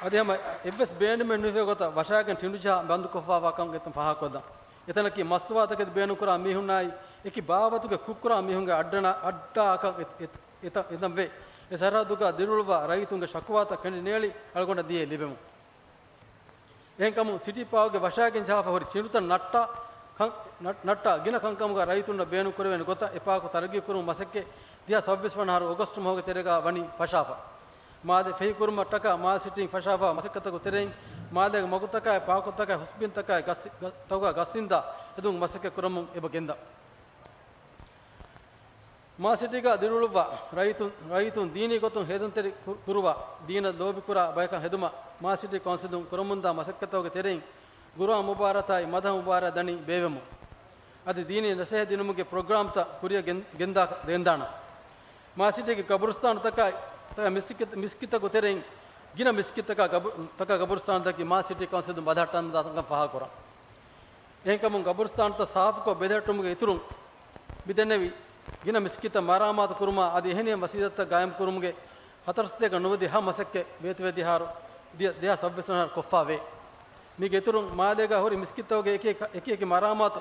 އަދި ހަމަ އެއްވެސް ބޭނުމެއް ނުހިފޭ ގޮތަށް ވަށާގެން ޓިނޑުޖަހާ ބަންދުކޮށްފަވާ ކަން އެތަން ފާހަގަކޮށްލަން. އެތަނަކީ މަސްތުވާތަކެތި ބޭނުންކުރާ މީހުންނާއި، އެކި ބާވަތުގެ ކުށްކުރާ މީހުންގެ އައްޑަނާ، އައްޑާ ކަން އެ-، އެ-، އެތަ-، އެތަން ވޭ. އެ ސަރަހައްދުގަ ދިރިއުޅުއްވާ ރައްޔިތުންގެ ޝަކުވާތައް ކެނޑި ނޭޅި އަޅުގަނޑަށް ދިޔައީ ލިބެމުން. އެހެންކަމުން ސިޓީ ޕާކުގެ ވަށާގެން ޖަހާފަ ހުރި ޓިނޑުތައް ނައްޓާ ކަން-، ނަ-، ނައްޓާ ގިނަ ކަންކަމުގަ ރައްޔިތުންނަށް ބޭނުންކުރެވޭނެ ގޮތަށް އެ ޕާކު ތަރައްގީ ކުރުމުގެ މަސައްކަތް ދިހަ ސައްބީސް ވަނަ އަހަރު އޮގަސްޓު މަހުގެ ތެރޭގަ ވަނީ ފަށާފަ. މާލެ ފެހިކުރުމަށްޓަކާ މާލެ ސިޓީން ފަށާފަ މަސައްކަތަކުގެ ތެރެއިން މާލޭގެ މަގުތަކާއި ޕާކުތަކާއި ހުސްބިންތަކާއި ގަސް-، ގަ-، ތަކުގަ ގަސް އިންދާ ހެދުމުގެ މަސައްކަތް ކުރަމުން އެބަ ގެންދަން. މާލެ ސިޓީގަ ދިރިއުޅުއްވާ ރައްޔިތުން، ރައްޔިތުން ދީނީ ގޮތުން ހޭދަންތެރި ކު-، ކުރުވާ، ދީނަށް ލޯބިކުރާ ބަޔަކަށް ހެދުމަށް މާލެ ސިޓީ ކައުންސިލުން ކުރަމުންދާ މަސައްކަތްތަކުގެ ތެރެއިން ގުރުއާން މުބާރާތާއި މަދަހު މުބާރާތް ދަނީ ބޭއްވެމުން. އަދި ދީނީ ނަސޭހަތް ދިނުމުގެ ޕްރޮގްރާމްތައް ކުރިއަށް ގެން-، ގެންދާ-، ގެންދާނަން. މާލެ ސިޓީގެ ގަބުރުސްތާނުތަކާއި، ތަކާ މިސްކިތް-، މިސްކިތްތަކުގެ ތެރެއިން ގިނަ މިސްކިތްތަކާ ގަބު-، ތަކާ ގަބުރުސްތާނުތަކަކީ މާލެ ސިޓީ ކައުންސިލުން ބަލަހައްޓަންދާ ކަންކަން ފާހަގަކުރަން. އެހެންކަމުން ގަބުރުސްތާނުތައް ސާފުކޮށް ބެލެހެއްޓުމުގެ އިތުރުން މިދެންނެވި ގިނަ މިސްކިތްތައް މަރާމާތު ކުރުމާ އަދި އެހެނިހެން ވަސީލަތްތައް ގާއިމް ކުރުމުގެ ހަތަރު ސަތޭކަ ނުވަދިހަ މަސައްކަތް ވޭތުވެދިހާރު ދިޔަ-، ދިހަ ސައްބީސް ވަނަ އަހަރު ކޮށްފާވޭ. މީގެ އިތުރުން މާލޭގަ ހުރި މިސްކިތްތަކުގެ އެކި އެކި، އެކި އެކި މަރާމާތު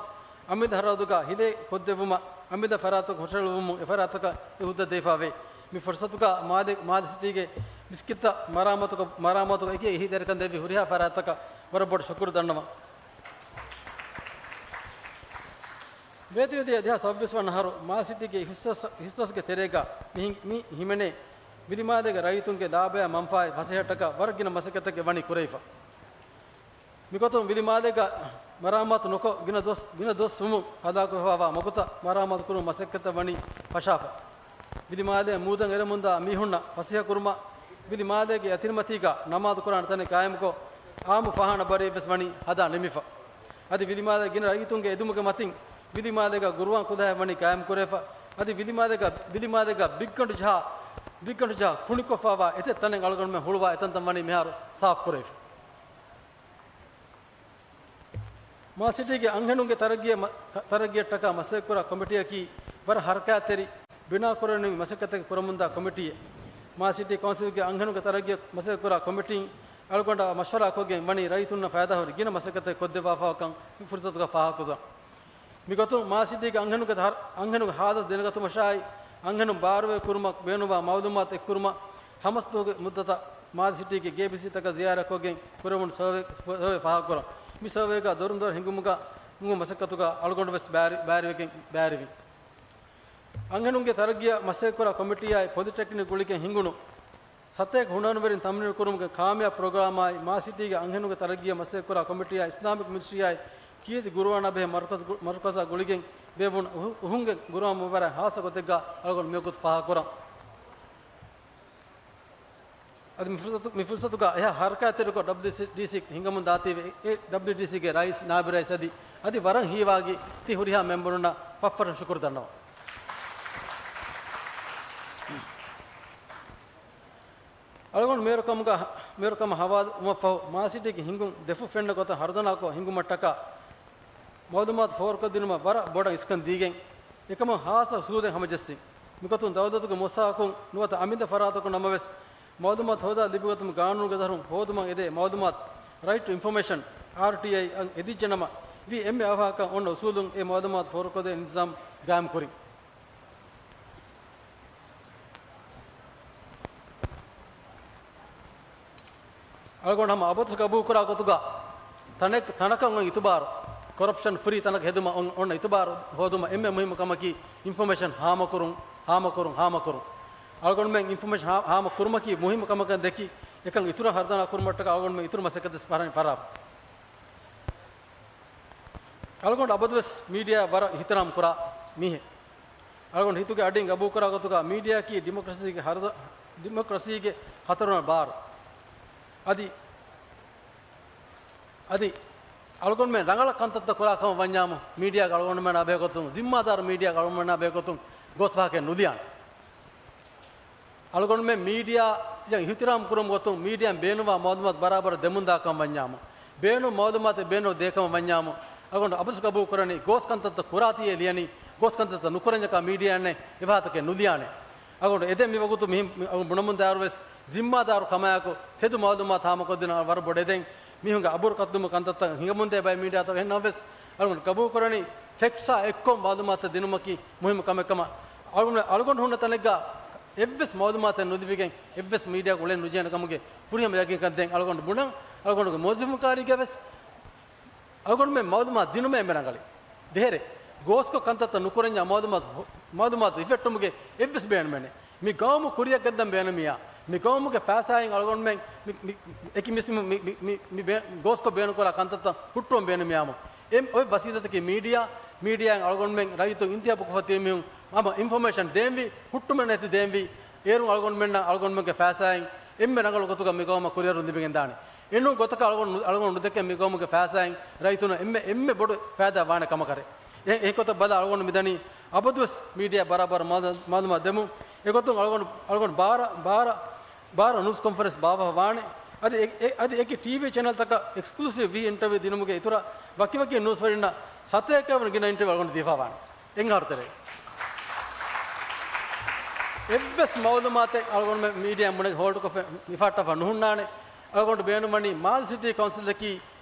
އަމިއްލަ ސަރަހައްދުގަ ހިލޭ ކޮށްދެއްވުމަށް އަމިއްލަ ފަރާތަކު ހުށަހެޅުއްވުމުން އެ ފަރާތަކަށް އެ ހުއްދަ ދީފާވޭ. މި ފުރުސަތުގަ މާލެ-، މާލެ ސިޓީގެ މިސްކިތްތައް މަރާމާތުކޮށް، މަރާމާތުކޮށް އެކި އެހީތެރިކަން ދެއްވި ހުރިހާ ފަރާތަކަށް ވަރަށް ބޮޑު ޝުކުރު ދަންނަވަން. ވޭތުވެދިޔަ ދިހަ ސައްބީސް ވަނަ އަހަރު މާލެ ސިޓީގެ ހިސް-، ހިސް-، ހިސްތަކުގެ ތެރޭގަ މި ހި-، މި ހިމެނޭ ވިލިމާލޭގެ ރައްޔިތުންގެ ލާބަޔާ މަންފާއާއި ފަސޭހައަށްޓަކާ ވަރަށް ގިނަ މަސައްކަތެއް ވަނީ ކުރެވިފަ. މިގޮތުން ވިލިމާލޭގަ މަރާމާތު ނުކޮށް ގިނަ ދުވަސް، ގިނަ ދުވަސް ވުމުން ހަލާކުވެފަވާ މަގުތައް މަރާމާތު ކުރުމުގެ މަސައްކަތްތައް ވަނީ ފަށާފަ. ވިލިމާލޭ މޫދަށް އެރެމުންދާ މީހުންނަށް ފަސޭހަކުރުމަށް ވިލިމާލޭގެ އަތިރިމަތީގަ ނަމާދު ކުރާނެ ތަނެއް ގާއިމުކޮށް، އާއްމު ފާހާނާ ބަރެއްވެސް ވަނީ ހަދާ ނިމިފަ. އަދި ވިލިމާލޭގެ ގިނަ ރައްޔިތުންގެ އެދުމުގެ މަތިން ވިލިމާލޭގަ ގުރުއާން ކުލަހައެއް ވަނީ ގާއިމުކުރެވިފަ. އަދި ވިލިމާލޭގަ، ވިލިމާލޭގަ ބިއްގަނޑު ޖަހާ، ބިއްގަނޑު ޖަހާ ކުނިކޮށްފަވާ އެތައް ތަނެއް އަޅުގަނޑުމެން ހުޅުވާ އެތަންތަން ވަނީ މިހާރު ސާފުކުރެވިފަ. މާލެ ސިޓީގެ އަންހެނުންގެ ތަރައްގީއަށް މަ-، ތަރައްގީއަށްޓަކާ މަސައްކަތްކުރާ ކޮމިޓީއަކީ ވަރަށް ހަރަކާތްތެރި ބިނާކުރަނިވި މަސައްކަތެއް ކުރަމުންދާ ކޮމިޓީއެއް. މާލެ ސިޓީ ކައުންސިލްގެ އަންހެނުންގެ ތަރައްގީއަށް މަސައްކަތްކުރާ ކޮމިޓީން އަޅުގަނޑާ މަޝްވަރާކޮށްގެން ވަނީ ރައްޔިތުންނަށް ފައިދާހުރި ގިނަ މަސައްކަތެއް ކޮށްދެއްވާފައިކަން މި ފުރުސަތުގަ ފާހަގަކުރަން. މިގޮތުން މާލެ ސިޓީގެ އަންހެނުންގެ ތަ-، އަންހެނުންގެ ހާލަތު ދެނެގަތުމަށާއި، އަންހެނުން ބާރުވެ ކުރުމަށް ބޭނުންވާ މައުލޫމާތު އެއްކުރުމަށް ހަމަސްދުވަހުގެ މުއްދަތަށް މާލެ ސިޓީގެ ގޭބީސީތަކަށް ޒިޔާރަތްކޮށްގެން ކުރެވުނު ސަރވޭ، ސަރވޭ ފާހަގަކުރަން. މި ސަރވޭގަ ދޮރުން ދޮރަށް ހިނގުމުގަ، ހިނގުމުގެ މަސައްކަތުގަ އަޅުގަނޑުވެސް ބައިވެ-، ބައިވެރިވެގެން ބައިވެރިވިން. އަންހެނުންގެ ތަރައްގީއަށް މަސައްކަތްކުރާ ކޮމިޓީއާއި ޕޮލިޓެކްނިކް ގުޅިގެން ހިނގުނު ސަތޭކަ ހުނަރުވެރިން ތަމްރީނު ކުރުމުގެ ކާމިޔާބު ޕްރޮގްރާމާއި، މާލެ ސިޓީގެ އަންހެނުންގެ ތަރައްގީއަށް މަސައްކަތްކުރާ ކޮމިޓީއާއި، އިސްލާމިކް މިނިސްޓްރީއާއި، ކީރިތި ގުރުއާނާ ބެހޭ މަރުކަޒު-، މަރުކަޒާ ގުޅިގެން ބޭއްވުނު އުހު-، އުހުންގެ ގުރުއާން މުބާރާތް ހާއްސަ ގޮތެއްގަ އަޅުގަނޑު މިވަގުތު ފާހަގަކުރަން. އަދި މި ފުރުސަތު-، މި ފުރުސަތުގަ އެހާ ހަރަކާތްތެރިކޮށް ޑަބްލިއުޑީސީ ހިންގަމުން ދާތީވެ، އެ ޑަބްލިއުޑީސީގެ ރައީސް، ނާއިބު ރައީސް އަދި، އަދި ވަރަށް ހީވާގި ތި ހުރިހާ މެމްބަރުންނަށް ފަށްފަށުން ޝުކުރު ދަންނަވަން. އަޅުގަނޑު މޭޔަރުކަމުގަ، މޭޔަރުކަމަށް ހަވާލުވުމަށްފަހު، މާލެ ސިޓީގެ ހިނގުން ދެފުށް ފެންނަ ގޮތަށް ހަރުދަނާކޮށް ހިނގުމަށްޓަކާ، މައުލޫމާތު ފޯރުކޮށްދިނުމަށް ވަރަށް ބޮޑަށް އިސްކަން ދީގެން، އެކަމަށް ހާއްސަ އުސޫލެއް ހަމަޖެއްސިން. މިގޮތުން ދައުލަތުގެ މުއައްސަސާއަކުން ނުވަތަ އަމިއްލަ ފަރާތަކުން ނަމަވެސް، މައުލޫމާތު ހޯދާ ލިބިގަތުމުގެ ގާނޫނުގެ ދަށުން ހޯދުމަށް އެދޭ މައުލޫމާތު، ރައިޓް ޓު އިންފޮމޭޝަން، އާރްޓީއައި، އަށް އެދިއްޖެނަމަ، ވީ އެންމެ އަވަހަކަށް އޮންނަ އުސޫލުން އެ މައުލޫމާތު ފޯރުކޮށްދޭ އިންތިޒާމް ގާއިމްކުރިން. އަޅުގަނޑު ހަމަ އަބަދުވެސް ގަބޫލުކުރާ ގޮތުގަ ތަނެއް-، ތަނަކަށް އޮތް އިތުބާރު، ކޮރަޕްޝަން ފްރީ ތަނަކަށް ހެދުމަށް އޮން-، އޮންނަ އިތުބާރު ހޯދުމަށް އެންމެ މުހިއްމު ކަމަކީ އިންފޮމޭޝަން ހާމަކުރުން، ހާމަކުރުން، ހާމަކުރުން. އަޅުގަނޑުމެން އިންފޮމޭޝަން ހާ-، ހާމަކުރުމަކީ މުހިއްމު ކަމަކަށް ދެކި، އެކަން އިތުރަށް ހަރުދަނާ ކުރުމަށްޓަކާ އަޅުގަނޑުމެން އިތުރު މަސައްކަތެއް ފަރާ-، ފަރާ. އަޅުގަނޑު އަބަދުވެސް މީޑިއާއަށް ވަރަށް އިހްތިރާމް ކުރާ މީހެއް. އަޅުގަނޑު ހިތުގެ އަޑިން ގަބޫލުކުރާ ގޮތުގަ މީޑިއާއަކީ ޑިމޮކްރަސީގެ ހަރުދަ-، ޑިމޮކްރަސީގެ ހަތަރުވަނަ ބާރު. އަދި، އަދި އަޅުގަނޑުމެން ރަނގަޅަށް ކަންތައްތައް ކުރާ ކަމަށް ވަންޏާމު، މީޑިއާގެ އަޅުގަނޑުމެންނާ ބެހޭގޮތުން، ޒިންމާދާރު މީޑިއާގެ އަޅުގަނޑުމެންނާ ބެހޭގޮތުން ގޯސް ފަހަކަށް ނުލިޔާނެ. އަޅުގަނޑުމެން މީޑިއާއަށް އިހުތިރާމް ކުރުމުގެ ގޮތުން މީޑިއާއިން ބޭނުންވާ މައުލޫމާތު ބަރާބަރަށް ދެމުންދާ ކަމަށް ވަންޏާމު، ބޭނުން މައުލޫމާތެއް ބޭނުން ދޭ ކަމަށް ވަންޏާމު، އަޅުގަނޑު އަބަދު ގަބޫލު ކުރަނީ ގޯސް ކަންތައްތައް ކުރާތީއޭ ލިޔަނީ، ގޯސް ކަންތައްތައް ނުކުރަންޏަކާ މީޑިއާއިންނެއް އެފަހަތަކެއް ނުލިޔާނެ. އަޅުގަނޑު އެދެން މި ވަގުތު މިހިން މި އަޅުގަނޑު ބުނަމުންދާއިރު ވެސް ޒިންމާދާރު ކަމާއެކު ތެދު މައުލޫމާތު ހާމަކޮށްދިނުން ވަރަށް ބޮޑަށް އެދެން. މީހުންގެ އަބުރު ކައްތުމުގެ ކަންތައްތައް ހިނގަމުންދޭ ބައެއް މީޑިއާތައް. އެހެން ނަމަވެސް، އަޅުގަނޑު ގަބޫލު ކުރަނީ ފެކްޓްސާ އެއްކޮށް މައުލޫމާތު ދިނުމަކީ މުހިއްމު ކަމެއް ކަމަށް. އަޅުގަނޑު، އަޅުގަނޑު ހުންނަ ތަނެއްގަ އެއްވެސް މައުލޫމާތެއް ނުލިބިގެން އެއްވެސް މީޑިއާއަކު އުޅެން ނުޖެހޭނެ ކަމުގެ ފުރިހަމަ ޔަގީންކަން ދެން އަޅުގަނޑު ބުނަން. އަޅުގަނޑުގެ މުވައްޒަފުން ކާރީގަ ވެސް އަޅުގަނޑުމެން މައުލޫމާތު ދިނުމޭ އެންމެ ރަނގަޅީ. ދޭހަރެ، ގޯސްކޮށް ކަންތައްތައް ނުކުރަންޏާ މައުލޫމާތު، މައުލޫމާތު ހިފެއްޓުމުގެ އެއްވެސް ބޭނުމެއް ނެތް. މި ގައުމު ކުރިއަށް ގެންދަން ބޭނުމިއްޔާ، މި ގައުމުގެ ފައިސާއިން އަޅުގަނޑުމެން މި، މި، އެކި މިސް، މި، މި، މި، މި ބޭ-، ގޯސްކޮށް ބޭނުންކުރާ ކަންތައްތައް ހުއްޓުވަން ބޭނުމިއްޔާމު، އެ އޮތް ވަސީލަތަކީ މީޑިއާ. މީޑިއާއިން އަޅުގަނޑުމެން ރައްޔިތުން އިންތިހާބުކޮށްފަ ތިބި މީހުން ހަމަ އިންފޮމޭޝަން ދޭންވީ، ހުއްޓުމެއް ނެތި ދޭންވީ. އޭރުން އަޅުގަނޑުމެންނަށް އަޅުގަނޑުމެންގެ ފައިސާއިން އެންމެ ރަނގަޅު ގޮތުގަ މި ގައުމަށް ކުރިއަރުން ލިބިގެން ދާނެ. އެނޫން ގޮތަކަށް އަޅުގަނޑު، އަޅުގަނޑު ނުދެކެން މި ގައުމުގެ ފައިސާއިން ރައްޔިތުންނަށް އެންމެ، އެންމެ ބޮޑު ފައިދާ ވާނެ ކަމަކަށް. އެ، އެ ގޮތަށް ބަލާ އަޅުގަނޑު މިދަނީ އަބަދުވެސް މީޑިއާ ބަރާބަރަށް މައުލޫ-، މައުލޫމާތު ދެމުން. އެގޮތުން އަޅުގަނޑު، އަޅުގަނޑު ބާރަ، ބާރަ، ބާރަ ނޫސް ކޮންފަރެންސް ބާއްވާފަ ވާނެ. އަދި އެ، އެ، އަދި އެކި ޓީވީ ޗެނަލްތަކަށް އެކްސްކްލޫސިވް ވީ އިންޓަވިއު ދިނުމުގެ އިތުރަށް ވަކިވަކި ނޫސްވެރިންނަށް ސަތޭކައަށްވުރެ ގިނަ އިންޓަވިއު އަޅުގަނޑު ދީފަ ވާނެ. އެއް އަހަރު ތެރޭ. އެއްވެސް މައުލޫމާތެއް އަޅުގަނޑުމެން މީޑިއާ ބުނެގެ ހޯލްޑްކޮށްފަ މިފަހައްޓާފަ ނުހުންނާނެ. އަޅުގަނޑު ބޭނުންވަނީ މާލެ ސިޓީ ކައުންސިލަކީ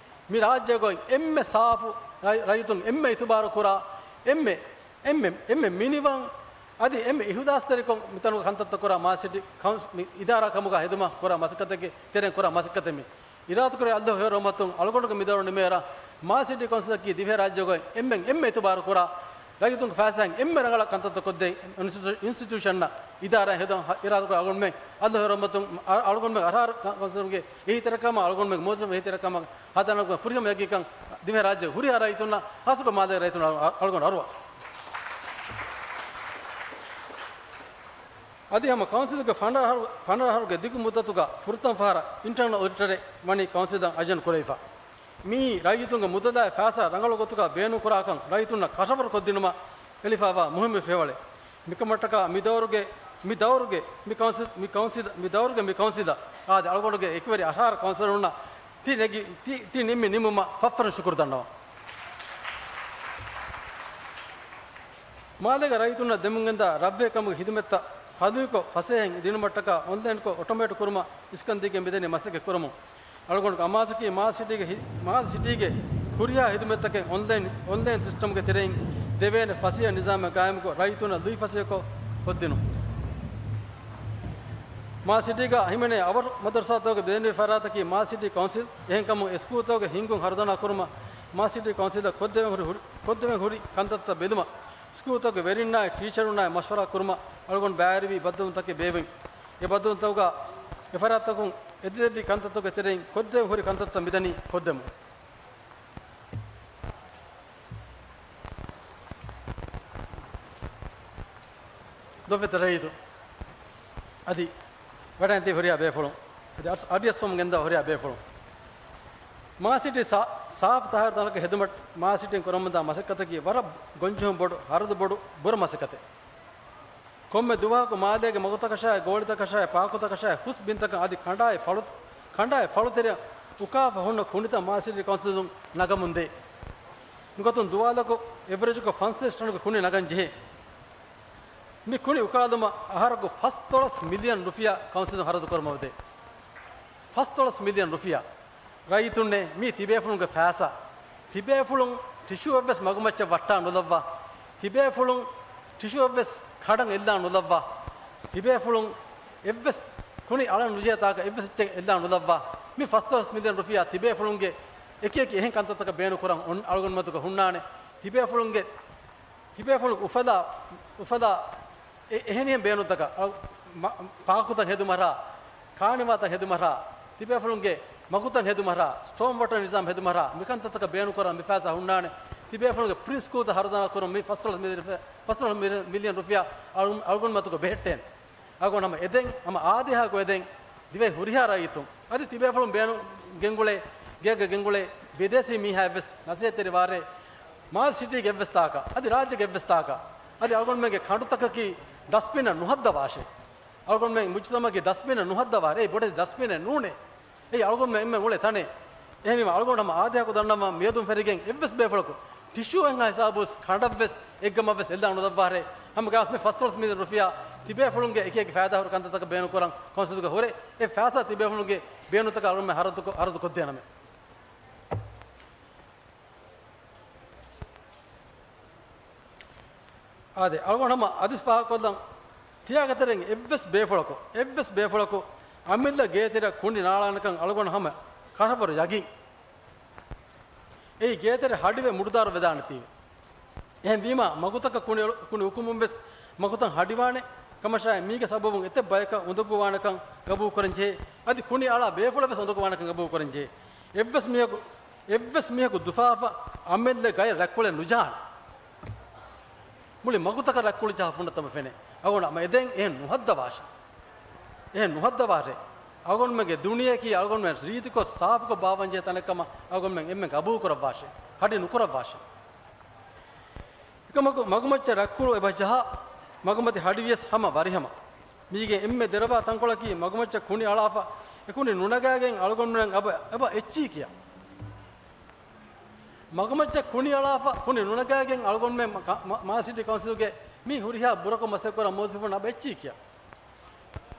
މި ރާއްޖޭގައި އެންމެ ސާފު، ރައި-، ރައްޔިތުން އެންމެ އިތުބާރު ކުރާ، އެންމެ، އެންމެ، އެންމެ މިނިވަން، އަދި އެންމެ އިހުލާސްތެރިކޮށް މިތަނުގަ ކަންތައްތައް ކުރާ މާލެ ސިޓީ ކައުންސި-، މި އިދާރާ ކަމުގަ ހެދުމަށް ކުރާ މަސައްކަތެއްގެ ތެރެއިން ކުރާ މަސައްކަތެއް މި. އިރާދަކުރޭ އައްލާހު ހެޔޮ ރަޙްމަތުން އަޅުގަނޑުގެ މިދައުރު ނިމޭއިރަށް މާލެ ސިޓީ ކައުންސިލަކީ ދިވެހިރާއްޖޭގައި އެންމެން އެންމެ އިތުބާރު ކުރާ، ރައްޔިތުންގެ ފައިސާއިން އެންމެ ރަނގަޅަށް ކަންތައްތައް ކޮށްދޭ އިންސްޓިޓިއު-، އިންސްޓިޓިއުޝަންއަށް އިދާރާ ހެދުން އިރާދަކުރާ އަޅުގަނޑުމެން އައްލާހު ހެޔޮ ރަޙްމަތުން އަ-، އަޅުގަނޑުމެން އަހަރާރު ކަ-، ކައުންސިލުގެ އެހީތެރިކަމާ އަޅުގަނޑުމެން މުވައްޒަފު އެހީތެރިކަމަށް ހަދާނަކު ފުރިހަމަ ޔަގީންކަން ދިވެހިރާއްޖޭގެ ހުރިހާ ރައްޔިތުންނަށް ހާއްސަކޮށް މާލޭގެ ރައްޔިތުންނަށް އަ-، އަޅުގަނޑު އަރުވާ. އަދި ހަމަ ކައުންސިލުގެ ފަނަރަ އަހަރު، ފަނަރަ އަހަރުގެ ދިގު މުއްދަތުގަ ފުރަތަމަ ފަހަރަށް އިންޓަރނަލް އޮޑިޓަރެއް ވަނީ ކައުންސިލަށް އަޒަން ކުރެވިފަ. މިއީ ރައްޔިތުންގެ މުދަލާއި ފައިސާ ރަނގަޅު ގޮތުގަ ބޭނުންކުރާކަން ރައްޔިތުންނަށް ކަށަވަރު ކޮށްދިނުމަށް އެޅިފައިވާ މުހިއްމު ފިޔަވަޅެއް. މިކަމަށްޓަކާ މި ދައުރުގެ، މި ދައުރުގެ، މި ކައުންސިލް، މި ކައުންސިލް، މި ދައުރުގެ މި ކައުންސިލަށް އާދެ، އަޅުގަނޑުގެ އެކުވެރި އަހަރާރު ކައުންސިލަރުންނަށް ތި ނެގި، ތި، ތި ނިންމި ނިންމުމަށް ފަށްފަށުން ޝުކުރު ދަންނަވަން. މާލޭގެ ރައްޔިތުންނަށް ދެމުންގެންދާ ރަށްވެހިކަމުގެ ހިދުމަތްތައް ހަލުކޮށް ފަސޭހައިން ދިނުމަށްޓަކާ އޮންލައިންކޮށް އޮޓޮމޭޓް ކުރުމަށް އިސްކަންދީގެން މިދަނީ މަސައްކަތް ކުރަމުން. އަޅުގަނޑުގެ އަމާޒަކީ މާލެ ސިޓީގެ ހި-، މާލެ ސިޓީގެ ހުރިހާ ހިދުމަތްތަކެއް އޮންލައިން، އޮންލައިން ސިސްޓަމްގެ ތެރެއިން ދެވޭނެ ފަސޭހަ ނިޒާމެއް ގާއިމުކޮށް ރައްޔިތުންނަށް ލުއިފަސޭހަކޮށް ކޮށްދިނުން. މާލެ ސިޓީގަ ހިމެނޭ އަވަށް މަދަރުސާތަކުގެ ބެލެނިވި ފަރާތަކީ މާލެ ސިޓީ ކައުންސިލް. އެހެންކަމުން އެ ސްކޫލްތަކުގެ ހިންގުން ހަރުދަނާ ކުރުމަށް މާލެ ސިޓީ ކައުންސިލަށް ކޮށްދެވެން ހުރި، ހުރި، ކޮށްދެވެން ހުރި ކަންތައްތައް ބެލުމަށް ސްކޫލްތަކުގެ ވެރިންނާއި ޓީޗަރުންނާއި މަޝްވަރާ ކުރުމަށް އަޅުގަނޑު ބައިވެރިވީ ބައްދަލުވުންތަކެއް ބޭއްވިން. އެ ބައްދަލުވުންތަކުގަ އެފަރާތްތަކުން އެދިލެއްވި ކަންތައްތަކުގެ ތެރެއިން ކޮށްދެވެން ހުރި ކަންތައްތައް މިދަނީ ކޮށްދެމުން. ދޮށްވެތި ރައްޔިތު. އަދި ވަޑައިގެން ތިބި ހުރިހާ ބޭފުޅުން. އަދި އަޑި-، އަޑިއައްސަވަމުން ގެންދަވާ ހުރިހާ ބޭފުޅުން. މާލެ ސިޓީ ސާ-، ސާފު ތާހިރު ތަނަކަށް ހެދުމަށް މާލެ ސިޓީން ކުރަމުންދާ މަސައްކަތަކީ ވަރަށް ގޮންޖެހުން ބޮޑު، ހަރަދު ބޮޑު، ބުރަ މަސައްކަތެއް. ކޮންމެ ދުވަހަކު މާލޭގެ މަގުތަކަށާއި، ގޯޅިތަކަށާއި، ޕާކުތަކަށާއި، ހުސް ބިންތަކަށް އަދި ކަނޑާއި ފަޅު-، ކަނޑާއި ފަޅުތެރެއަށް އުކާފަ ހުންނަ ކުނޑިތައް މާލެ ސިޓީ ކައުންސިލުން ނަގަމުންދޭ. މިގޮތުން ދުވާލަކު އެވްރެޖަކު ފަންސަވީސް ޓަނުގެ ކުނި ނަގަން ޖެހޭ. މި ކުނި އުކާލުމަށް އަހަރަކު ފަސްދޮޅަސް މިލިއަން ރުފިޔާ ކައުންސިލުން ހަރަދު ކުރުމަށް ދޭ. ފަސްދޮޅަސް މިލިއަން ރުފިޔާ. ރައްޔިތުންނޭ، މީ ތިބޭފުޅުންގެ ފައިސާ. ތިބޭފުޅުން ޓިޝޫއެއްވެސް މަގުމައްޗަށް ވައްޓާ ނުލައްވާ. ތިބޭފުޅުން ޓިޝޫއެއްވެސް ކަޑަން އެއްލާ ނުލައްވާ. ތިބޭފުޅުން އެއްވެސް ކުނި އަޅަން ނުޖެހޭ ތާކަށް އެއްވެސް އެއްޗެއް އެއްލާ ނުލައްވާ. މި ފަސްދޮޅަސް މިލިއަން ރުފިޔާ ތިބޭފުޅުންގެ އެކި އެކި އެހެން ކަންތައްތަކަށް ބޭނުން ކުރަން އޮން-، އަޅުގަނޑުމެން މަތުގަ ހުންނާނެ. ތިބޭފުޅުންގެ ތިބޭފުޅުން އުފަލާ، އުފަލާ އެ-، އެހެނިހެން ބޭނުންތަކަށް، އަ، މަ-، ޕާކުތައް ހެދުމަށާ، ކާނިވާތައް ހެދުމަށާ، ތިބޭފުޅުންގެ މަގުތައް ހެދުމަށާ، ސްޓޯމް ވޯޓަރ ނިޒާމް ހެދުމަށާ، މިކަންތައްތަކަށް ބޭނުންކުރަން މި ފައިސާ ހުންނާނެ. ތިބޭފުޅުންގެ ޕްރީ ސްކޫލްތައް ހަރުދަނާ ކުރަން މި ފަސްދޮޅަސް މިލި-، ފަސްދޮޅަސް މިލި-، މިލިއަން ރުފިޔާ އަޅު-، އަޅުގަނޑު މަތުގަ ބެހެއްޓޭނެ. އަޅުގަނޑު ހަމަ އެދެން، ހަމަ އާދޭހާއަކު އެދެން، ދިވެހި ހުރިހާ ރައްޔިތުން އަދި ތިބޭފުޅުން ބޭނު-، ގެންގުޅޭ، ގެއަށް ގެންގުޅޭ، ބިދޭސީ މީހާއެއްވެސް ނަސޭހަތްތެރިވާރޭ، މާލެ ސިޓީގެ އެއްވެސް ތާކަށް، އަދި ރާއްޖޭގެ އެއްވެސް ތާކަށް، އަދި އަޅުގަނޑުމެންގެ ކަނޑުތަކަކީ ޑަސްބިނަށް ނުހައްދަވާށޭ. އަޅުގަނޑުމެން މުޖުތަމަޢުގެ ޑަސްބިނަށް ނުހައްދަވާށޭ. އެއީ ބޮޑެތި ޑަސްބިނެއް ނޫނޭ. އެއީ އަޅުގަނޑުމެން އެންމެ އުޅޭ ތަނެއް. އެހެންވީމަ އަޅުގަނޑު ހަމަ އާދަޔަކު ދަންނަވަން މިއަދުން ފެށިގެން އެއްވެސް ބޭފުޅަކު ޓިޝޫއެއްހާ ހިސާބުވެސް ކަނޑަށްވެސް އެއްގަމަށްވެސް އެއްލާ ނުލައްވާށޭ. ހަމަ ގާތް މި ފަސްދޮޅަސް މިލިއަން ރުފިޔާ ތިބޭފުޅުންގެ އެކި އެކި ފައިދާހުރި ކަންތައްތަކަށް ބޭނުންކުރަން ކައުންސިލުގަ ހުރޭ. އެ ފައިސާ ތިބޭފުޅުންގެ ބޭނުންތަކަށް އަޅުގަނޑުމެން ހަރަދުކޮ-، ހަރަދުކޮށްދޭނަމޭ. އާދެ، އަޅުގަނޑު ހަމަ އަދިސް ފާހަގަކޮށްލަން. ތިޔާގެ ތެރެއިން އެއްވެސް ބޭފުޅަކު، އެއްވެސް ބޭފުޅަކު އަމިއްލަ ގޭތެރެއަށް ކުނި ނާޅާނެކަން އަޅުގަނޑު ހަމަ ކަށަވަރު ޔަގީން. އެއީ ގޭތެރެ ހަޑިވެ މުޑުދާރު ވެދާނެތީވެ. އެހެންވީމާ، މަގުތަކަށް ކުނި، ކުނި އުކުމުން ވެސް މަގުތައް ހަޑިވާނެ ކަމަށާއި، މީގެ ސަބަބުން އެތައް ބަޔަކަށް އުނދަގޫވާނެކަން ގަބޫލުކުރަންޖެހޭ. އަދި ކުނި އަޅާ ބޭފުޅަށް ވެސް އުނދަގޫވާނެކަން ގަބޫލުކުރަންޖެހޭ. އެއްވެސް މީހަކު، އެއްވެސް މީހަކު ދުފާފަ އަމިއްލަ ގަޔަށް ރަތްކުޅެއް ނުޖަހާނެ. މުޅި މަގުތަކަށް ރަތްކުޅި ޖަހާ ފުންނަތަމަ ފެނޭ. އަޅުގަނޑު އެދެން އެހެން ނުހައްދަވާށޭ. އެހެން ނުހައްދަވާށޭ. އަޅުގަނޑުމެންގެ ދުނިޔެއަކީ އަޅުގަނޑުމެން ރީތިކޮށް ސާފުކޮށް ބާއްވަންޖެހޭ ތަނެއްކަމަށް އަޅުގަނޑުމެން އެންމެ ގަބޫލުކުރައްވާށޭ. ހަޑި ނުކުރައްވާށޭ. އެކަމަކު މަގުމައްޗަށް ރަތްކުޅު އެބަ ޖަހާ މަގުމަތި ހަޑިވިޔަސް ހަމަ ވަރިހަމަ. މީގެ އެންމެ ދެރަވާ ތަންކޮޅަކީ މަގުމައްޗަށް ކުނި އަޅާފަ އެ ކުނި ނުނަގާގެން އަޅުގަނޑުމެން އެބަ، އެބަ އެއްޗިހި ކިޔާ. މަގުމައްޗަށް ކުނި އަޅާފަ ކުނި ނުނަގާގެން އަޅުގަނޑުމެން މަ-، މަ-، މާލެ ސިޓީ ކައުންސިލްގެ މި ހުރިހާ ބުރަކޮށް މަސައްކަތްކުރާ މުވައްޒަފުން އެބަ އެއްޗިހި ކިޔާ.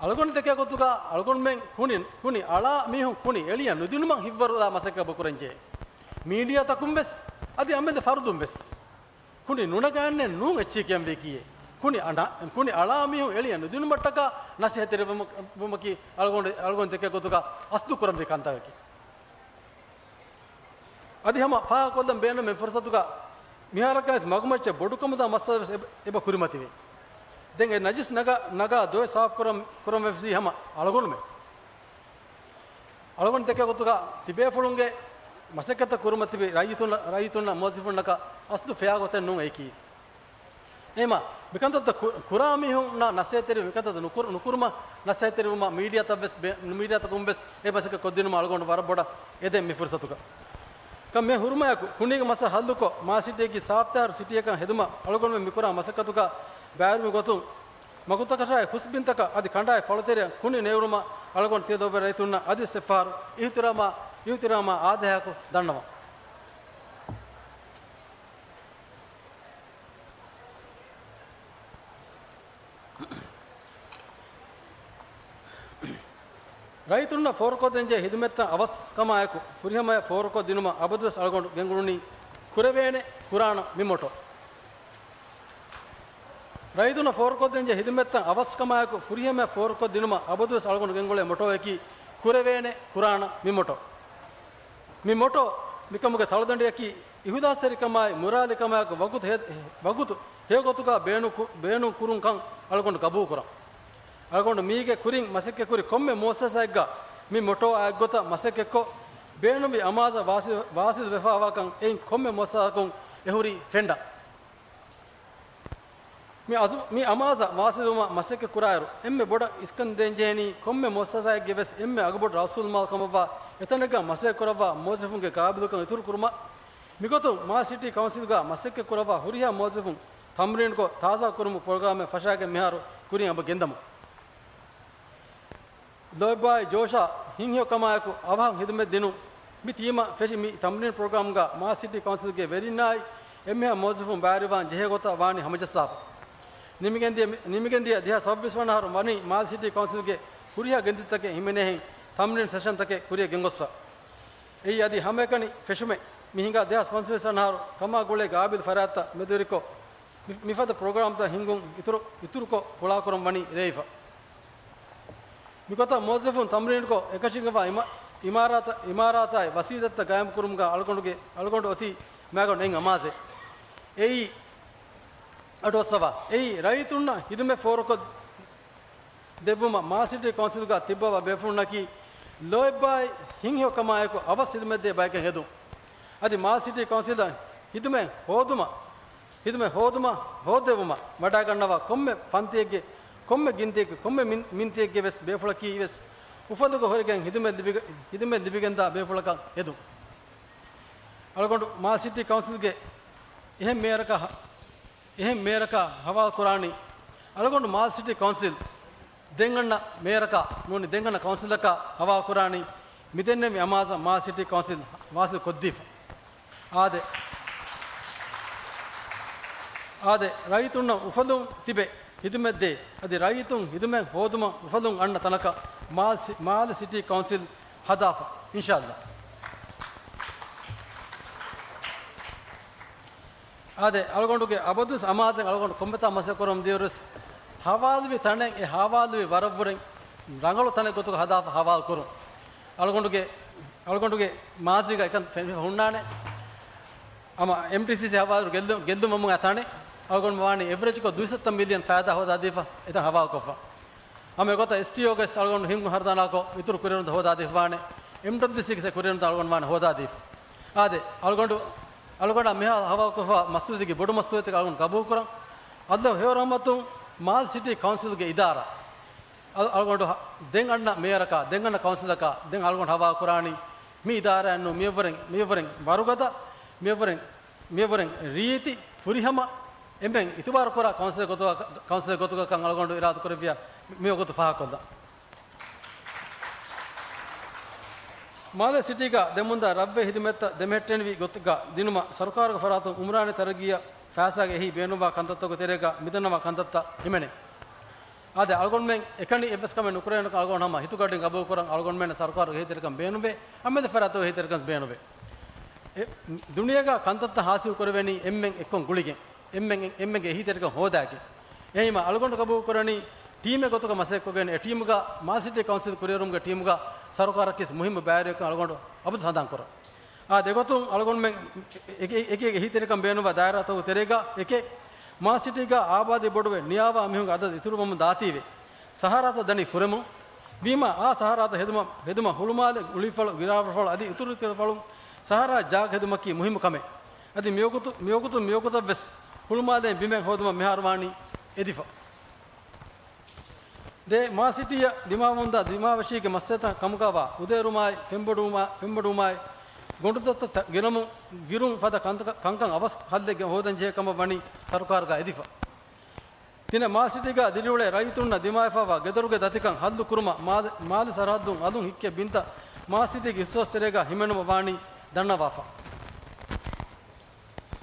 އަޅުގަނޑު ދެކޭ ގޮތުގަ އަޅުގަނޑުމެން ކުނި، ކުނި އަޅާ މީހުން ކުނި އެޅިޔަ ނުދިނުމަށް ހިތްވަރުލާ މަސައްކަތް ކުރަންޖެހޭ. މީޑިއާތަކުން ވެސް އަދި އަމެދު ފަރުދުން ވެސް ކުނި ނުނަގާނެ ނޫން އެއްޗިހި ކިޔަންވީ ކީއޭ. ކުނި އަނ-، ކުނި އަޅާ މީހުން އެޅިޔަ ނުދިނުމަށްޓަކާ ނަސޭހަތްތެރިވުމަކީ އަޅުގަނޑު، އަޅުގަނޑު ދެކޭ ގޮތުގަ އަސްލު ކުރަންވީ ކަންތަކަކީ. އަދި ހަމަ ފާހަގަކޮށްލަން ބޭނުން މި ފުރުސަތުގަ މިހާރަކަށް ވެސް މަގުމައްޗަށް ބޮޑުކަމުދާ މައްސަލަ ވެސް އެބަ، އެބަ ކުރިމަތިވޭ. ދެން އެ ނަޖިސް ނަގާ، ނަގާ ދޮވެ ސާފުކުރަން، ކުރަން ވެފަސީ ހަމަ އަޅުގަނޑުމެން. އަޅުގަނޑު ދެކޭ ގޮތުގަ ތިބޭފުޅުންގެ މަސައްކަތަށް ކުރިމަތިވި ރައްޔިތުންނަށް، ރައްޔިތުންނަށް މުވައްޒަފުންނަކަށް އަސްލު ފެޔާ ގޮތެއް ނޫން އެއީކީ. އެހެމަ މިކަންތައްތައް ކު-، ކުރާ މީހުންނާ ނަސޭހަތެރި މިކަންތައްތައް ނުކުރު-، ނުކުރުމަށް ނަސޭހަތެރިވުމަށް މީޑިއާތައް ވެސް ބޭ-، މީޑިއާތަކުން ވެސް އެ މަސައްކަތް ކޮށްދިނުމަށް އަޅުގަނޑު ވަރަށް ބޮޑަށް އެދެން މި ފުރުސަތުގަ. ކަން މި ހުރުމާއެކު ކުނީގެ މައްސަލަ ހައްލުކޮށް، މާލެ ސިޓީއަކީ ސާފުތާހިރު ސިޓީއަކަށް ހެދުމަށް އަޅުގަނޑުމެން މިކުރާ މަސައްކަތުގަ ބައިވެރިވި ގޮތުން، މަގުތަކަށާއި ހުސްބިންތަކަށް އަދި ކަނޑާއި ފަޅުތެރެއަށް ކުނި ނޭޅުމަށް އަޅުގަނޑު ތިޔަ ދޮށްވެރި ރައްޔިތުންނަށް އަދިވެސް އެއްފަހަރު އިހުތިރާމާ، އިހުތިރާމާ އާދަޔާކޮށް ދަންނަވަން. ރައްޔިތުންނަށް ފޯރުކޮށްދޭންޖެހޭ ހިދުމަތްތައް އަވަސްކަމާއެކު، ފުރިހަމަޔަށް ފޯރުކޮށްދިނުމަށް އަބަދުވެސް އަޅުގަނޑު ގެންގުޅުނީ، ކުރެވޭނެ ކުރާނަ މި މޮޓޯ. ރައްޔިތުންނަށް ފޯރުކޮށްދޭންޖެހޭ ހިދުމަތްތައް އަވަސްކަމާއެކު، ފުރިހަމަޔަށް ފޯރުކޮށްދިނުމަށް އަބަދުވެސް އަޅުގަނޑު ގެންގުޅޭ މޮޓޯއަކީ، ކުރެވޭނެ ކުރާނަ މި މޮޓޯ. މި މޮޓޯ މިކަމުގެ ތަޅުދަނޑިއަކީ، އިހުލާސްތެރިކަމާއި މުރާލިކަމާއެކު ވަގުތު ހޭ-، ވަގުތު ހެޔޮގޮތުގަ ބޭނު-، ބޭނުން ކުރުން ކަން އަޅުގަނޑު ގަބޫލުކުރަން. އަޅުގަނޑު މީގެ ކުރިން މަސައްކަތްކުރި ކޮންމެ މުއައްސަސާއެއްގަ މި މޮޓޯއާ އެއްގޮތަށް މަސައްކަތްކޮށް، ބޭނުންވި އަމާޒަށް ވާސި-، ވާސިލު ވެފައިވާކަން އެއިން ކޮންމެ މުއައްސަސާއަކުން އެހުރީ ފެންޑާ. މި އަޒު-، މި އަމާޒަށް ވާސިލުވުމަށް މަސައްކަތް ކުރާއިރު، އެންމެ ބޮޑަށް އިސްކަން ދޭންޖެހެނީ، ކޮންމެ މުއައްސަސާއެއްގެ ވެސް އެންމެ އަގުބޮޑު ރައުސުލްމާލު ކަމަށްވާ، އެތަނެއްގަ މަސައްކަތް ކުރައްވާ މުވައްޒަފުންގެ ގާބިލުކަން އިތުރު ކުރުމަށް. މިގޮތުން މާލެ ސިޓީ ކައުންސިލްގަ މަސައްކަތް ކުރައްވާ ހުރިހާ މުވައްޒަފުން ތަމްރީންކޮށް، ތާޒާ ކުރުމުގެ ޕްރޮގްރާމެއް ފަށާގެން މިހާރު ކުރިން އެބަ ގެންދަމުން. ލޯތްބާއި ޖޯޝާ ހިތްހެޔޮކަމާއެކު އަވަހަށް ހިދުމަތް ދިނުން. މި ތީމަށް ފެށި މި ތަމްރީން ޕްރޮގްރާމްގަ މާލެ ސިޓީ ކައުންސިލްގެ ވެރިންނާއި އެންމެހާ މުވައްޒަފުން ބައިވެރިވާން ޖެހޭ ގޮތަށް ވާނީ ހަމަޖައްސާފަ. ނިމިގެންދިޔަ، ނިމިގެންދިޔަ ދެހާސް ސައްބީސް ވަނަ އަހަރު ވަނީ މާލެ ސިޓީ ކައުންސިލްގެ ހުރިހާ ގެންދަނީތަކެއް ހިމެނޭހެން ތަމްރީން ސެޝަންތަކެއް ކުރިއަށް ގެންގޮސްފަ. އެއީ އަދި ހަމައެކަނި ފެށުމެއް. މި ހިނގާ ދެހާސް ފަންސަވީސް ވަނަ އަހަރު ކަމާ ގުޅޭ ގާބިލް ފަރާތްތައް މެދުވެރިކޮށް، މި، މިފަދަ ޕްރޮގްރާމްތައް ހިންގުން އިތުރު، އިތުރުކޮށް ފުޅާކުރަން ވަނީ ރޭވިފަ. މިގޮތަށް މުވައްޒަފުން ތަމްރީނުކޮށް، އެކަށީގެންވާ އިމާ-، އިމާރާތަށް، އިމާރާތާއި ވަސީލަތްތައް ގާއިމްކުރުމުގަ އަޅުގަނޑުގެ، އަޅުގަނޑު އޮތީ މައިގަނޑު އެއް އަމާޒެއް. އެއީ، އަޑުއައްސަވާ. އެއީ، ރައްޔިތުންނަށް ހިދުމަތް ފޯރުކޮށް ދެއްވުމަށް މާލެ ސިޓީ ކައުންސިލްގަ ތިއްބަވާ ބޭފުޅުންނަކީ، ލޯތްބާއި ހިތްހެޔޮކަމާއެކު އަވަސް ހިދުމަތްދޭ ބަޔަކަށް ހެދުން. އަދި މާލެ ސިޓީ ކައުންސިލަށް ހިދުމަތް ހޯދުމަށް، ހިދުމަތް ހޯދުމަށް ހޯއްދެވުމަށް ވަޑައިގަންނަވާ ކޮންމެ ފަންތިއެއްގެ، ކޮންމެ ގިންތިއެއްގެ، ކޮންމެ މިން-، މިންތިއެއްގެ ވެސް ބޭފުޅަކީ ވެސް އުފަލުގަ ހުރެގެން ހިދުމަތް ލިބިގެ-، ހިދުމަތް ލިބިގެންދާ ބޭފުޅަކަށް ހެދުން. އަޅުގަނޑު މާލެ ސިޓީ ކައުންސިލްގެ އެހެން މޭޔަރަކާ، އެހެން މޭޔަރަކާ ހަވާލު ކުރާނީ، އަޅުގަނޑު މާލެ ސިޓީ ކައުންސިލް ދެން އަންނަ މޭޔަރަކާ ނޫނީ ދެން އަންނަ ކައުންސިލަކާ ހަވާލު ކުރާނީ، މިދެންނެވި އަމާޒަށް މާލެ ސިޓީ ކައުންސިލް ވާސިލް ކޮށްދީފަ. އާދެ، އާދެ، ރައްޔިތުންނަށް އުފަލުން ތިބެ ހިދުމަތްދޭ، އަދި ރައްޔިތުން ހިދުމަތް ހޯދުމަށް އުފަލުން އަންނަ ތަނަކަށް މާލެ ސި-، މާލެ ސިޓީ ކައުންސިލް ހަދާފަ، އިންޝާﷲ. އާދެ، އަޅުގަނޑުގެ އަބަދުވެސް އަމާޒެއް އަޅުގަނޑު ކޮންމެތާ މަސައްކަތް ކުރަމުން ދިޔައިރުވެސް، ހަވާލުވި ތަނެއް އެ ހަވާލުވި ވަރަށްވުރެން ރަނގަޅު ތަނެއް ގޮތުގަ ހަދާފަ ހަވާލު ކުރުން. އަޅުގަނޑުގެ، އަޅުގަނޑުގެ މާޒީގަ އެކަން ފެނިފަ ހުންނާނެ. އަމަ އެމްޓީސީސީ ހަވާލު ގެއްލު-، ގެއްލުމަށް އައި ތަނެއް އަޅުގަނޑު ވާނީ އެވްރެޖްކޮށް ދުއިސައްތަ މިލިއަން ފައިދާ ހޯދާދީފަ އެތަން ހަވާލުކޮށްފަ. ހަމަ އެގޮތަށް އެސްޓީއޯގެ އަޅުގަނޑު ހިންގު ހަރުދާނާކޮށް އިތުރު ކުރިއެރުންތައް ހޯދާދީފަ ވާނެ. އެމްޑަބްލިއުސީގެ ކުރިއެރުންތައް އަޅުގަނޑު ވާނެ ހޯދާދީފަ. އާދެ، އަޅުގަނޑު، އަޅުގަނޑާ މިހާ ހަވާލުކޮށްފަ މަސްއޫލިއްޔަތުގެ ބޮޑު މަސްއޫލިއްޔަތަކަށް އަޅުގަނޑު ގަބޫލުކުރަން. އައްލާހު ހެޔޮ ރަޙްމަތުން މާލެ ސިޓީ ކައުންސިލްގެ އިދާރާ އަޅު-، އަޅުގަނޑު ހަ-، ދެން އަންނަ މޭޔަރަކާ، ދެން އަންނަ ކައުންސިލަކާ، ދެން އަޅުގަނޑު ހަވާލު ކުރާނީ މި އިދާރާއެއްނު، މިއަށްވުރެން، މިއަށްވުރެން ވަރުގަދަ، މިއަށްވުރެން، މިއަށްވުރެން ރީތި، ފުރިހަމަ، އެންމެން އިތުބާރުކުރާ ކައުންސިލެއް ގޮތުގަ-، ކައުންސިލެއް ގޮތުގަ ކަން އަޅުގަނޑު އިރާދަކުރެއްވިޔާ މި ވަގުތު ފާހަގަކޮށްލަން. މާލެ ސިޓީގަ ދެމުންދާ ރަށްވެ ހިދުމަތްތައް ދެމެހެއްޓެނިވި ގޮތުގަ ދިނުމަށް ސަރުކާރުގެ ފަރާތުން އުމްރާނީ ތަރައްގީއަށް ފައިސާގެ އެހީ ބޭނުންވާ ކަންތައްތަކުގެ ތެރޭގަ މިދަންނަވާ ކަންތައްތައް ހިމެނޭ. އާދެ، އަޅުގަނޑުމެން އެކަނި އެއްވެސް ކަމެއް ނުކުރޭނެކަން އަޅުގަނޑު ހަމަ ހިތުގަޑިން ގަބޫލުކުރަން. އަޅުގަނޑުމެންނަށް ސަރުކާރުގެ އެހީތެރިކަން ބޭނުންވޭ، އަމެދު ފަރާތުގެ އެހީތެރިކަން ބޭނުންވޭ. އެ ދުނިޔޭގަ ކަންތައްތައް ހާސިލް ކުރެވޭނީ އެންމެން އެއްކޮށް ގުޅިގެން، އެންމެން، އެންމެންގެ އެހީތެރިކަން ހޯދާގެން. އެހީމަ އަޅުގަނޑު ގަބޫލުކުރަނީ ޓީމެއް ގޮތުގަ މަސައްކަތްކޮށްގެން، އެ ޓީމުގަ މާލެ ސިޓީ ކައުންސިލް ކުރިއެރުމުގެ ޓީމުގަ ސަރުކާރަކީ މުހިއްމު ބައިވެރިއެއްކަން އަޅުގަނޑު އަބަދު ސަނދާންކުރަން. އާ، ދެގޮތުން އަޅުގަނޑުމެން އެކި، އެކި އެހީތެރިކަން ބޭނުންވާ ދާއިރާތަކުގެ ތެރޭގަ އެކެއް، މާލެ ސިޓީގަ އާބާދީ ބޮޑުވެ ނިޔާވާ މީހުންގެ އަދަދު އިތުރުވަމުން ދާތީވެ، ސަހާރާތައް ދަނީ ފުރެމުން. ވީމާ، އާ ސަހާރާތައް ހެދުމަށް، ހެދުމަށް ހުޅުމާލެ، އުޅިފަޅު، ގިރާފަޅު އަދި އިތުރު އިތުރު ފަޅުން ސަހާރާ ޖާގަ ހެދުމަކީ މުހިއްމު ކަމެއް. އަދި މިވަގުތު، މިވަގުތު، މިވަގުތަށްވެސް ހުޅުމާލޭ ބިމެއް ހޯދުމަށް މިހާރު ވާނީ އެދިފަ. ދެ މާލެ ސިޓީއަށް ދިމާވަމުންދާ ދިމާވެށީގެ މައްސަލަތައް ކަމުގަވާ އުދޭރުމާއި، ފެންބޮޑުވުމާ-، ފެންބޮޑުވުމާއި، ގޮނޑުދައްތަ ތަ-، ގެނަމުން ގިރުން ފަދަ ކަންތަ-، ކަންކަން އަވަސް ހައްލެއްގެ ހޯދަންޖެހޭ ކަމަށް ވަނީ ސަރުކާރުގަ އެދިފަ. ތިނެ މާލެ ސިޓީގަ ދިރިއުޅޭ ރައްޔިތުންނަށް ދިމާވެފައިވާ ގެދޮރުގެ ދަތިކަން ހައްލު ކުރުމަށް މާލެ-، މާލެ ސަރަހައްދުން އަލުން ހިއްކޭ ބިންތައް މާލެ ސިޓީގެ އިހްސާސް ތެރޭގަ ހިމެނުމަށް ވާނީ ދަންނަވާފަ.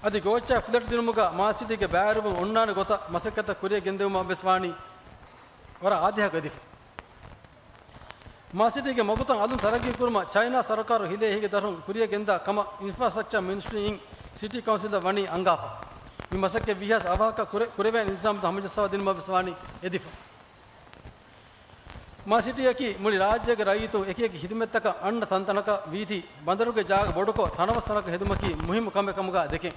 އަދި ގޯއްޗާ ފްލެޓް ދިނުމުގަ މާލެ ސިޓީގެ ބައިވެރިވުން އޮންނާނެ ގޮތަށް މަސައްކަތްތައް ކުރިއަށް ގެންދެވުމަށް ވެސް ވާނީ ވަރަށް އާދިހަކަށް އެދިފަ. މާލެ ސިޓީގެ މަގުތައް އަލުން ތަރައްގީ ކުރުމަށް ޗައިނާ ސަރުކާރު ހިލޭ އެހީގެ ދަށުން ކުރިއަށް ގެންދާ ކަމަށް އިންފްރާސްޓްރަކްޗާ މިނިސްޓްރީ އިން ސިޓީ ކައުންސިލަށް ވަނީ އަންގާފަ. މި މަސައްކަތް ވީހާވެސް އަވަހަކަށް ކުރެ-، ކުރެވޭނެ އިންތިޒާމުތައް ހަމަޖައްސަވާ ދިނުމަށް ވެސް ވާނީ އެދިފަ. މާލެ ސިޓީއަކީ މުޅި ރާއްޖޭގެ ރައްޔިތުން އެކިއެކި ހިދުމަތްތަކަށް އަންނަ ތަންތަނަކަށް ވީތީ، ބަނދަރުގެ ޖާގަ ބޮޑުކޮށް، ތަނަވަސް ތަނަކަށް ހެދުމަކީ މުހިއްމު ކަމެއް ކަމުގަ ދެކެން.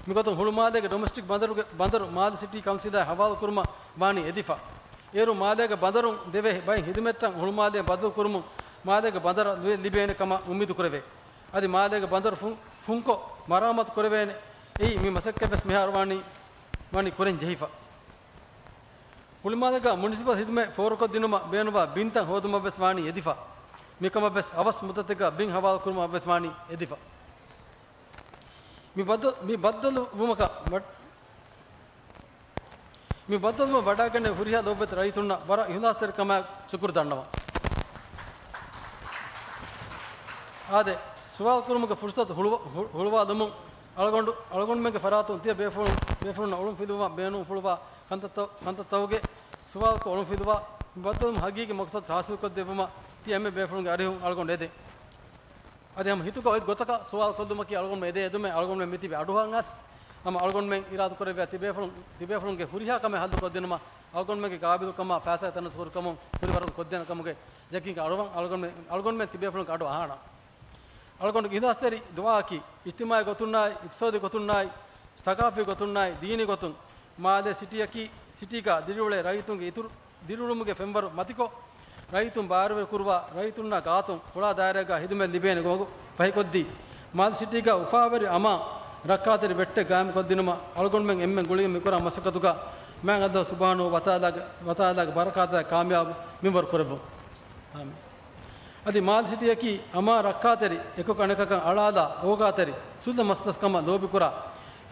މިގޮތުން ހުޅުމާލޭގެ ޑޮމެސްޓިކް ބަނދަރުގެ ބަނދަރު މާލެ ސިޓީ ކައުންސިލާއި ހަވާލު ކުރުމަށް ވާނީ އެދިފަ. އޭރު މާލޭގެ ބަނދަރުން ދެވޭ ބައެއް ހިދުމަތްތައް ހުޅުމާލޭ ބަދަލު ކުރުމުން މާލޭގެ ބަނދަރަށް ލިބޭނެ ކަމަށް އުއްމީދު ކުރެވޭ. އަދި މާލޭގެ ބަނދަރު ފުން-، ފުންކޮށް މަރާމާތު ކުރެވޭނެ. އެއީ މި މަސައްކަތް ވެސް މިހާރު ވާނީ، ވަނީ ކުރަން ޖެހިފަ. ހުޅުމާލޭގަ މުނިސިޕަލް ހިދުމަތް ފޯރުކޮށްދިނުމަށް ބޭނުންވާ ބިންތައް ހޯދުމަށް ވެސް ވާނީ އެދިފަ. މިކަމަށް ވެސް އަވަސް މުއްދަތެއްގަ ބިން ހަވާލު ކުރުމަށް ވެސް ވާނީ އެދިފަ. މި ބައްދަ-، މި ބައްދަލުވުމަކަށް ވަ-، މި ބައްދަލުވުމަށް ވަޑައިގެންނެވި ހުރިހާ ލޮބުވެތި ރައްޔިތުންނަށް ވަރަށް އިހުލާސްތެރިކަމާއި ޝުކުރު ދަންނަވަން. އާދެ، ސުވާލު ކުރުމުގެ ފުރުސަތު ހުޅުވަ-، ހު-، ހުޅުވާލުމުން އަޅުގަނޑު، އަޅުގަނޑުމެންގެ ފަރާތުން ތިޔަ ބޭފުޅުން، ބޭފުޅުންނަށް އޮޅުން ފިލުވުމަށް ބޭނުންފުޅުވާ ކަންތައްތައް، ކަންތައްތަކުގެ ސުވާލުކޮށް އޮޅުން ފިލުވާ، މި ބައްދަލުވުމުގެ ހަގީގީ މަޤްޞަދު ހާސިލުކޮށްދެއްވުމަށް ތިޔަ އެންމެ ބޭފުޅުންގެ އަރިހުން އަޅުގަނޑު އެދެން. އަދި ހަމަ ހިތުގަ އޮތް ގޮތަކަށް ސުވާލު ކޮށްލުމަކީ އަޅުގަނޑުމެން އެދޭ އެދުމެއް އަޅުގަނޑުމެން މިތިބި އަޑުއަހަން އަސް. ހަމަ އަޅުގަނޑުމެން އިރާދަކުރެއްވިޔާ ތިބޭފުޅުން، ތިބޭފުޅުންގެ ހުރިހާ ކަމެއް ހައްލުކޮށްދިނުމަށް އަޅުގަނޑުމެންގެ ގާބިލުކަމާ ފައިސާ ތަނައްސަރުކަމުން ހުރި ވަރަކަށް ކޮށްދޭނެ ކަމުގެ ޔަޤީންކަން އަޑުއަހަން އަޅުގަނޑުމެން، އަޅުގަނޑުމެން ތިބޭފުޅުންގެ އަޑު އަހާނަން. އަޅުގަނޑުގެ އިހްލާސްތެރި ދުޢާއަކީ، އިޖްތިމާޢީ ގޮތުންނާއި، އިޤްތިޞާދީ ގޮތުންނާއި، ސަޤާފީ ގޮތުންނާއި، ދީނީ ގޮތުން، މާލެ ސިޓީއަކީ، ސިޓީގަ ދިރިއުޅޭ ރައްޔިތުންގެ އިތުރު ދިރިއުޅުމުގެ ފެންވަރު މަތިކޮށް، ރައްޔިތުން ބާރުވެރި ކުރުވާ، ރައްޔިތުންނާ ގާތުން ފުޅާ ދާއިރާގަ ހިދުމަތް ލިބޭނެ ގޮތުގަ ފަހިކޮށްދީ، މާލެ ސިޓީގަ އުފާވެރި އަމާން ރައްކާތެރި ވެއްޓެއް ގާއިމްކޮށްދިނުމަށް އަޅުގަނޑުމެން އެންމެން ގުޅިގެން މިކުރާ މަސައްކަތުގަ މާތް ﷲ ސުބްޙާނަހޫ ވަތަޢާލާގެ، ވަތަޢާލާގެ ބަރަކާތާ ކާމިޔާބު މިންވަރު ކުރެއްވުން. އާމީން. އަދި މާލެ ސިޓީއަކީ އަމާ ރައްކާތެރި، އެކަކު އަނެކަކަށް އަޅާލާ، އޯގާތެރި، ސުއްލަ މަސްދަސްކަމަށް ލޯބިކުރާ،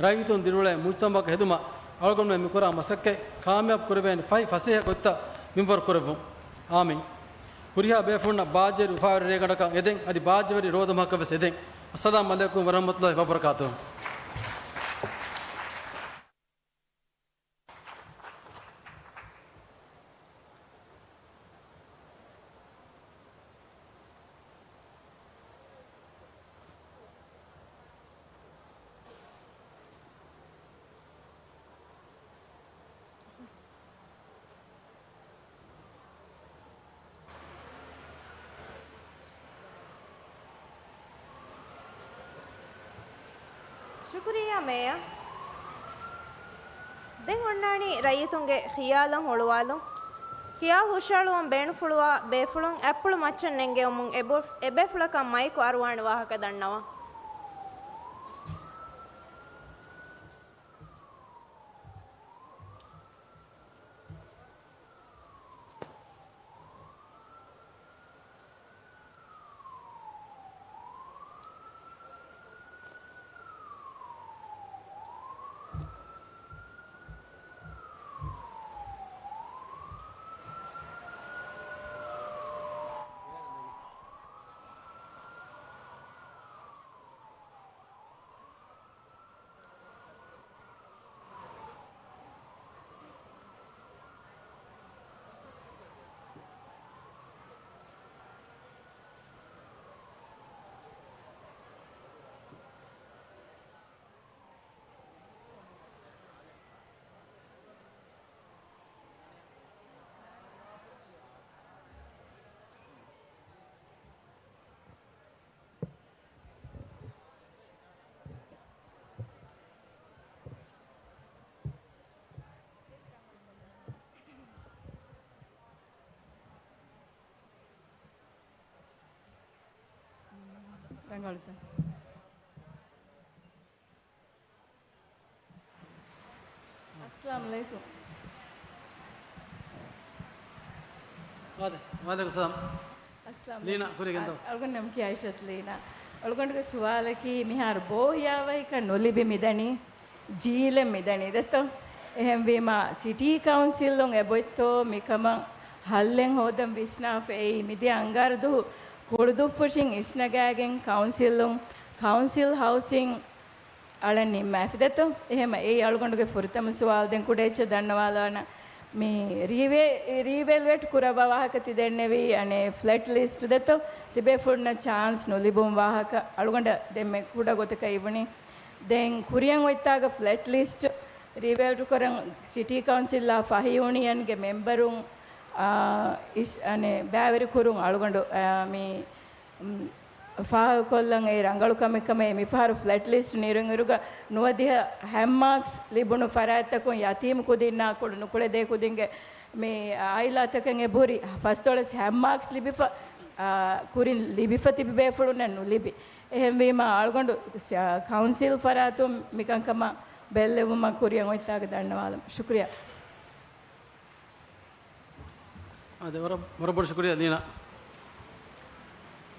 ރައްޔިތުން ދިރިއުޅޭ މުޖްތަމަޢަކަށް ހެދުމަށް އަޅުގަނޑުމެން މިކުރާ މަސައްކަތް ކާމިޔާބު ކުރެވޭނެ ފަހި ފަސޭހަ ގޮތްތައް މިންވަރު ކުރެއްވުން. އާމީން. ހުރިހާ ބޭފުޅުންނަށް ބާއްޖަވެރި އުފާވެރި ރޭގަނޑަކަށް އެދެން، އަދި ބާއްޖަވެރި ރޯދަމަހަކަށް ވެސް އެދެން. އައްސަލާމު ޢަލައިކުމް ވަރަޙްމަތުﷲ ވަބަރަކާތުހު. ޝުކުރިއްޔާ މޭޔަރ. ދެން އޮންނާނީ ރައްޔިތުންގެ ޚިޔާލުން ހުޅުވާލުން. ޚިޔާލު ހުށަހަޅުވަން ބޭނުންފުޅުވާ ބޭފުޅުން އަތްޕުޅު މައްޗަށް ނެންގެވުމުން އެބު-، އެބޭފުޅަކަށް މައިކު އަރުވާނެ ވާހަކަ ދަންނަވަން. ރަނގަޅުތަ؟ އައްސަލާމު ޢަލައިކުމް. ވާލެ-، ވަޢަލައިކުމް ސަލާމް. އައްސަލާމު ލީނާ، ޢަލައިކުމް. ކުރިގެން ދޯ. އަޅުގަނޑު ނަމަކީ އައިޝަތު ލީނާ. އަޅުގަނޑުގެ ސުވާލަކީ މިހާރު ބޯހިޔާވަހިކަން ނުލިބި މިދަނީ، ޖީލެއް މިދަނީ ދެއްތޯ؟ އެހެންވީމާ، ސިޓީ ކައުންސިލުން އެބޮތްތޯ މިކަމަށް ހައްލެއް ހޯދަން ވިސްނާފައި މިދިޔަ އަންގާރަ ދުހު ކުޅުދުއްފުށިން އިސްނަގާގެން ކައުންސިލުން، ކައުންސިލް ހައުސިން އަޅަން ނިންމާފި ދެއްތޯ؟ އެހެމަ އެއީ އަޅުގަނޑުގެ ފުރަތަމަ ސުވާލު. ދެން ކުޑައެއްޗެއް ދަންނަވާލާނަ. މި ރީވޭ-، ރީވެލުއޭޓް ކުރައްވާ ވާހަކަ ތި ދެންނެވީ، އަނެއް ފްލެޓް ލިސްޓް ދެއްތޯ؟ ތިބޭފުޅުންނަށް ޗާންސް ނުލިބުން ވާހަކަ އަޅުގަނޑަށް ދެންމެ ކުޑަ ގޮތަކަށް އިވުނީ. ދެން ކުރިއަށް އޮތްތާގަ ފްލެޓް ލިސްޓް ރީވެލްޓް ކުރަން ސިޓީ ކައުންސިލްއާ ފަހި ޔޫނިއަންގެ މެމްބަރުން، އާ، އިސް-، އަނެއް ބައިވެރި ކުރުން އަޅުގަނޑު، އާ، މި މް، ފާހަގަކޮށްލަން އެއީ ރަނގަޅު ކަމެއް ކަމަށް. މިފަހަރު ފްލެޓް ލިސްޓް ނެރުނުއިރުގަ ނުވަދިހަ ހަތް މާކްސް ލިބުނު ފަރާތްތަކުން ޔަތީމު ކުދިންނާ ކުޑަ ނުކުޅެދޭ ކުދިންގެ މި އާއިލާތަކަށް އެބަހުރި ފަސްދޮޅަސް ހަތް މާކްސް ލިބިފަ، އާ، ކުރިން ލިބިފަ ތިބި ބޭފުޅުންނަށް ނުލިބި. އެހެންވީމާ އަޅުގަނޑު ސ-، ކައުންސިލް ފަރާތުން މިކަންކަމަށް ބެއްލެވުމަށް ކުރިއަށް އޮތްތާގަ ދަންނަވާލަމު. ޝުކުރިއްޔާ. އާދެ، ވަރަށް، ވަރަށް ބޮޑަށް ޝުކުރިއްޔާ ލީނާ.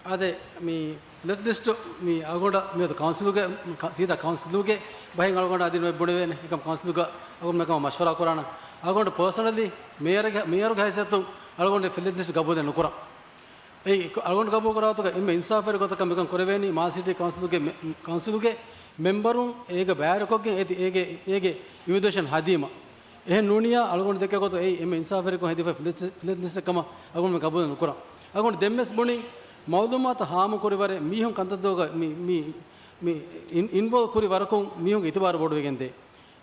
އާދެ، މި ފްލެޓް ލިސްޓް މި އަޅުގަނޑަށް މިއަދު ކައުންސިލުގެ، ކަ-، ސީދާ ކައުންސިލުގެ ބަހެއް އަޅުގަނޑަށް އަދި ނުބުނެވޭނެ. އެކަމް ކައުންސިލުގަ އަޅުގަނޑު މިކަމަށް މަޝްވަރާ ކުރާނަން. އަޅުގަނޑު ޕާސަނަލީ މޭޔަރުގެ، މޭޔަރުގެ ހައިސިއްޔަތުން އަޅުގަނޑު ފްލެޓް ލިސްޓް ގަބޫލެއް ނުކުރަން. އެއީ އަޅުގަނޑު ގަބޫލު ކުރާ ގޮތުގަ އެންމެ އިންސާފުވެރި ގޮތަކަށް މިކަން ކުރެވޭނީ މާލެ ސިޓީ ކައުންސިލުގެ މެ-، ކައުންސިލުގެ މެމްބަރުން އޭގަ ބައިވެރިކޮށްގެން އޭގެ، އޭގެ، އޭގެ އިވެލުއޭޝަން ހަދީމަ. އެހެން ނޫނިއްޔާ އަޅުގަނޑު ދެކޭ ގޮތުގަ އެއީ އެންމެ އިންސާފުވެރިކޮށް ހެދިފައި ފްލެޓް، ފްލެޓް ލިސްޓެއް ކަމަށް އަޅުގަނޑު ގަބޫލު ނުކުރަން. އަޅުގަނޑު ދެންވެސް ބުނި މައުލޫމާތު ހާމަކުރި ވަރެއް މީހުން ކަންތައްތަކުގަ މި، މި، މި އިން-، އިންވޮލްވް ކުރި ވަރަކުން މީހުންގެ އިތުބާރު ބޮޑުވެގެންދޭ.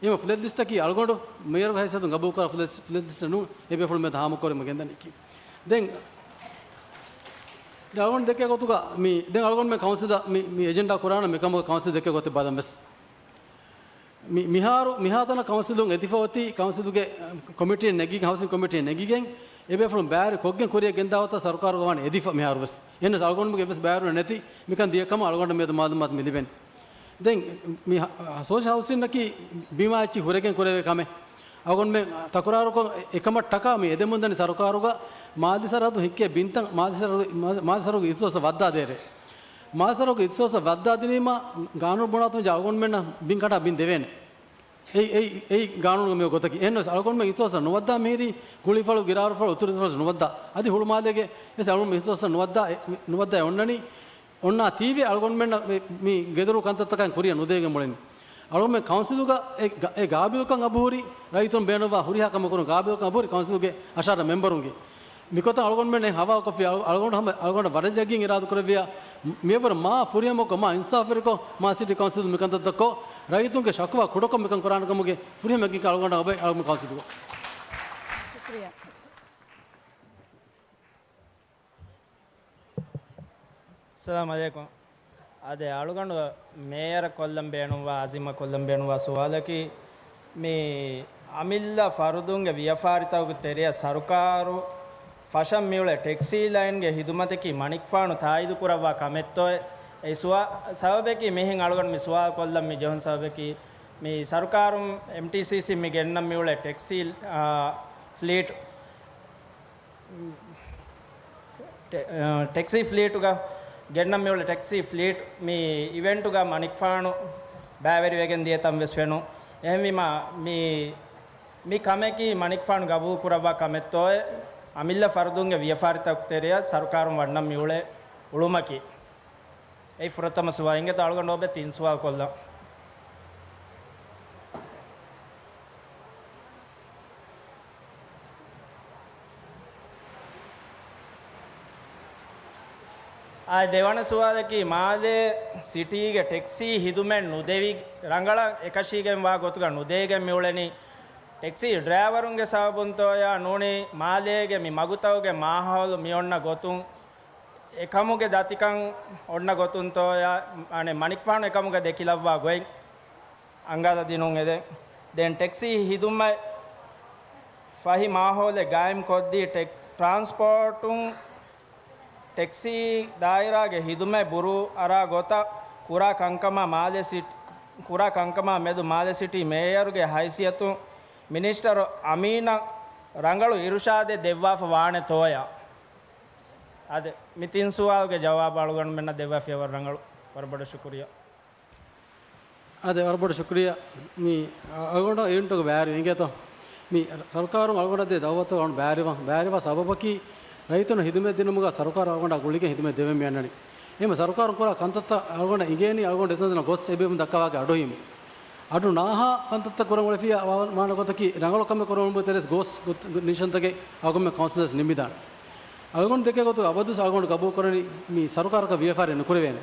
އެހެން ފްލެޓް ލިސްޓަކީ އަޅުގަނޑު މޭޔަރުގެ ހައިސިއްޔަތުން ގަބޫލުކުރާ ފްލެޓް، ފްލެޓް ލިސްޓެއް ނޫން. އެ ބޭފުޅުން މިއަދު ހާމަކުރަމުން ގެންދަނީކީ. ދެން، ދެން އަޅުގަނޑު ދެކޭ ގޮތުގަ މި، ދެން އަޅުގަނޑު މި ކައުންސިލަށް މި، މި އެޖެންޑާ ކުރާނަ މިކަމުގަ ކައުންސިލް ދެކޭ ގޮތެއް ބަލަން ވެސް. މި، މިހާރު، މިހާތަނަށް ކައުންސިލުން އެދިފަ އޮތީ، ކައުންސިލުގެ، އަ، ކޮމިޓީ ނެގި، ހައުސިން ކޮމިޓީ ނެގިގެން، އެ ބޭފުޅުން ބައިވެރި ކޮށްގެން ކުރިއަށް ގެންދާ ގޮތަށް ސަރުކާރުގަ ވާނެ އެދިފަ މިހާރު ވެސް. އެހެނަސް އަޅުގަނޑުމެންގެ އެއްވެސް ބައިވެރިވުމެއް ނެތި މިކަން ދިޔަ ކަމަށް އަޅުގަނޑަށް މިއަދު މައުލޫމާތު މި ލިބެނީ. ދެން މި ހަ-، ހަ-، ސޯޝަލް ހައުސިންއަކީ ބިމާ އެއްޗިހި ހުރެގެން ކުރެވޭ ކަމެއް. އަޅުގަނޑުމެން ތަކުރާރުކޮށް އެކަމަށްޓަކާ މި އެދެމުންދަނީ ސަރުކާރުގަ މާލެ ސަރަހައްދު ހިއްކޭ ބިންތައް މާލެ ސަރަހައްދު، މާލެ ސަރަހައްދުގެ އިސްވަސަށް ވައްދާދޭށޭ. މާލެ ސަރަހައްދުގެ އިސްވަސަށް ވައްދާދިނީމަ ގާނޫނު ބުނާތަން އަޅުގަނޑުމެންނަށް ބިން ކަނޑާ ބިން ދެވޭނެ. އެއީ، އެއީ، އެއީ ގާނޫނުގެ މި ގޮތަކީ. އެހެންނަމަވެސް އަޅުގަނޑުމެން އިސްވަސަށް ނުވައްދާ މިހިރީ ގުޅިފަޅު، ގިރާރުފަޅު، އުތުރު އިސްވަސަށް ނުވައްދާ. އަދި ހުޅުމާލޭގެ ވެސް އަޅުގަނޑު އިސްވަސަށް ނުވައްދާ، ނުވައްދާ އޮންނަނީ. އޮންނާތީވެ އަޅުގަނޑުމެންނަށް މި، މި ގެދޮރު ކަންތައްތަކަށް ކުރިއަށް ނުދޭގެން މުޅެނީ. އަޅުގަނޑުމެން ކައުންސިލުގަ އެ ގަ-، އެ ގާބިލުކަން އަބުހުރި ރައްޔިތުން ބޭނުންވާ ހުރިހާ ކަމެއް ކުރުން ގާބިލުކަން އަބުހުރި ކައުންސިލުގެ އަށާރަ މެމްބަރުންގެ. މިގޮތަށް އަޅުގަނޑުމެން އެ ހަވާލުކޮށްފި އަޅު-، އަޅުގަނޑު ހަމަ، އަޅުގަނޑަށް ވަރަށް ޖައްގިން އިރާދަކުރެއްވިޔާ، މިއަށްވުރެ މާ ފުރިހަމަކޮށް، މާ އިންސާފުވެރިކޮށް، މާ ސިޓީ ކައުންސިލުން މިކަންތައް ދައްކޮށް، ރައްޔިތުންގެ ޝަކުވާ ކުޑަކޮށް މިކަން ކުރާނެ ކަމުގެ ފުރިހަމަ އެއްގެން އަޅުގަނޑަށް އޮބެ އަޅުގަނޑު ކައުންސިލުގަ. ޝުކުރިއްޔާ. އައްސަލާމު ޢަލައިކުމް. އާދެ، އަޅުގަނޑު މޭޔަރަށް ކޮށްލަން ބޭނުންވާ، އަޒިމަށް ކޮށްލަން ބޭނުންވާ ސުވާލަކީ، މި އަމިއްލަ ފަރުދުންގެ ވިޔަފާރިތަކުގެ ތެރެއަށް ސަރުކާރު ފަށަން މިއުޅޭ ޓެކްސީ ލައިންގެ ހިދުމަތަކީ މަނިކުފާނު ތާއީދު ކުރައްވާ ކަމެއްތޯއޭ؟ އެ ސުވާ-، ސަބަބަކީ މިހެން އަޅުގަނޑު މި ސުވާލު ކޮށްލަން މި ޖެހުނު ސަބަބަކީ، މި ސަރުކާރުން އެމްޓީސީސީ މި ގެންނަން މިއުޅޭ ޓެކްސީ، އާ، ފްލީޓް ޓެ-، އ، ޓެކްސީ ފްލީޓުގަ ގެންނަން މިއުޅޭ ޓެކްސީ ފްލީޓް މި އިވެންޓުގަ މަނިކުފާނު ބައިވެރިވެގެން ދިޔަ ތަން ވެސް ފެނުން. އެހެންވީމަ، މި، މި ކަމަކީ މަނިކުފާނު ގަބޫލު ކުރައްވާ ކަމެއްތޯއޭ؟ އަމިއްލަ ފަރުދުންގެ ވިޔަފާރިތަކުގެ ތެރެއަށް ސަރުކާރުން ވަންނަން މިއުޅޭ އުޅުމަކީ. އެއީ ފުރަތަމަ ސުވާލު. އިނގޭތޯ އަޅުގަނޑު އޮބެ ތިން ސުވާލު ކޮށްލަން. އާ، ދެވަނަ ސުވާލަކީ، މާލޭ ސިޓީގެ ޓެކްސީ ހިދުމަތް ނުދެވި، ރަނގަޅަށް އެކަށީގެންވާ ގޮތުގަ ނުދޭގެން މިއުޅެނީ. ޓެކްސީ ޑްރައިވަރުންގެ ސަބަބުންތޯޔާ ނޫނީ، މާލޭގެ މި މަގުތަކުގެ މާހައުލު މި އޮންނަ ގޮތުން، އެކަމުގެ ދަތިކަން އޮންނަ ގޮތުންތޯޔާ، އަނެއް މަނިކުފާނު އެކަމުގަ ދެކިލައްވާ ގޮތް އަނގަލަ ދިނުން އެދެން. ދެން ޓެކްސީ ހިދުމަތް ފަހި މާހައުލެއް ގާއިމް ކޮށްދީ، ޓެކް-، ޓްރާންސްޕޯޓުން ޓެކްސީ ދާއިރާގެ ހިދުމަތް ބުރޫ އަރާ ގޮތަށް ކުރާ ކަންކަމާ މާލެ ސިޓް-، ކުރާ ކަންކަމާ މެދު މާލެ ސިޓީ މޭޔަރުގެ ހައިސިއްޔަތުން މިނިސްޓަރު އަމީނަށް ރަނގަޅު އިރުޝާދެއް ދެއްވާފަ ވާނެތޯޔާ؟ އާދެ، މި ތިން ސުވާލުގެ ޖަވާބު އަޅުގަނޑުމެންނަށް ދެއްވާފިޔަ ވަރަށް ރަނގަޅު. ވަރަށް ބޮޑަށް ޝުކުރިއްޔާ. އާދެ، ވަރަށް ބޮޑަށް ޝުކުރިއްޔާ. މި އަޅުގަނޑަށް އިވެންޓުގެ ބައިވެރިވުން އިނގޭތޯ. މި ސަރުކާރުން އަޅުގަނޑަށް ދޭ ދައުވަތު އަޅުގަނޑު ބައިވެރިވާ، ބައިވެރިވާ ސަބަބަކީ، ރައްޔިތުންނަށް ހިދުމަތް ދިނުމުގަ ސަރުކާރު އަޅުގަނޑާ ގުޅިގެން ހިދުމަތް ދެވެން މި އަންނަނީ. އެހެން ސަރުކާރުން ކުރާ ކަންތައްތައް އަޅުގަނޑަށް އިނގޭނީ އަޅުގަނޑު އެތަންތަނަށް ގޮސް އެބައިމުން ދައްކާވާގެ އަޑު އިވުމުން. އަޑު ނާހާ ކަންތައްތައް ކުރަން އުޅެފިޔާ ވާ-، ވާނެ ގޮތަކީ ރަނގަޅު ކަމެއް ކުރަން އުޅުމުގެ ތެރޭސް ގޯސް ގޮތް-، ނިޝަންތަކެއް އަޅުގަނޑުމެން ކައުންސިލަރސް ނިންމިދާނެ. އަޅުގަނޑު ދެކޭ ގޮތުގަ އަބަދުވެސް އަޅުގަނޑު ގަބޫލު ކުރަނީ މި ސަރުކާރަކަށް ވިޔަފާރި ނުކުރެވޭނެ.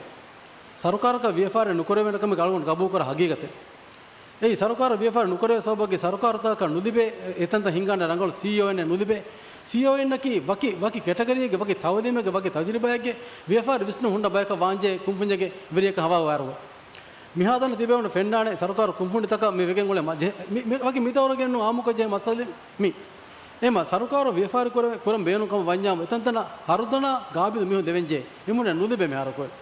ސަރުކާރަކަށް ވިޔަފާރި ނުކުރެވޭނެ ކަމެއް އަޅުގަނޑު ގަބޫލު ކުރާ ހަގީގަތެއް. އެއީ ސަރުކާރަށް ވިޔަފާރި ނުކުރެވޭ ސަބަބަކީ ސަރުކާރުތަކަކަށް ނުލިބޭ، އެތަންތަން ހިންގާނެ ރަނގަޅު ސީއީއޯއެއް ނުލިބޭ. ސީއީއޯއެއްނަކީ ވަކި، ވަކި ކެޓަގަރީއެއްގެ، ވަކި ތައުލީމެއްގެ، ވަކި ތަޖުރިބާއެއްގެ ވިޔަފާރި ވިސްނުން ހުންނަ ބަޔަކަށް ވާންޖެހޭ ކުންފުންޏެއްގެ ވެރިޔަކަށް ހަވާލުވާއިރު. މިހާތަނަށް ތިބެވުނު ފެންނާނެ ސަރުކާރު ކުންފުނިތަކަށް މި ވެގެން އުޅޭ މަ-، ޖެ-، މި، މި ވަކި މިދައުރުގެ އައުމުކޮށް ޖެހޭ މައްސަލަ މި. އެހެމަ ސަރުކާރު ވިޔަފާރި ކުރެ-، ކުރަން ބޭނުން ކަމަށް ވަންޏާމު، އެތަންތަނަށް ހަރުދަނާ ގާބިލު މީހުން ދެވެންޖެހޭ. އެމީހުންނަށް ނުލިބޭ މިހާރު ކޮއެއް.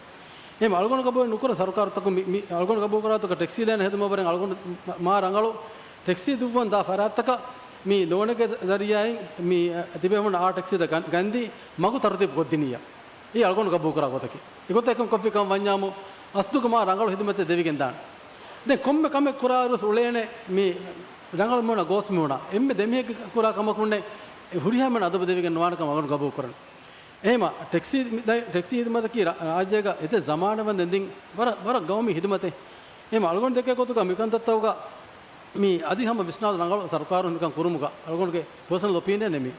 އެހެމަ އަޅުގަނޑު ގަބޫލެއް ނުކުރަން ސަރުކާރުތަކުން މި، މި އަޅުގަނޑު ގަބޫލު ކުރާތަކަށް ޓެކްސީ ލައިން ހެދުމަށް ވަރަށް އަޅުގަނޑު މަ-، މާ ރަނގަޅު ޓެކްސީ ދުއްވަން ދާ ފަރާތްތަކަށް މި ލޯނެއްގެ ޒަރީއާއިން މި، އަ، ތިބޭފުޅުން އާ ޓެކްސީތައް ގަން-، ގަންދީ މަގު ތަރުތީބު ކޮށްދިނިއްޔާ. އެއީ އަޅުގަނޑު ގަބޫލު ކުރާ ގޮތަކީ. އެގޮތަށް އެކަން ކޮށްފި ކަމަށް ވަންޏާމު، އަސްލުގަ މާ ރަނގަޅު ހިދުމަތެއް ދެވިގެން ދާނެ. ދެން ކޮންމެ ކަމެއް ކުރާއިރުވެސް އުޅޭނެ މި ރަނގަޅު މީހުނާ، ގޯސް މީހުނާ، އެންމެ ދެމީހެއްގެ ކުރާ ކަމަކުންނެއް ހުރިހާ މީހުންނަށް އަދަބު ދެވިގެން ނުވާނެ ކަމަށް އަޅުގަނޑު ގަބޫލު ކުރަން. އެހެމަ ޓެކްސީ މި-، ދަ-، ޓެކްސީ ހިދުމަތަކީ ރާ-، ރާއްޖޭގަ އެތައް ޒަމާނެއް ވަންދެން ދިން ވަރަށް، ވަރަށް ގައުމީ ހިދުމަތެއް. އެހެމަ އަޅުގަނޑު ދެކޭ ގޮތުގަ މިކަންތައްތަކުގަ މި އަދި ހަމަ ވިސްނާލު ރަނގަޅު ސަރުކާރުން މިކަން ކުރުމުގަ އަޅުގަނޑުގެ ޕާސަނަލް އޮޕީނިއަނެއް މި.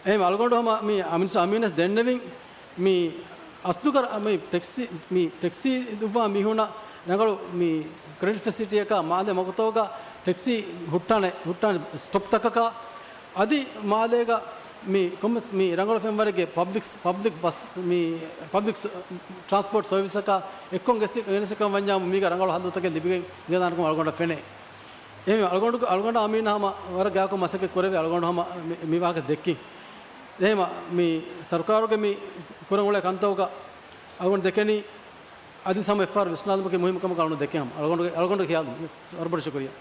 އެހެމަ އަޅުގަނޑު ހަމަ މި އަމިން ސާމީނަސް ދެންނެވިން މި އަސްލުގަ މި ޓެކްސީ، މި ޓެކްސީ ދުއްވާ މީހުނަށް ރަނގަޅު މި ކްރެޑިޓް ފެސިލިޓީއަކާ މާލެ މަގުތަކުގަ ޓެކްސީ ހުއްޓާނެ، ހުއްޓާނެ ސްޓޮޕްތަކަކާ އަދި މާލޭގަ މި ކޮންމެސް މި ރަނގަޅު ފެންވަރެއްގެ ޕަބްލިކް، ޕަބްލިކް ބަސް، މި ޕަބްލިކް ޓްރާންސްޕޯޓް ސަރވިސަކާ އެއްކޮށް ގެސި-، ގެނެސިކަން ވަންޏާ މީގަ ރަނގަޅު ހައްލުތަކެއް ލިބިގެން ދިޔަދާނެކަމަށް އަޅުގަނޑަށް ފެނޭ. އެހެން އަޅުގަނޑު، އަޅުގަނޑާ އަމީނާ ހަމަ ވަރަށް ގާތްކޮށް މަސައްކަތް ކުރެވޭ އަޅުގަނޑު ހަމަ މި، މި ވާހަކަ ދެއްކިން. އެހެމަ މި ސަރުކާރުގެ މި ކުރަން އުޅޭ ކަންތަކުގަ އަޅުގަނޑު ދެކެނީ އަދި ހަމަ އެއްފަހަރު ވިސްނާލުމަކީ މުހިއްމު ކަމަކަށް އަޅުގަނޑު ދެކެން ހަމަ. އަޅުގަނޑުގެ، އަޅުގަނޑުގެ ޚިޔާލު. ވަރަށް ބޮޑަށް ޝުކުރިއްޔާ.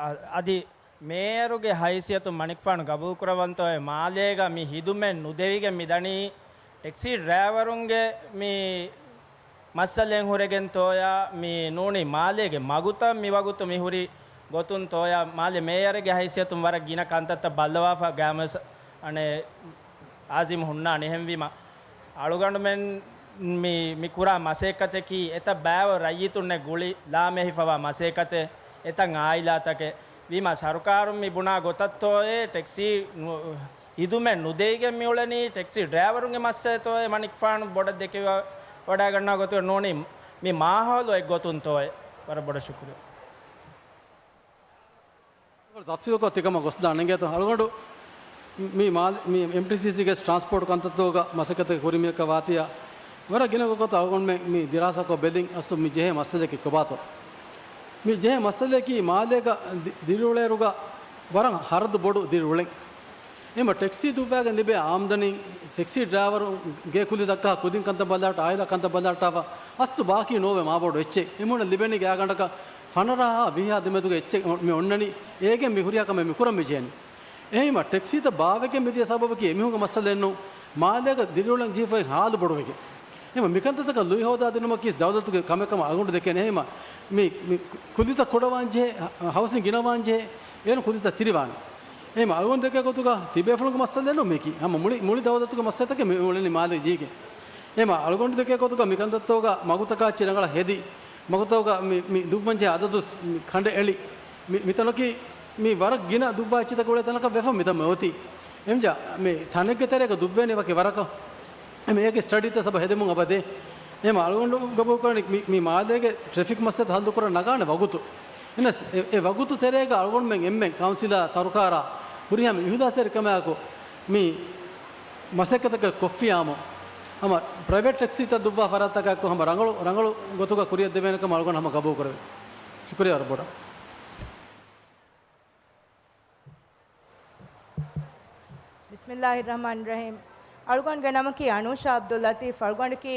އަ-، އަދި މޭޔަރުގެ ހައިސިއްޔަތުން މަނިކުފާނު ގަބޫލުކުރައްވަންތޯއޭ މާލޭގަ މި ހިދުމަތް ނުދެވިގެން މިދަނީ ޓެކްސީ ޑްރައިވަރުންގެ މި މައްސަލައިން ހުރެގެންތޯޔާ މި ނޫނީ މާލޭގެ މަގުތައް މިވަގުތު މިހުރި ގޮތުންތޯޔާ މާލޭ މޭޔަރެއްގެ ހައިސިއްޔަތުން ވަރަށް ގިނަ ކަންތައްތައް ބައްލަވާފަ ގައިމުވެސް އަނެއް އާޒިމް ހުންނާނެ. އެހެންވީމަ އަޅުގަނޑުމެން މި، މި ކުރާ މަސައްކަތަކީ އެތައް ބައިވަރު ރައްޔިތުންނެއް ގުޅި ލާމެހިފަވާ މަސައްކަތެއް، އެތައް އާއިލާތަކެއް. ވީމަ ސަރުކާރުން މި ބުނާ ގޮތަށްތޯއޭ ޓެކްސީ ނު-، ހިދުމަތް ނުދެވިގެން މިއުޅެނީ ޓެކްސީ ޑްރައިވަރުންގެ މައްސަލަތޯއޭ މަނިކުފާނު ބޮޑަށް ދެކެވި ވަޑައިގަންނަ ގޮތުގަ ނޫނީ މި މާހައުލު އެއްގޮތުންތޯއޭ. ވަރަށް ބޮޑަށް ޝުކުރިއްޔާ. ތަފްސީލުކޮށް ތިކަމަށް ގޮސްދާނެ އިނގޭތޯ. އަޅުގަނޑު މި މާލެ-، މި އެމްޓީސީސީގެ ޓްރާންސޕޯޓް ކަންތައްތަކުގަ މަސައްކަތަކަށް ކުރިމައްޗަށް ވާތީއާ، ވަރަށް ގިނަ ގޮތަށް އަޅުގަނޑުމެން މި ދިރާސާކޮށް ބެލިން އަސްލު މި ޖެހޭ މައްސަލައަކީ ކޮބާތޯ. މި ޖެހޭ މައްސަލައަކީ މާލޭގަ ދި-، ދިރިއުޅޭއިރުގަ ވަރަށް ހަރަދު ބޮޑު ދިރިއުޅެން. އެމަ ޓެކްސީ ދުއްވާގެން ލިބޭ އާމްދަނީ، ޓެކްސީ ޑްރައިވަރު ގޭ ކުލި ދައްކާ ކުދިން ކަންތައް ބަލާއްޓާ، އާއިލާ ކަންތައް ބަލާއްޓާފަ، އަސްލު ބާކީ ނޯވޭ މާބޮޑު އެއްޗެއް. އެމީހުންނަށް ލިބެނީ ގާތްގަނޑަކަށް ފަނަރަހާ ވީހާ ދެމެދުގެ އެއްޗެއް މި އޮންނަނީ. އޭގެން މި ހުރިހާ ކަމެއް މި ކުރަން މި ޖެހެނީ. އެހީމަ ޓެކްސީތައް ބާވެގެން މިދިޔަ ސަބަބަކީ އެމީހުންގެ މައްސަލައެއްނޫން، މާލޭގަ ދިރިއުޅެން ޖެހިފައި ހާލު ބޮޑުވެގެން. އެހީމަ މިކަންތައްތަކަށް ލުއި ހޯދާދިނުމަކީ ދައުލަތުގެ ކަމެއް ކަމަށް އަޅުގަނޑު ދެކޭނެ. އެހީމަ މި، މި ކުލިތައް ކުޑަވާން ޖެހޭ، ހަ-، ހައުސިން ގިނަވާން ޖެހޭ، އޭރުން ކުލިތައް ތިރިވާނެ. އެހީމަ އަޅުގަނޑު ދެކޭ ގޮތުގަ ތިބޭފުޅުންގެ މައްސަލައެއްނޫން މީކީ. ހަމަ މުޅި، މުޅި ދައުލަތުގެ މައްސަލަތަކެއް މި އުޅެނީ މާލޭ ޖީގެ. އެހީމަ އަޅުގަނޑު ދެކޭ ގޮތުގަ މިކަންތައްތަކުގަ މަގުތަކާ އެއްޗިހި ރަނގަޅަށް ހެދި، މަގުތަކުގަ މި، މި ދުއްވަން ޖެހޭ އަދަދު މި ކަނޑައެޅި، މި، މިތަނަކީ މި ވަރަށް ގިނަ ދުއްވާ އެއްޗިތަކެއް އުޅޭ ތަނަކަށް ވެފަ މިތަން މި އޮތީ. އެމްޖާ މި ތަނެއްގެ ތެރޭގަ ދުއްވޭނެ ވަކި ވަރަކަށް. އެމަ އޭގެ ސްޓަޑީތައް ސަބަ ހެދެމުން އަބަދޭ. އެމަ އަޅުގަނޑު ގަބޫލުކުރަނީ މި، މި މާލޭގެ ޓްރެފިކް މައްސަލަ ހައްލުކުރަން ނަގާނެ ވަގުތު. އެނަސް އެ، އެ ވަގުތު ތެރޭގަ އަޅުގަނޑުމެން އެންމެން ކައުންސިލާ ސަރުކާރާ ހުރިހާ މި އިހުލާސްތެރިކަމާއެކު މި މަސައްކަތަކަށް ކޮށްފިޔާމު، ހަމަ ޕްރައިވެޓް ޓެކްސީތައް ދުއްވާ ފަރާތްތަކާއެކު ހަމަ ރަނގަޅު، ރަނގަޅު ގޮތުގަ ކުރިއަށް ދެވޭނެ ކަމަށް އަޅުގަނޑު ހަމަ ގަބޫލު ކުރެވޭ. ޝުކުރިއްޔާ ވަރަށް ބޮޑަށް. ބިސްމިއްލާހިއްރަޙްމާނިއްރަޙީމް. އަޅުގަނޑުގެ ނަމަކީ އަނޫޝާ ޢަބްދުއްލަތީފް. އަޅުގަނޑަކީ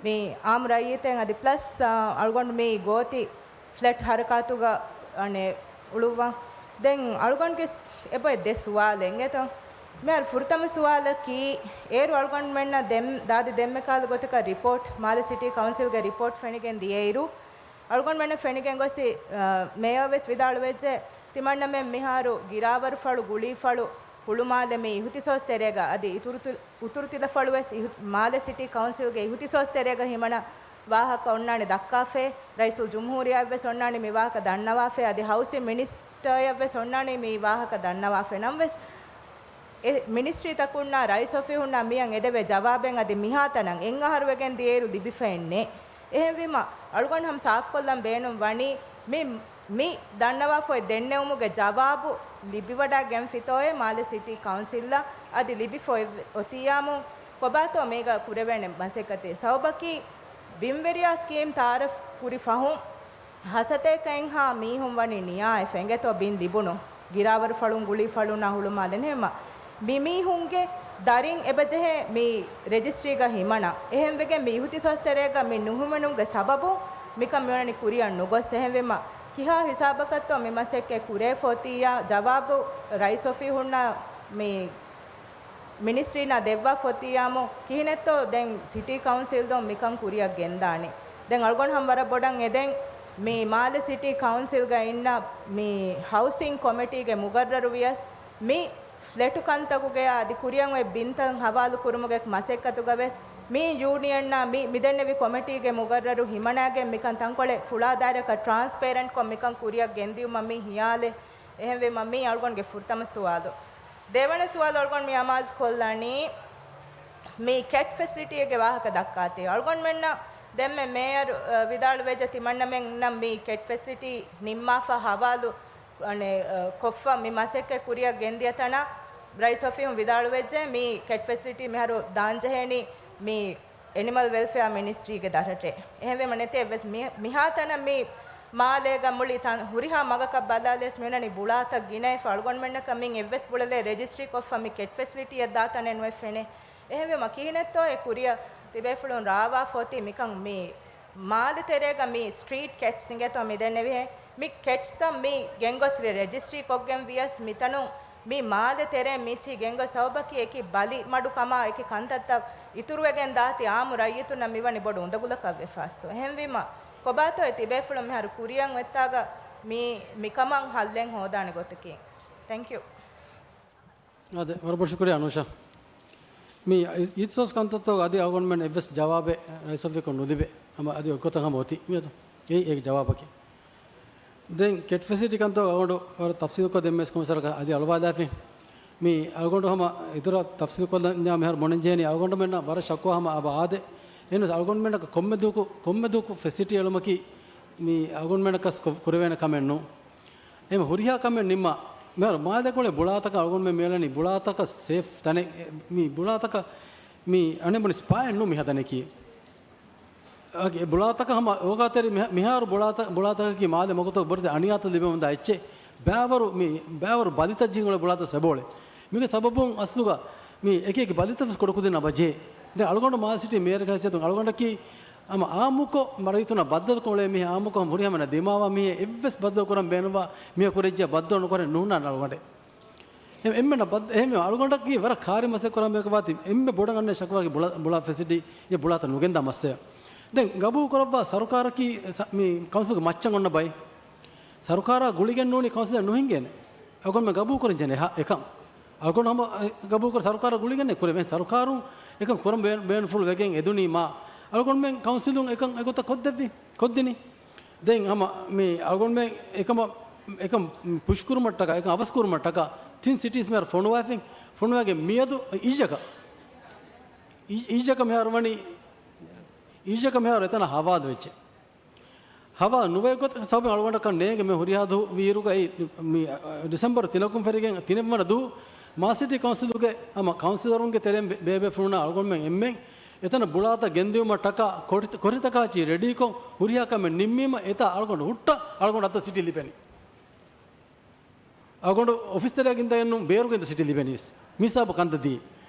މި އާއްމު ރައްޔިތެއް އަދި ޕްލަސް، އާ، އަޅުގަނޑު މި ގޯތި ފްލެޓް ހަރަކާތުގަ އަނެއް އުޅުއްވާ. ދެން އަޅުގަނޑުގެ އެބައޮތް ދެ ސުވާލެއް އިނގޭތޯ. މިހާރު ފުރަތަމަ ސުވާލަކީ، އޭރު އަޅުގަނޑުމެންނަށް ދެން، ދާދި ދެންމެ ކާލު ގޮތަކަށް ރިޕޯޓް، މާލެ ސިޓީ ކައުންސިލްގެ ރިޕޯޓް ފެނިގެން ދިޔައިރު، އަޅުގަނޑުމެންނަށް ފެނިގެން ގޮސް، އާ، މޭޔަރ ވެސް ވިދާޅުވެއްޖެ، ތިމަންނަމެން މިހާރު ގިރާވަރުފަޅު، ގުޅީފަޅު، ހުޅުމާލެ މި އިހުތިސޯސް ތެރޭގަ އަދި އިތުރުތި-، އުތުރުތިލަފަޅު ވެސް އިހު-، މާލެ ސިޓީ ކައުންސިލްގެ އިހުތިސޯސް ތެރޭގަ ހިމަނާ ވާހަކަ އޮންނާނެ ދައްކާފައި، ރައީސުލްޖުމްހޫރިއްޔާ ވެސް އޮންނާނެ މި ވާހަކަ ދަންނަވާފައި، އަދި ހައުސިން މިނިސްޓަރއަށް ވެސް އޮންނާނެ މި ވާހަކަ ދަންނަވާފައި. ނަމަވެސް، އެ މިނިސްޓްރީތަކުންނާ ރައީސް އޮފީހުންނާ މިއަށް އެދެވޭ ޖަވާބެއް އަދި މިހާތަނަށް އެއް އަހަރު ވެގެން ދިޔައިރު ލިބިފައެއް ނެތް. އެހެންވީމަ، އަޅުގަނޑު ހަމަ ސާފުކޮށްލަން ބޭނުން ވަނީ، މި، މި ދަންނަވާފައި ދެންނެވުމުގެ ޖަވާބު ލިބިވަޑައިގެންފިތޯއޭ މާލެ ސިޓީ ކައުންސިލްއަށް އަދި ލިބިފައި އޮތިއްޔާމު ކޮބާތޯ މީގަ ކުރެވޭނެ މަސައްކަތެއް؟ ސަބަބަކީ ބިންވެރިޔާ ސްކީމް ތައާރަފް ކުރި ފަހުން ހަސަތޭކައެއްހާ މީހުން ވަނީ ނިޔާއެއް ފެންގެތޯ ބިން ލިބުނު. ގިރާވަރު ފަޅުން ގުޅީ ފަޅުންނާ ހުޅުމާލެ ނޭމަ. މި މީހުންގެ ދަރިން އެބަޖެހޭ މި ރެޖިސްޓްރީގަ ހިމަނާ. އެހެންވެގެން މި އިހުތިސޯސް ތެރޭގަ މި ނުހިމެނުމުގެ ސަބަބުން މިކަން މިވަނީ ކުރިއަށް ނުގޮސް. އެހެންވީމަ، ކިހާ ހިސާބަކަށްތޯ މި މަސައްކަތް ކުރެވިފަ އޮތިއްޔާ ޖަވާބު ރައީސް އޮފީހުންނާ މި މިނިސްޓްރީންނާ ދެއްވާފަ އޮތިއްޔާމު ކިހިނެއްތޯ ދެން ސިޓީ ކައުންސިލްދޯ މިކަން ކުރިއަށް ގެންދާނީ؟ ދެން އަޅުގަނޑު ހަމަ ވަރަށް ބޮޑަށް އެދެން މި މާލެ ސިޓީ ކައުންސިލްގަ އިންނަ މި ހައުސިން ކޮމިޓީގެ މުގައްރަރު ވިޔަސް މި ފްލެޓު ކަންތަކުގެ އަދި ކުރިއަށް އޮތް ބިންތައް ހަވާލު ކުރުމުގެ މަސައްކަތުގަ ވެސް މި ޔޫނިއަންނާ މި، މި ދެންނެވި ކޮމިޓީގެ މުގައްރަރު ހިމަނާގެން މިކަން ތަންކޮޅެއް ފުޅާ ދާއިރަކަށް ޓްރާންސްޕޭރެންޓްކޮށް މިކަން ކުރިއަށް ގެންދިއުމަށް މި ހިޔާލެއް. އެހެންވީމަ މީ އަޅުގަނޑުގެ ފުރަތަމަ ސުވާލު. ދެވަނަ ސުވާލު އަޅުގަނޑު މި އަމާޒު ކޮށްލަނީ މި ކެޓް ފެސިލިޓީއެއްގެ ވާހަކަ ދައްކާތީ. އަޅުގަނޑުމެންނަށް ދެންމެ މޭޔަރު، އަ، ވިދާޅުވެއްޖެ ތިމަންނަމެންނަށް މި ކެޓް ފެސިލިޓީ ނިންމާފަ ހަވާލު، އަނެ، އަ، ކޮށްފަ މި މަސައްކަތް ކުރިއަށް ގެންދިޔަ ތަނަށް ރައީސް އޮފީހުން ވިދާޅުވެއްޖެ މި ކެޓް ފެސިލިޓީ މިހާރު ދާންޖެހޭނީ މި އެނިމަލް ވެލްފެއާ މިނިސްޓްރީގެ ދަށަށޭ. އެހެންވީމަ ނެތޭ އެއްވެސް މި-، މިހާތަނަށް މި މާލޭގަ މުޅި ތަން ހުރިހާ މަގަކަށް ބަލާލިޔަސް މިއޮންނަނީ ބުޅާތައް ގިނައެއް. އަޅުގަނޑުމެންނަކަށް މިން އެއްވެސް ބުޅަލެއް ރެޖިސްޓްރީ ކޮށްފަ މި ކެޓް ފެސިލިޓީއަށް ދާ ތަނެއް ނުއެއް ފެނޭ. އެހެންވީމަ ކިހިނެއްތޯ އެ ކުރިއަށް ތިބޭފުޅުން ރާވާފަ އޮތީ މިކަން މި މާލެ ތެރޭގަ މި ސްޓްރީޓް ކެޓްސް އިނގޭތޯ މި ދެންނެވިހެން މި ކެޓްސްތައް މި ގެންގޮސް ރެ-، ރެޖިސްޓްރީ ކޮށްގެން ވިޔަސް މިތަނުން މި މާލެ ތެރޭ މިޗި ގެންގޮސް ސަބަބަކީ އެކި ބަލި މަޑު ކަމާ އެކި ކަންތައްތައް އިތުރުވެގެން ދާތީ އާއްމު ރައްޔިތުންނަށް މިވަނީ ބޮޑު އުނދަގުލަކަށް ވެފަ އަސްލު. އެހެންވީމަ ކޮބާތޯ އެ ތިބޭފުޅުން މިހާރު ކުރިއަށް އޮތްތާގަ މި، މިކަމަށް ހައްލެއް ހޯދާނެ ގޮތަކީ. ތެންކް ޔޫ. އާދެ، ވަރަށް ބޮޑަށް ޝުކުރިއްޔާ އަނޫޝާ. މި އި-، އިތުސޯސް ކަންތައްތަކުގަ އަދި އަޅުގަނޑުމެން އެއްވެސް ޖަވާބެއް ރައީސް އޮފީހަކުން ނުލިބޭ. ހަމަ އަދި އޮތްގޮތަށް ހަމަ އޮތީ. މިއަދު އެއީ އޭގެ ޖަވާބަކީ. ދެން ކެޓް ފެސިލިޓީ ކަންތައް އަޅުގަނޑު ވަރަށް ތަފްސީލުކޮށް ދެންމެސް ކޮންމެސް އަދި އަޅުވާލާފިން. މި އަޅުގަނޑު ހަމަ އިތުރަށް ތަފްސީލުކޮށްލަންޏާ މިހާރު ބުނަންޖެހެނީ އަޅުގަނޑުމެންނަށް ވަރަށް ޝަކުވާ ހަމަ އަބަ އާދެ. އެހެނަސް އަޅުގަނޑުމެންނަކަށް ކޮންމެ ދުވަހަކު، ކޮންމެ ދުވަހަކު ފެސިލިޓީ އެޅުމަކީ މި އަޅުގަނޑުމެންނަކަސް ކު-، ކުރެވޭނެ ކަމެއް ނޫން. އެހެން ހުރިހާ ކަމެއް ނިންމާ، މިހާރު މާލެ ކުޅޭ ބުޅާތަކަށް އަޅުގަނޑުމެން މިއަޅަނީ ބުޅާތަކަށް ސޭފް ތަނެއް، މި ބުޅާތަކަށް މި އަނެއް ބުނި ސްޕާއެއް ނޫން މި ހަދަނީކީ. އަގެ ބުޅާތަކަށް ހަމަ އޯގާތެރި މިހާ-، މިހާރު ބުޅާތަ-، ބުޅާތަކަކީ މާލެ މަގުތަކު ބޮޑެތި އަނިޔާތައް ލިބެމުންދާ އެއްޗެއް. ބައިވަރު މި، ބައިވަރު ބަލިތައް ޖިހިން އުޅޭ ބުޅާތައް ސެބޯޅެ. މީގެ ސަބަބުން އަސްލުގަ މި އެކި އެކި ބަލިތައް ވެސް ކުޑަކުދިންނަށް އަބަޖޭ. ދެން އަޅުގަނޑު މާލެ ސިޓީ މޭޔަރެއްގެ ހައިސިއްޔަތުން އަޅުގަނޑަކީ ހަމަ އާއްމުކޮށް މަރައްޔިތުންނާ ބައްދަލުކޮށް އުޅޭ މީހެއް، އާއްމުކޮށް ހަމަ ހުރިހާ މީހުންނަށް ދިމާވާ މީހެއް. އެއްވެސް ބައްދަލު ކުރަން ބޭނުންވާ މީހަކު ކުރެއްޖެ ބައްދަލު ނުކުރެ ނުހުންނާނެ އަޅުގަނޑެއް. އެ-، އެންމެނަށް ބައްދަ-، އެހެންވެ އަޅުގަނޑަކީ ވަރަށް ކާރި މަސައްކަތް ކުރާ މީހަކަށް ވާތީ އެންމެ ބޮޑަށް އަންނަ ޝަކުވާގެ ބުޅާ، ބުޅާ ފެސިލިޓީ އެ ބުޅާތައް ނުގެންދާ މައްސަލަ. ދެން ގަބޫލު ކުރައްވާ ސަރުކާރަކީ ސަ-، މި ކައުންސިލްގެ މައްޗަށް އޮންނަ ބައެއް. ސަރުކާރާ ގުޅިގެން ނޫނީ ކައުންސިލެއް ނުހިނގޭނެ. އަޅުގަނޑުމެން ގަބޫލު ކުރަން ޖެހޭ އެހާ އެކަން. އަޅުގަނޑު ހަމަ ގަބޫލު ކުރ ސަރުކާރާ ގުޅިގެން ކުރެވޭ. ސަރުކާރުން އެކަން ކުރަން ބޭ-، ބޭނުންފުޅު ވެގެން އެދުނީ މާ. އަޅުގަނޑުމެން ކައުންސިލުން އެކަން އެގޮތަށް ކޮށްދެއްވި، ކޮށްދިނީ. ދެން ހަމަ މި އަޅުގަނޑުމެން އެކަމަށް، އެކަން ޕުޝް ކުރުމަށްޓަކާ، އެކަން އަވަސް ކުރުމަށްޓަކާ ތިން ސިޓީސް މިހާރު ފޮނުވާފިން، ފޮނުވާގެން މިއަދު އިއްޔަކަށް، އި-، އިއްޔަކަށް މިހާރު ވަނީ، އިއްޔަކަށް މިހާރު އެތަނަށް ހަވާލު ވެއްޖެ. ހަވާލު ނުވެ ގޮތަށް ސަބަބެން އަޅުގަނޑަކަށް ނޭނގެ މި ހުރިހާ ދުވަހު ވީއިރުގައި މި، އަ، ޑިސެމްބަރު ތިނަކުން ފެށިގެން ތިނެއްވަނަ ދުވަހު މާލެ ސިޓީ ކައުންސިލުގެ ހަމަ ކައުންސިލަރުންގެ ތެރެއިން ބޭ-، ބޭބޭފުޅުންނާ އަޅުގަނޑުމެން އެންމެން އެތަނަށް ބުޅާތައް ގެންދިއުމަށް ޓަކާ ކޮޓި-، ކޮޓަރިތަކާޗި ރެޑީކޮށް ހުރިހާ ކަމެއް ނިންމީމަ އެތާ އަޅުގަނޑު ހުއްޓަ އަޅުގަނޑު އަތަށް ސިޓީ ލިބެނީ. އަޅުގަނޑު އޮފީސް ތެރެއަށް ގެންދަން ނޫން ބޭރުގަ އިންދެ ސިޓީ ލިބެނީ ވެސް. މި ހިސާބު ކަންތައް ދީ.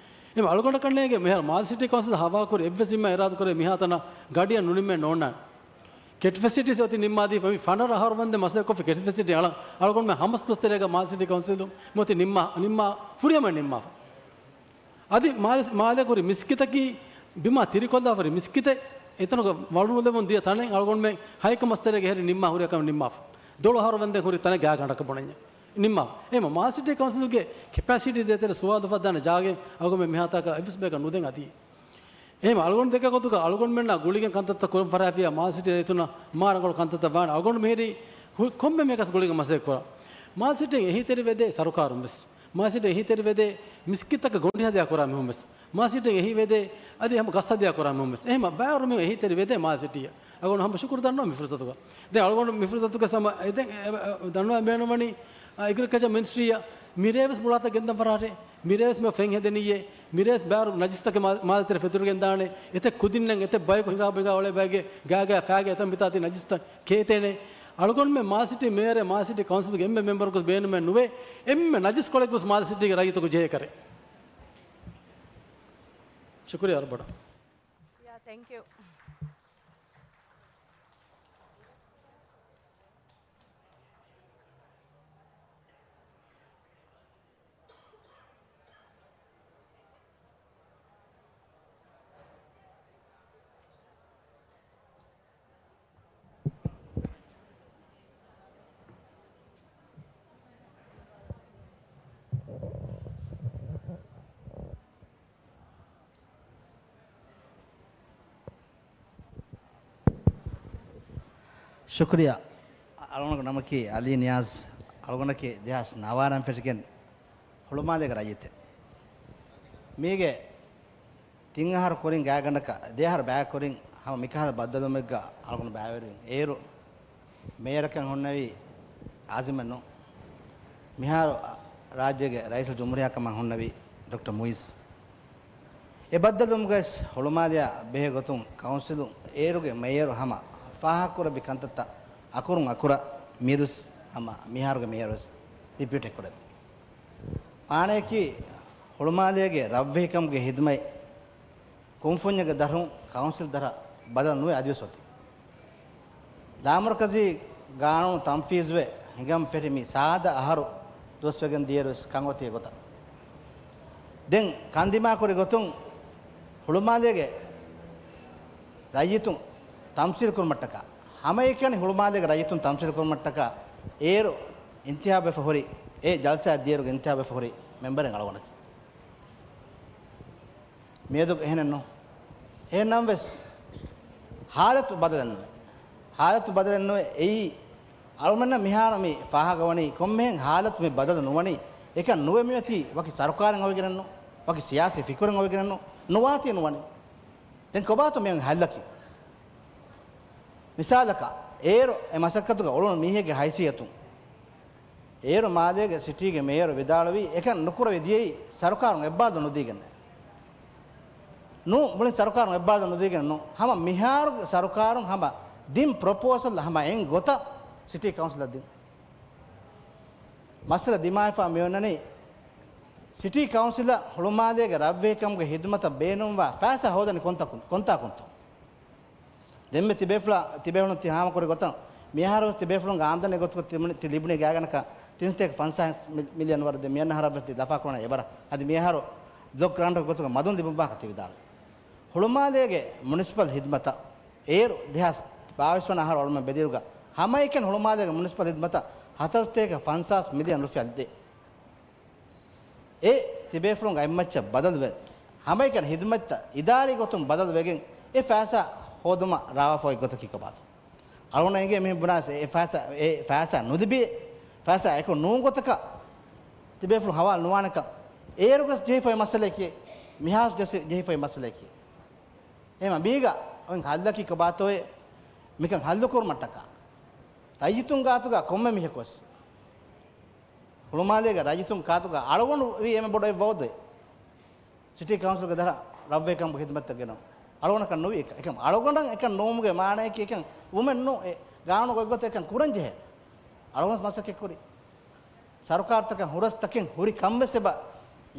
އެމަ އަޅުގަނޑަކަށް ނޭނގެ މިހާރު މާލެ ސިޓީ ކައުންސިލް ހަވާކުރި އެއްވެސް ޒިންމާ އިރާދަކުރޭ މިހާތަނަށް ގަޑިއަށް ނުނިމެ ނޯންނާނެ. ކެޓް ފެސިލިޓީސް އޮތީ ނިންމާދީފަ މި ފަނަރަ އަހަރު ވަންދެން މަސައްކަތް ކޮށްފި ކެޓް ފެސިލިޓީ އަޅަން އަޅުގަނޑުމެން ހަމަސް ދުވަސް ތެރޭގަ މާލެ ސިޓީ ކައުންސިލުން މިއޮތީ ނިންމާ، ނިންމާ ފުރިހަމަ ނިންމާފަ. އަދި މާލެ، މާލެ ކުރި މިސްކިތަކީ ބިމާ ތިރިކޮށްލާފަރި މިސްކިތެއް އެތަނުގަ ވަޅުނުލެވުން ދިޔަ ތަނެއް އަޅުގަނޑުމެން ހަތް ކަމަސް ތެރޭގަ ހެރި ނިންމާ ހުރި ކަމެއް ނިންމާފަ. ދޮޅު އަހަރު ވަންދެން ހުރި ތަނެއް ގާގަނޑަކަށް ބުނަންޏާ ނިންމާފަ. އެހެމަ މާލެ ސިޓީ ކައުންސިލުގެ ކެޕޭސިޓީ ދޭތެރޭ ސުވާލު ފައްދާނެ ޖާގައެއް އަޅުގަނޑުމެން މިހާތާކަށް އެއްވެސް ބަޔަކަށް ނުދެން އަދި. އެހެމަ އަޅުގަނޑު ދެކެ ގޮތުގަ އަޅުގަނޑުމެންނާ ގުޅިގެން ކަންތައްތައް ކުރަން ފަށާފިއްޔާ މާލެ ސިޓީ ރައްޔިތުންނަށް މާ ރަނގަޅު ކަންތައްތައް ވާނެ. އަޅުގަނޑު މިހިރީ ހު-، ކޮންމެ މީހަކަސް ގުޅިގެން މަސައްކަތް ކުރާ. މާލެ ސިޓީން އެހީތެރިވެދޭ ސަރުކާރުން ވެސް. މާލެ ސިޓީން އެހީތެރިވެދޭ މިސްކިތަކަށް ގޮނޑި ހަދިޔާ ކުރާ މީހުން ވެސް. މާލެ ސިޓީން އެހީވެދޭ އަދި ހަމަ ގަސް ހަދިޔާ ކުރާ މީހުން ވެސް. އެހެމަ ބައިވަރު މީހުން އެހީތެރިވެދޭ މާލެ ސިޓީއަށް. އަޅުގަނޑު ހަމަ ޝުކުރު ދަންނަވަން މި ފުރުސަތުގަ. ދެން އަޅުގަނޑު މި ފުރުސަތުގަ ސަމަ-، އެ ދެން އެ-، އެ-، ދަންނަވަން ބޭނުންވަނީ، އާ، އެގްރިކަލްޗަރ މިނިސްޓްރީއަށް މިރޭވެސް ބުޅާތައް ގެންދަން ފަށާށޭ. މިރޭވެސް މި ފެން ހެދެނީއޭ. މިރޭވެސް ބައިވަރު ނަޖިސްތަކެއް މާ-، މާލެ ތެރެ ފެތުރިގެން ދާނެ. އެތައް ކުދިންނެއް އެތައް ބަޔަކު ހިނގާ ބިނގާ އުޅޭ ބައެއްގެ ގާގާ ފައިގާ އެތަން މިތާ ތި ނަޖިސްތައް ކޭތޭނެ. އަޅުގަނޑުމެން މާލެ ސިޓީ މޭޔަރެއް، މާލެ ސިޓީ ކައުންސިލްގެ އެންމެ މެމްބަރަކު ވެސް ބޭނުމެއް ނުވޭ. އެންމެ ނަޖިސް ކޮޅެއްގަ ވެސް މާލެ ސިޓީގެ ރައްޔިތަކު ޖެހޭކަށެއް. ޝުކުރިއްޔާ ވަރަށް ބޮޑަށް. ޔާ، ތެންކް ޔޫ. ޝުކުރިއްޔާ. އަޅުގަނޑުގެ ނަމަކީ އަލީ ނިޔާޒް. އަޅުގަނޑަކީ ދެހާސް ނަވާރަން ފެށިގެން ހުޅުމާލޭގެ ރައްޔިތެއް. މީގެ ތިން އަހަރު ކުރިން ގާތްގަނޑަކަށް، ދެ އަހަރު ބައި ކުރިން ހަމަ މިކަހަލަ ބައްދަލުވުމެއްގަ އަޅުގަނޑު ބައިވެރިވިން. އޭރު މޭޔަރަކަށް ހުންނެވީ އާޒިމެއް ނޫން. މިހާރު ރާއްޖޭގެ ރައީސުލްޖުމްހޫރިއްޔާ ކަމަށް ހުންނެވީ ޑޮކްޓަރ މުއިއްޒު. އެ ބައްދަލުވުމުގައި ހުޅުމާލެއާ ބެހޭ ގޮތުން ކައުންސިލުން އޭރުގެ މޭޔަރު ހަމަ ފާހަގަކުރެއްވި ކަންތައްތައް އަކުރުން އަކުރަށް މިއަދުވެސް ހަމަ މިހާރުގެ މޭޔަރުވެސް ރިޕީޓެއް ކުރެއްވި. އާނއެކީ ހުޅުމާލޭގެ ރަށްވެހިކަމުގެ ހިދުމަތް ކުންފުންޏެއްގެ ދަށުން ކައުންސިލް ދަށަށް ބަދަލު ނުވެ އަދިވެސް އޮތީ. ލާމަރުކަޒީ ގާނޫނު ތަންފީޒުވެ ހިނގަން ފެށި މި ސާދަ އަހަރު ދުވަސްވެގެން ދިޔައިރުވެސް ކަން އޮތީ އެގޮތަށް. ދެން ކަންދިމާކުރި ގޮތުން ހުޅުމާލޭގެ ރައްޔިތުން ތަމްސީލު ކުރުމަށްޓަކާ، ހަމައެކަނި ހުޅުމާލޭގެ ރައްޔިތުން ތަމްސީލު ކުރުމަށްޓަކާ އޭރު އިންތިހާބުވެފަ ހުރި، އެ ޖަލްސާއަށް ދިޔައިރުގެ އިންތިހާބުވެފަ ހުރި މެމްބަރެއް އަޅުގަނޑަކީ. މިއަދު އެހެނެއް ނޫން. އެހެން ނަމަވެސް، ހާލަތު ބަދަލެއް ނުވޭ. ހާލަތު ބަދަލެއް ނުވޭ. އެއީ، އަޅުމެންނަށް މިހާރު މި ފާހަގަވަނީ ކޮންމެހެން ހާލަތު މި ބަދަލު ނުވަނީ، އެކަން ނުވެ މިއޮތީ ވަކި ސަރުކާރެއް އޮވެގެނެއް ނޫން، ވަކި ސިޔާސީ ފިކުރެއް އޮވެގެނެއް ނޫން، ނުވާތީ ނުވަނީ. ދެން ކޮބާތޯ މިއަން ހައްލަކީ؟ މިސާލަކަށް، އޭރު އެ މަސައްކަތުގަ އުޅުނު މީހެއްގެ ހައިސިއްޔަތުން، އޭރު މާލޭގެ ސިޓީގެ މޭޔަރު ވިދާޅުވީ، އެކަން ނުކުރެވި ދިޔައީ ސަރުކާރުން އެއްބާރުލުން ނުދީގެން. ނޫ، މުޅިން ސަރުކާރުން އެއްބާރުލުން ނުދީގެން ނޫ. ހަމަ މިހާރު ސަރުކާރުން ހަމަ ދިން ޕްރޮޕޯސަލް ހަމަ އެއިން ގޮތަށް ސިޓީ ކައުންސިލަށް ދިން. މައްސަލަ ދިމާވެފަ މިއޮންނަނީ، ސިޓީ ކައުންސިލަށް ހުޅުމާލޭގެ ރަށްވެހިކަމުގެ ހިދުމަތަށް ބޭނުންވާ ފައިސާ ހޯދަނީ ކޮންތާކުން-، ކޮންތާކުންތޯ؟ ދެންމެ ތިބޭފުޅާ، ތިބޭފުޅުން ތި ހާމަކުރި ގޮތަށް، މިއަހަރުވެސް ތިބޭފުޅުންގެ އާމްދަނީ ގޮތުގަ ތި ލިބުނީ ގާތްގަނޑަކަށް ތިން ސަތޭކަ ފަންސާސް މި-، މިލިއަން ވަރަށް. ދެން މިއަންނަ އަހަރަށްވެސް ތި ލަފާކުރަނީ އެވަރަށް. އަދި މިއަހަރު ބްލޮކް ގްރާންޓް ގޮތުގަ މަދުން ލިބުން ވާހަކަ ތި ވިދާޅުވި. ހުޅުމާލޭގެ މުނިސިޕަލް ހިދުމަތަށް އޭރު ދެހާސް ބާވީސް ވަނަ އަހަރު އަޅުމެން ބެދިއިރުގަ ހަމައެކަނި ހުޅުމާލޭގެ މުނިސިޕަލް ހިދުމަތަށް ހަތަރު ސަތޭކަ ފަންސާސް މިލިއަން ރުފިޔާ ދޭ. އެ ތިބޭފުޅުން އެއްމައްޗަށް ބަދަލުވެ، ހަމައެކަނި ހިދުމަތްތައް އިދާރީ ގޮތުން ބަދަލުވެގެން އެ ފައިސާ ހޯދުމަށް ރާވާފަ އޮތް ގޮތަކީ ކޮބާތޯ؟ އަޅުގަނޑަށް އެނގޭ މި ބުނާސް އެ ފައިސާ، އެ ފައިސާ ނުލިބި، ފައިސާ އެކު ނޫން ގޮތަކަށް ތިބޭފުޅުން ހަވާލު ނުވާނެކަން. އޭރުގަސް ޖެހިފައި މައްސަލައެކޭ، މިހާސް ޖެސި-، ޖެހިފައި މައްސަލައެކޭ. އެހެމަ މީގަ އޮތް ހައްލަކީ ކޮބާތޯއޭ؟ މިކަން ހައްލު ކުރުމަށްޓަކާ ރައްޔިތުން ގާތުގަ ކޮންމެ މީހަކުވެސް ހުޅުމާލޭގެ ރައްޔިތުން ގާތުގަ އަޅުގަނޑު ވީ އެންމެ ބޮޑު އެއް ވައުދެއް. ސިޓީ ކައުންސިލްގެ ދަރަ ރަށްވެހިކަމުގެ ހިދުމަތަށް ގެނައު. އަޅުގަނޑަކަށް ނުވި އެކަން. އެކަން އަޅުގަނޑަށް އެކަން ނުވުމުގެ މާނައަކީ އެކަން ވުމެއް ނޫން. އެ ގާނޫނު ގޮތްގޮތަށް އެކަން ކުރަން ޖެހޭ. އަޅުގަނޑު މަސައްކަތް ކުރި. ސަރުކާރުތަކަށް ހުރަސްތަކެއް ހުރި ކަންވެސް އެބަ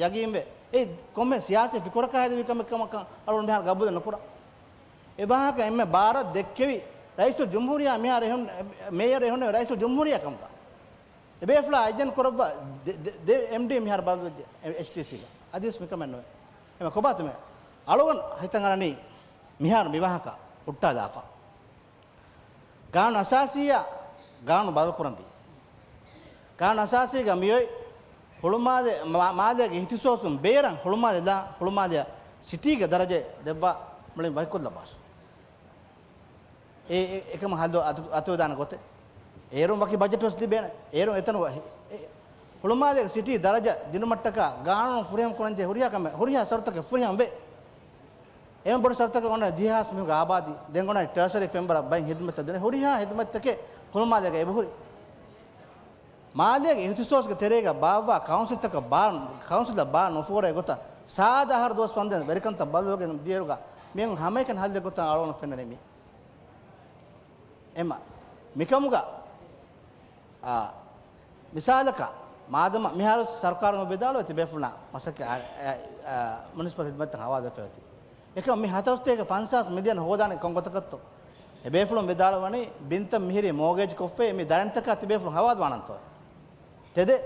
ޔަގީންވޭ. އެ ކޮންމެ ސިޔާސީ ފިކުރަކާ ހެދިވި ކަމެއް ކަމަކަށް އަޅުގަނޑު މިހާރު ގަބޫލެއް ނުކުރަން. އެ ވާހަކަ އެންމެ ބާރަށް ދެއްކެވި ރައީސުލް ޖުމްހޫރިއްޔާ މިހާރު އެހުން-، މޭޔަރު އެހުންނެވި ރައީސުލް ޖުމްހޫރިއްޔާ ކަމުގަ. އެބޭފުޅާ އައްޔަން ކުރައްވާ ދެ-، ދެ-، ދެ އެމްޑީ މިހާރު ބަދަލުވެއްޖެ އެޗްޓީސީގަ. އަދިވެސް މިކަމެއް ނުވޭ. އެމަ ކޮބާތަ މެ؟ އަޅުގަނޑު ހިތަށް އަރަނީ މިހާރު މިވާހަކަ ހުއްޓާލާފަ. ގާނޫނު އަސާސީއާ ގާނޫނު ބަދަލުކުރަންވީ. ގާނޫނު އަސާސީގަ މިއޮތް ހުޅުމާލެ-، މާ-، މާލޭގެ އިހްތިސޯސުން ބޭރަށް ހުޅުމާލެލާ ހުޅުމާލެއަށް ސިޓީގެ ދަރަޖައެއް ދެއްވާ މުޅިން ވަކިކޮށްލައްވާށި. އެ، އެ، އެކަމަށް ހައްލު އަތު-، އަތުވެދާނެ ގޮތެއް. އޭރުން ވަކި ބަޖެޓް ވެސް ލިބޭނެ. އޭރުން އެތަނުގަ ހި-، އެ، ހުޅުމާލޭގެ ސިޓީ ދަރަޖަ ދިނުމަށްޓަކާ ގާނޫނު ފުރިހަމަ ކުރަންޖެހޭ ހުރިހާ ކަމެއް، ހުރިހާ ޝަރުތަކެއް ފުރިހަމަ ވޭ. އެހެން ބޮޑު ޝަރުތަކެއް އޮންނަ ދިހަ ހާސް މީހުންގެ އާބާދީ، ދެން އޮންނަ ޓާޝަރީ ފެންވަރަށް ބައިން ހިދުމަތްތައް ދޭނެ. ހުރިހާ ހިދުމަތްތަކެއް ހުޅުމާލޭގަ އެބަހުރި. މާލޭގެ އިހްތިސޯސްގެ ތެރޭގަ ބާއްވާ ކައުންސިލްތަކަށް ބާ-، ކައުންސިލަށް ބާރު ނުފޯރޭ ގޮތަށް ސާދަ އަހަރު ދުވަސް ވަންދެން ވެރިކަންތައް ބަދަލުވެގެން ދިޔައިރުގަ މިއަން ހަމައެކަނި ހައްލެއް ގޮތަށް އަޅުގަނޑު ފެންނަނީ މީ. އެމަ، މިކަމުގަ، އާ، މިސާލަކަށް، މާދަމާ މިހާރު ސަރުކާރުން ވިދާޅުވެ ތިބޭފުޅުންނާ މަސައްކަތް، އާ، އާ، އާ، މުނިސިޕަލް ހިދުމަތްތައް ހަވާލުވެފައި އޮތީ. އެކަމް މި ހަތަރުސަތޭކަ ފަންސާސް މިލިއަން ހޯދާނެ ކޮން ގޮތަކަށްތޯ؟ އެބޭފުޅުން ވިދާޅުވަނީ ބިންތައް މިހިރީ މޯގޭޖް ކޮށްފައި މި ދަރަނިތަކާ ތިބޭފުޅުން ހަވާލުވާނަންތޯ؟ ތެދެއް،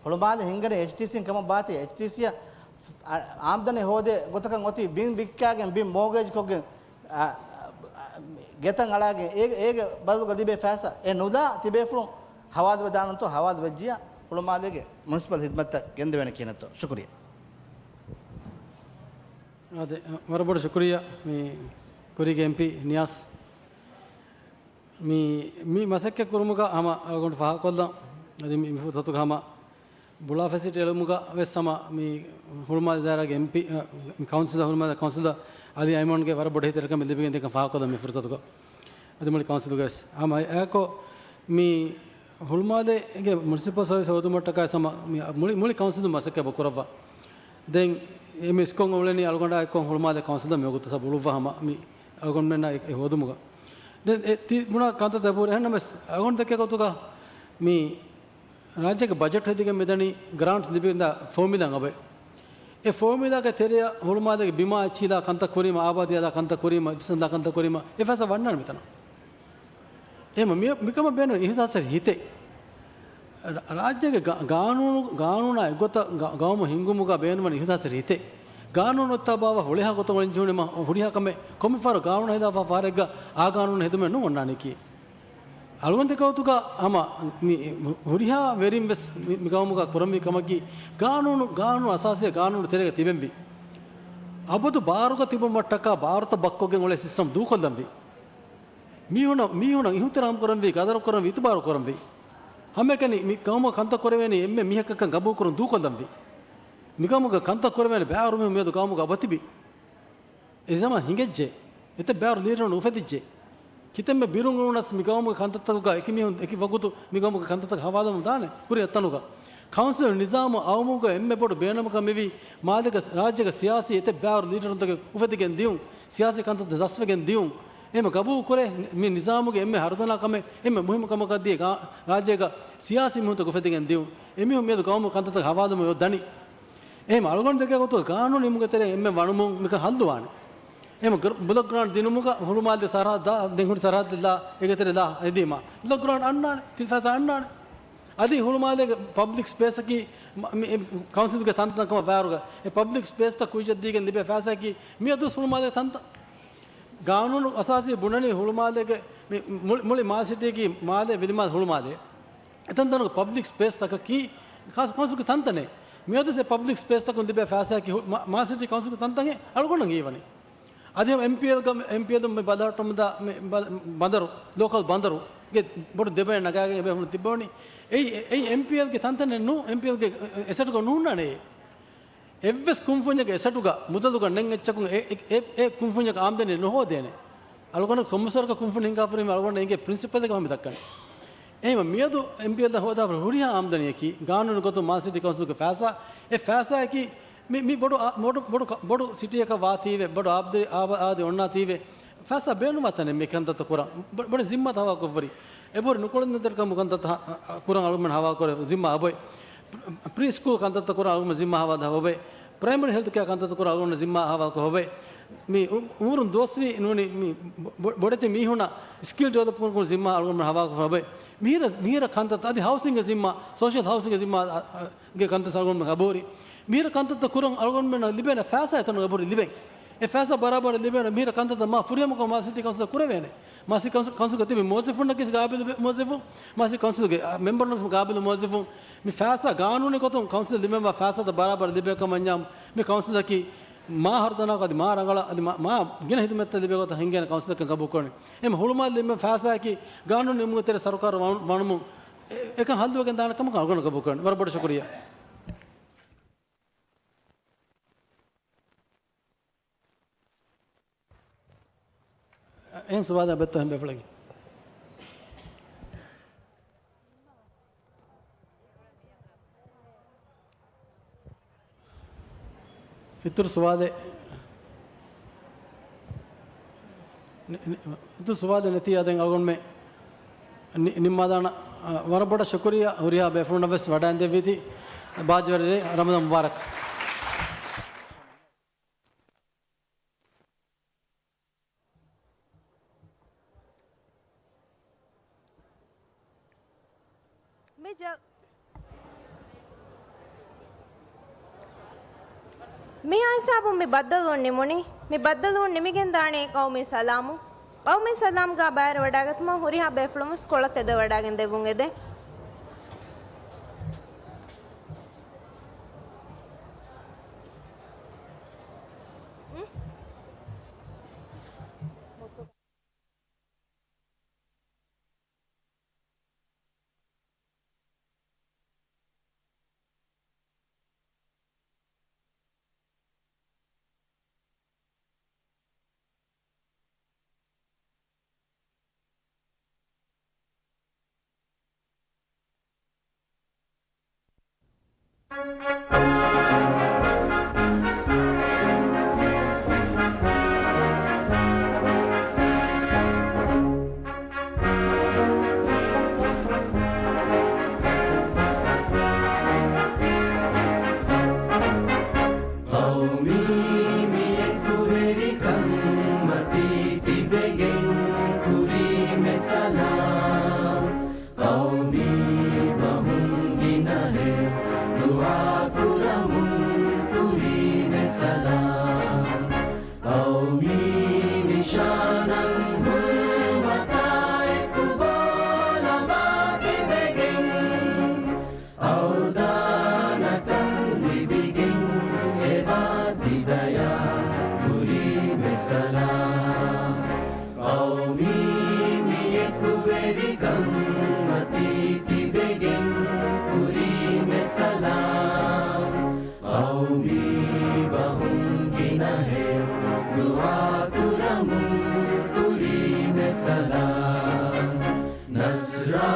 ހުޅުމާލެ ހިންގަނީ އެޗްޓީސީން ކަމަށް ވާތީ، އެޗްޓީސީއަށް އާ، އާމްދަނީ ހޯދޭ ގޮތަކަށް އޮތީ ބިން ވިއްކާގެން، ބިން މޯގޭޖް ކޮށްގެން، އާ، އާ، ގެތައް އަޅާގެން އޭގެ، އޭގެ ބަދަލުގަ ލިބޭ ފައިސާ. އެ ނުލާ ތިބޭފުޅުން ހަވާލުވެދާނަންތޯ؟ ހަވާލުވެއްޖިޔާ ހުޅުމާލޭގެ މުނިސިޕަލް ހިދުމަތްތައް ގެންދެވޭނެ ކިހިނެއްތޯ؟ ޝުކުރިއްޔާ. އާދެ، ވަރަށް ބޮޑަށް ޝުކުރިއްޔާ މި ކުރީގެ އެމްޕީ ނިޔާސް. މި، މި މަސައްކަތް ކުރުމުގަ ހަމަ އަޅުގަނޑު ފާހަގަކޮށްލަން. އަދި މި، މި ފުރުސަތުގަ ހަމަ ބުޅާ ފެސިލިޓީ އެޅުމުގަ ވެސް ހަމަ މި ހުޅުމާލެ ދާއިރާގެ އެމްޕީ، އަ، މި ކައުންސިލަރ، ހުޅުމާލެ ކައުންސިލަރ އަލީ އައިމަންގެ ވަރަށް ބޮޑު އެހީތެރިކަމެއް ލިބިގެން ދެކަން ފާހަގަކޮށްލަން މި ފުރުސަތުގަ. އަދި މުޅި ކައުންސިލުގަ ވެސް ހަމަ އެއާކޮށް މި ހުޅުމާލޭގެ މުނިސިޕަލް ސަރވިސް ހޯދުމަށްޓަކާ ހަމަ މި މުޅި، މުޅި ކައުންސިލުން މަސައްކަތް ކުރައްވާ. ދެން އެ މިސްކޮން އުޅެނީ އަޅުގަނޑާ އެއްކޮށް ހުޅުމާލެ ކައުންސިލަށް މިވަގުތު ސަބް އުޅުއްވާ ހަމަ މި އަޅުގަނޑުމެންނާ އެ، އެ ހޯދުމުގަ. ދެން އެ ތި ބުނާ ކަންތައް ދެބުރި އެހެންނަމަވެސް އަޅުގަނޑު ދެކޭ ގޮތުގަ މި ރާއްޖޭގެ ބަޖެޓް ހެދިގެން މިދަނީ ގްރާންޓްސް ލިބިގެންދާ ފޯމިލާ އަބައި. އެ ފޯމިލާގެ ތެރެއަށް ހުޅުމާލޭގެ ބިމާ އެއްޗިހިލާ ކަންތައް ކުރީމަ، އާބާދީ ހިލާ ކަންތައް ކުރީމަ، ޖިސަންދާ ކަންތައް ކުރީމަ، އެ ފައިސާ ވަންނާނެ މިތަނަށް. އެހެން މި-، މިކަމަށް ބޭނުން އިހުސާސްތެރި ހިތެއް. ރާ-، ރާއްޖޭގެ ގާ-، ގާނޫނު، ގާނޫނާ އެއްގޮތަށް ގަ-، ގައުމު ހިންގުމުގަ ބޭނުންވަނީ އިހުސާސްތެރި ހިތެއް. ގާނޫނު އޮތްތާ ބާވަ ހުޅިހާ ގޮތަށް އޮޅިން ޖެހުނީމަ ހުރިހާ ކަމެއް ކޮންމެ ފަހަރު ގާނޫނު ހިލާފާ ފަހަރެއްގަ އާ ގާނޫނު ހެދުމެއް ނޫން އޮންނާނީކީ. އަޅުގަނޑު ދެކެ ގޮތުގަ ހަމަ މި ހުރިހާ ވެރިން ވެސް މި، މި ގައުމުގަ ކުރަންވީ ކަމަކީ، ގާނޫނު، ގާނޫނު އަސާސީ ގާނޫނު ތެރޭގަ ތިބެންވީ. އަބަދު ބާރުގަ ތިބުމަށްޓަކާ ބާރުތައް ބައްކޮށްގެން އުޅޭ ސިސްޓަމް ދޫކޮށްލަންވީ. މީހުނަށް، މީހުނަށް އިހުތިރާމް ކުރަންވީ، ގަދަރު ކުރަންވީ، އިތުބާރު ކުރަންވީ. ހަމައެކަނި މި ގައުމަށް ކަންތައް ކުރެވޭނީ އެންމެ މީހަކަށްކަން ގަބޫލުކުރުން ދޫކޮށްލަންވީ. މިގައުމުގަ ކަންތައް ކުރެވޭނެ ބައިވަރު މީހުން މިއަދު ގައުމުގަ އަބަދު ތިބި. އެ ޒަމާން ހިނގައްޖެ. އެތައް ބައިވަރު ލީޑަރުން އުފެދިއްޖެ. ކިތަންމެ ބިރުން އުޅުނަސް މި ގައުމުގެ ކަންތައްތަކުގަ އެކި މީހުން އެކި ވަގުތު މި ގައުމުގެ ކަންތައްތަކަށް ހަވާލުވަމުން ދާނެ ކުރިއަށް ތަނުގަ. ކައުންސިލް ނިޒާމު އައުމުގަ އެންމެ ބޮޑު ބޭނުމަކަށް މިވީ މާލޭގެ ރާއްޖޭގެ ސިޔާސީ އެތައް ބައިވަރު ލީޑަރުންތަކެއް އުފެދިގެން ދިޔުން، ސިޔާސީ ކަންތައްތައް ދަސްވެގެން ދިޔުން. އެހެން ގަބޫލު ކުރޭ މި ނިޒާމުގެ އެންމެ ހަރުދަނާ ކަމެއް، އެންމެ މުހިއްމު ކަމަކަށް ދިޔަ ގާ-، ރާއްޖޭގަ ސިޔާސީ މީހުންތަކެއް އުފެދިގެން ދިޔުން. އެމީހުން މިއަދު ގައުމު ކަންތައްތަކަށް ހަވާލުވުމަށް އޮތް ދަނީ. އެހެން އަޅުގަނޑު ދެކޭ ގޮތުގަ ގާނޫނީ އިމުގެ ތެރެއިން އެންމެ ވަނުމުން މިކަން ހައްލުވާނެ. އެހެން ގްރ-، ބްލޮކް ގްރާންޓް ދިނުމުގަ ހުޅުމާލެ ސަރަހައްދާ، ދެން ހުރި ސަރަހައްދެއްލާ، އޭގެ ތެރެ ލާ އެދީމާ. ބްލޮކް ގްރާންޓް އަންނާނެ، ތި ފައިސާ އަންނާނެ. އަދި ހުޅުމާލޭގެ ޕަބްލިކް ސްޕޭސަކީ މަ-، މި-، އެ ކައުންސިލްގެ ތަންތަން ކަމަށް ބާރުގަ އެ ޕަބްލިކް ސްޕޭސްތައް ކުއްޖަށް ދީގެން ލިބޭ ފައިސާއަކީ މިއަދު ހުޅުމާލޭގެ ތަންތަން. ގާނޫނު އަސާސީ ބުނަނީ ހުޅުމާލޭގެ މި-، މުޅި، މުޅި މާލެ ސިޓީގެ މާލެ ވިލިމާލެ ހުޅުމާލެ. އެތަންތަނުގެ ޕަބްލިކް ސްޕޭސްތަކަކީ ކައު-، ކައުންސިލްގެ ތަންތަނެއް. މިއަދު އެ ޕަބްލިކް ސްޕޭސްތަކުން ލިބޭ ފައިސާއަކީ ހު-، މާ-، މާލެ ސިޓީ ކައުންސިލްގެ ތަންތަން އަޅުގަނޑަށް ހީވަނީ. އަދި އެމްޕީއެލްގަ، އެމްޕީއެލް މި ބަލަހައްޓަމުންދާ މި ބަ-، ބަނދަރު، ލޯކަލް ބަނދަރުގެ ބޮޑު ދެބައި ނަގާގެން އެބޭފުޅުން ތިއްބަވަނީ. އެއީ، އެއީ އެމްޕީއެލްގެ ތަންތަނެއް ނޫން، އެމްޕީއެލްގެ އެސެޓުގަ ނޫންނާނެ. އެއްވެސް ކުންފުންޏެއްގެ އެސެޓުގަ މުދަލުގަ ނެތް އެއްޗަކުން އެ، އެ، އެ، އެ ކުންފުންޏަކަށް އާމްދަނީ ނުހޯދޭނެ. އަޅުގަނޑު ކޮންމެސް ވަރަކަށް ކުންފުނި ހިނގާފަ ހުރީމަ އަޅުގަނޑަށް އެނގޭ ޕްރިންސިޕަލްއެއްގަ ހަމަ ދައްކަނީ. އެހެންވީމަ މިއަދު އެމްޕީއެލް ހޯދާފަ ހުރިހާ އާމްދަނީއަކީ ގާނޫނު ގޮތުން މާލެ ސިޓީ ކައުންސިލްގެ ފައިސާ، އެ ފައިސާއަކީ މި، މި ބޮޑު އާ-، ބޮޑު، ބޮޑު ކަ-، ބޮޑު ސިޓީއަކަށް ވާތީވެ، ބޮޑު އާބަދި، އާބަ-، އާދި އޮންނާތީވެ، ފައިސާ ބޭނުންވާ ތަނެއް މި ކަންތައްތައް ކުރަން. ބޮ-، ބޮޑެތި ޒިންމާތައް ހަވާލުކޮށްފަ ހުރި. އެބަހުރި ނުކުޅެދުންތެރިކަމުގެ ކަންތައްތައް ހަ-، ހަ-، ކުރަން އަޅުގަނޑުމެން ހަވާލުކުރެވޭ ޒިންމާ އެބައޮތް. ޕްރީ ސްކޫލް ކަންތައްތައް ކުރަން އަޅުގަނޑު ޒިންމާ ހަވާލު އެބައޮތް. ޕްރައިމަރީ ހެލްތު ކެއާ ކަންތައްތައް ކުރަން އަޅުގަނޑު ޒިންމާ ހަވާލުކޮށްފަ އެބައޮތް. މި އު-، އުމުރުން ދުވަސްވީ ނޫނީ މި ބޮ-، ބޮޑެތި މީހުންނަށް ސްކިލް ޑިވެލޮޕް ކުރުމުގެ ޒިންމާ އަޅުގަނޑުމެން ހަވާލުކޮށްފަ އެބައޮތް. މިހިރަ، މިހިރަ ކަންތައްތައް އަދި ހައުސިންގ ޒިންމާ، ސޯޝަލް ހައުސިންގ ޒިންމާ، އަ، އަ، ގެ ކަންތައް އަޅުގަނޑުމެން އެބަހުރި. މިހިރަ ކަންތައްތައް ކުރަން އަޅުގަނޑުމެންނަށް ލިބޭނެ ފައިސާ އެތަނުން އެބަހުރި ލިބެން. އެ ފައިސާ ބަރާބަރަށް ލިބޭނެ މިހިރަ ކަންތައްތައް މާ ފުރިހަމަކޮށް މާލެ ސިޓީ ކައުންސިލް ކުރެވޭނެ. މާލެ ސިޓީ ކައުންސިލް، ކައުންސިލްގަ ތިބި މުވައްޒަފުންނަކީ ގާބިލު މުވައްޒަފުން، މާލެ ސިޓީ ކައުންސިލްގެ، އާ، މެމްބަރުންނަކީ ގާބިލު މުވައްޒަފުން. މި ފައިސާ ގާނޫނީ ގޮތުން ކައުންސިލަށް ލިބެންވާ ފައިސާތައް ބަރާބަރަށް ލިބޭ ކަމަށް ވަންޏާ މި ކައުންސިލަކީ މާ ހަރުދަނާކޮށް އަދި މާ ރަނގަޅަށް އަދި މާ، މާ ގިނަ ހިދުމަތްތައް ލިބޭ ގޮތަށް ހިންގޭނެ ކައުންސިލަކަށް ގަބޫލުކުރަނީ. އެހެން ހުޅުމާލެ ލިބެން ފައިސާއަކީ ގާނޫނީ އިމުގެ ތެރޭ ސަރުކާރު ވަނު-، ވަނުމުން އެ-، އެކަން ހައްލުވެގެން ދާނެ ކަމަކަށް އަޅުގަނޑު ގަބޫލުކުރަނީ. ވަރަށް ބޮޑަށް ޝުކުރިއްޔާ. އެހެން ސުވާލެއް އެބައޮތްތޯ އެންމެ ބޭފުޅެއްގެ؟ އިތުރު ސުވާލެއް، ނި-، ނި-، އިތުރު ސުވާލެއް ނެތިއްޔާ ދެން އަޅުގަނޑުމެން ނި-، ނިންމާލާނަން. ވަރަށް ބޮޑަށް ޝުކުރިއްޔާ ހުރިހާ ބޭފުޅުންނަށް ވެސް ވަޑައިންދެއްވީތީ. ބާއްޖަވެރި ރަމަޟާން މުބާރަކް. މި ޖަ-، މިހާ ހިސާބުން މި ބައްދަލުވުން ނިމުނީ. މި ބައްދަލުވުން ނިމިގެން ދާނީ ޤައުމީ ސަލާމު. ޤައުމީ ސަލާމްގާ ބައިވެރިވަޑައިގަތުމަށް ހުރިހާ ބޭފުޅުން ވެސް ކޮޅަށް ތެދުވެވަޑައިގެން ދެއްވުން އެދެން. ޤައުމީ މި އެކުވެރިކަން މަތީ ތިބެގެން ކުރީމެ ސަލާ ސަލާމް. ޤައުމީ ނިޝާނަށް ހުރުމަތާއެކު ބޯލަބާ ތިބެގެން، އަވްދާނަކަން ލިބިގެން އެބާ ތި ދަޔާ ކުރީމެ ސަލާމް. ޤައުމީ މި އެކުވެރިކަން މަތީ ތިބެގެން ކުރީމެ ސަލާމް. ޤައުމީ ބަހުން ގިނަ ހެޔޮ ދުޢާ ކުރަމުން ކުރީމެ ސަލާމް. ނަޞްރާ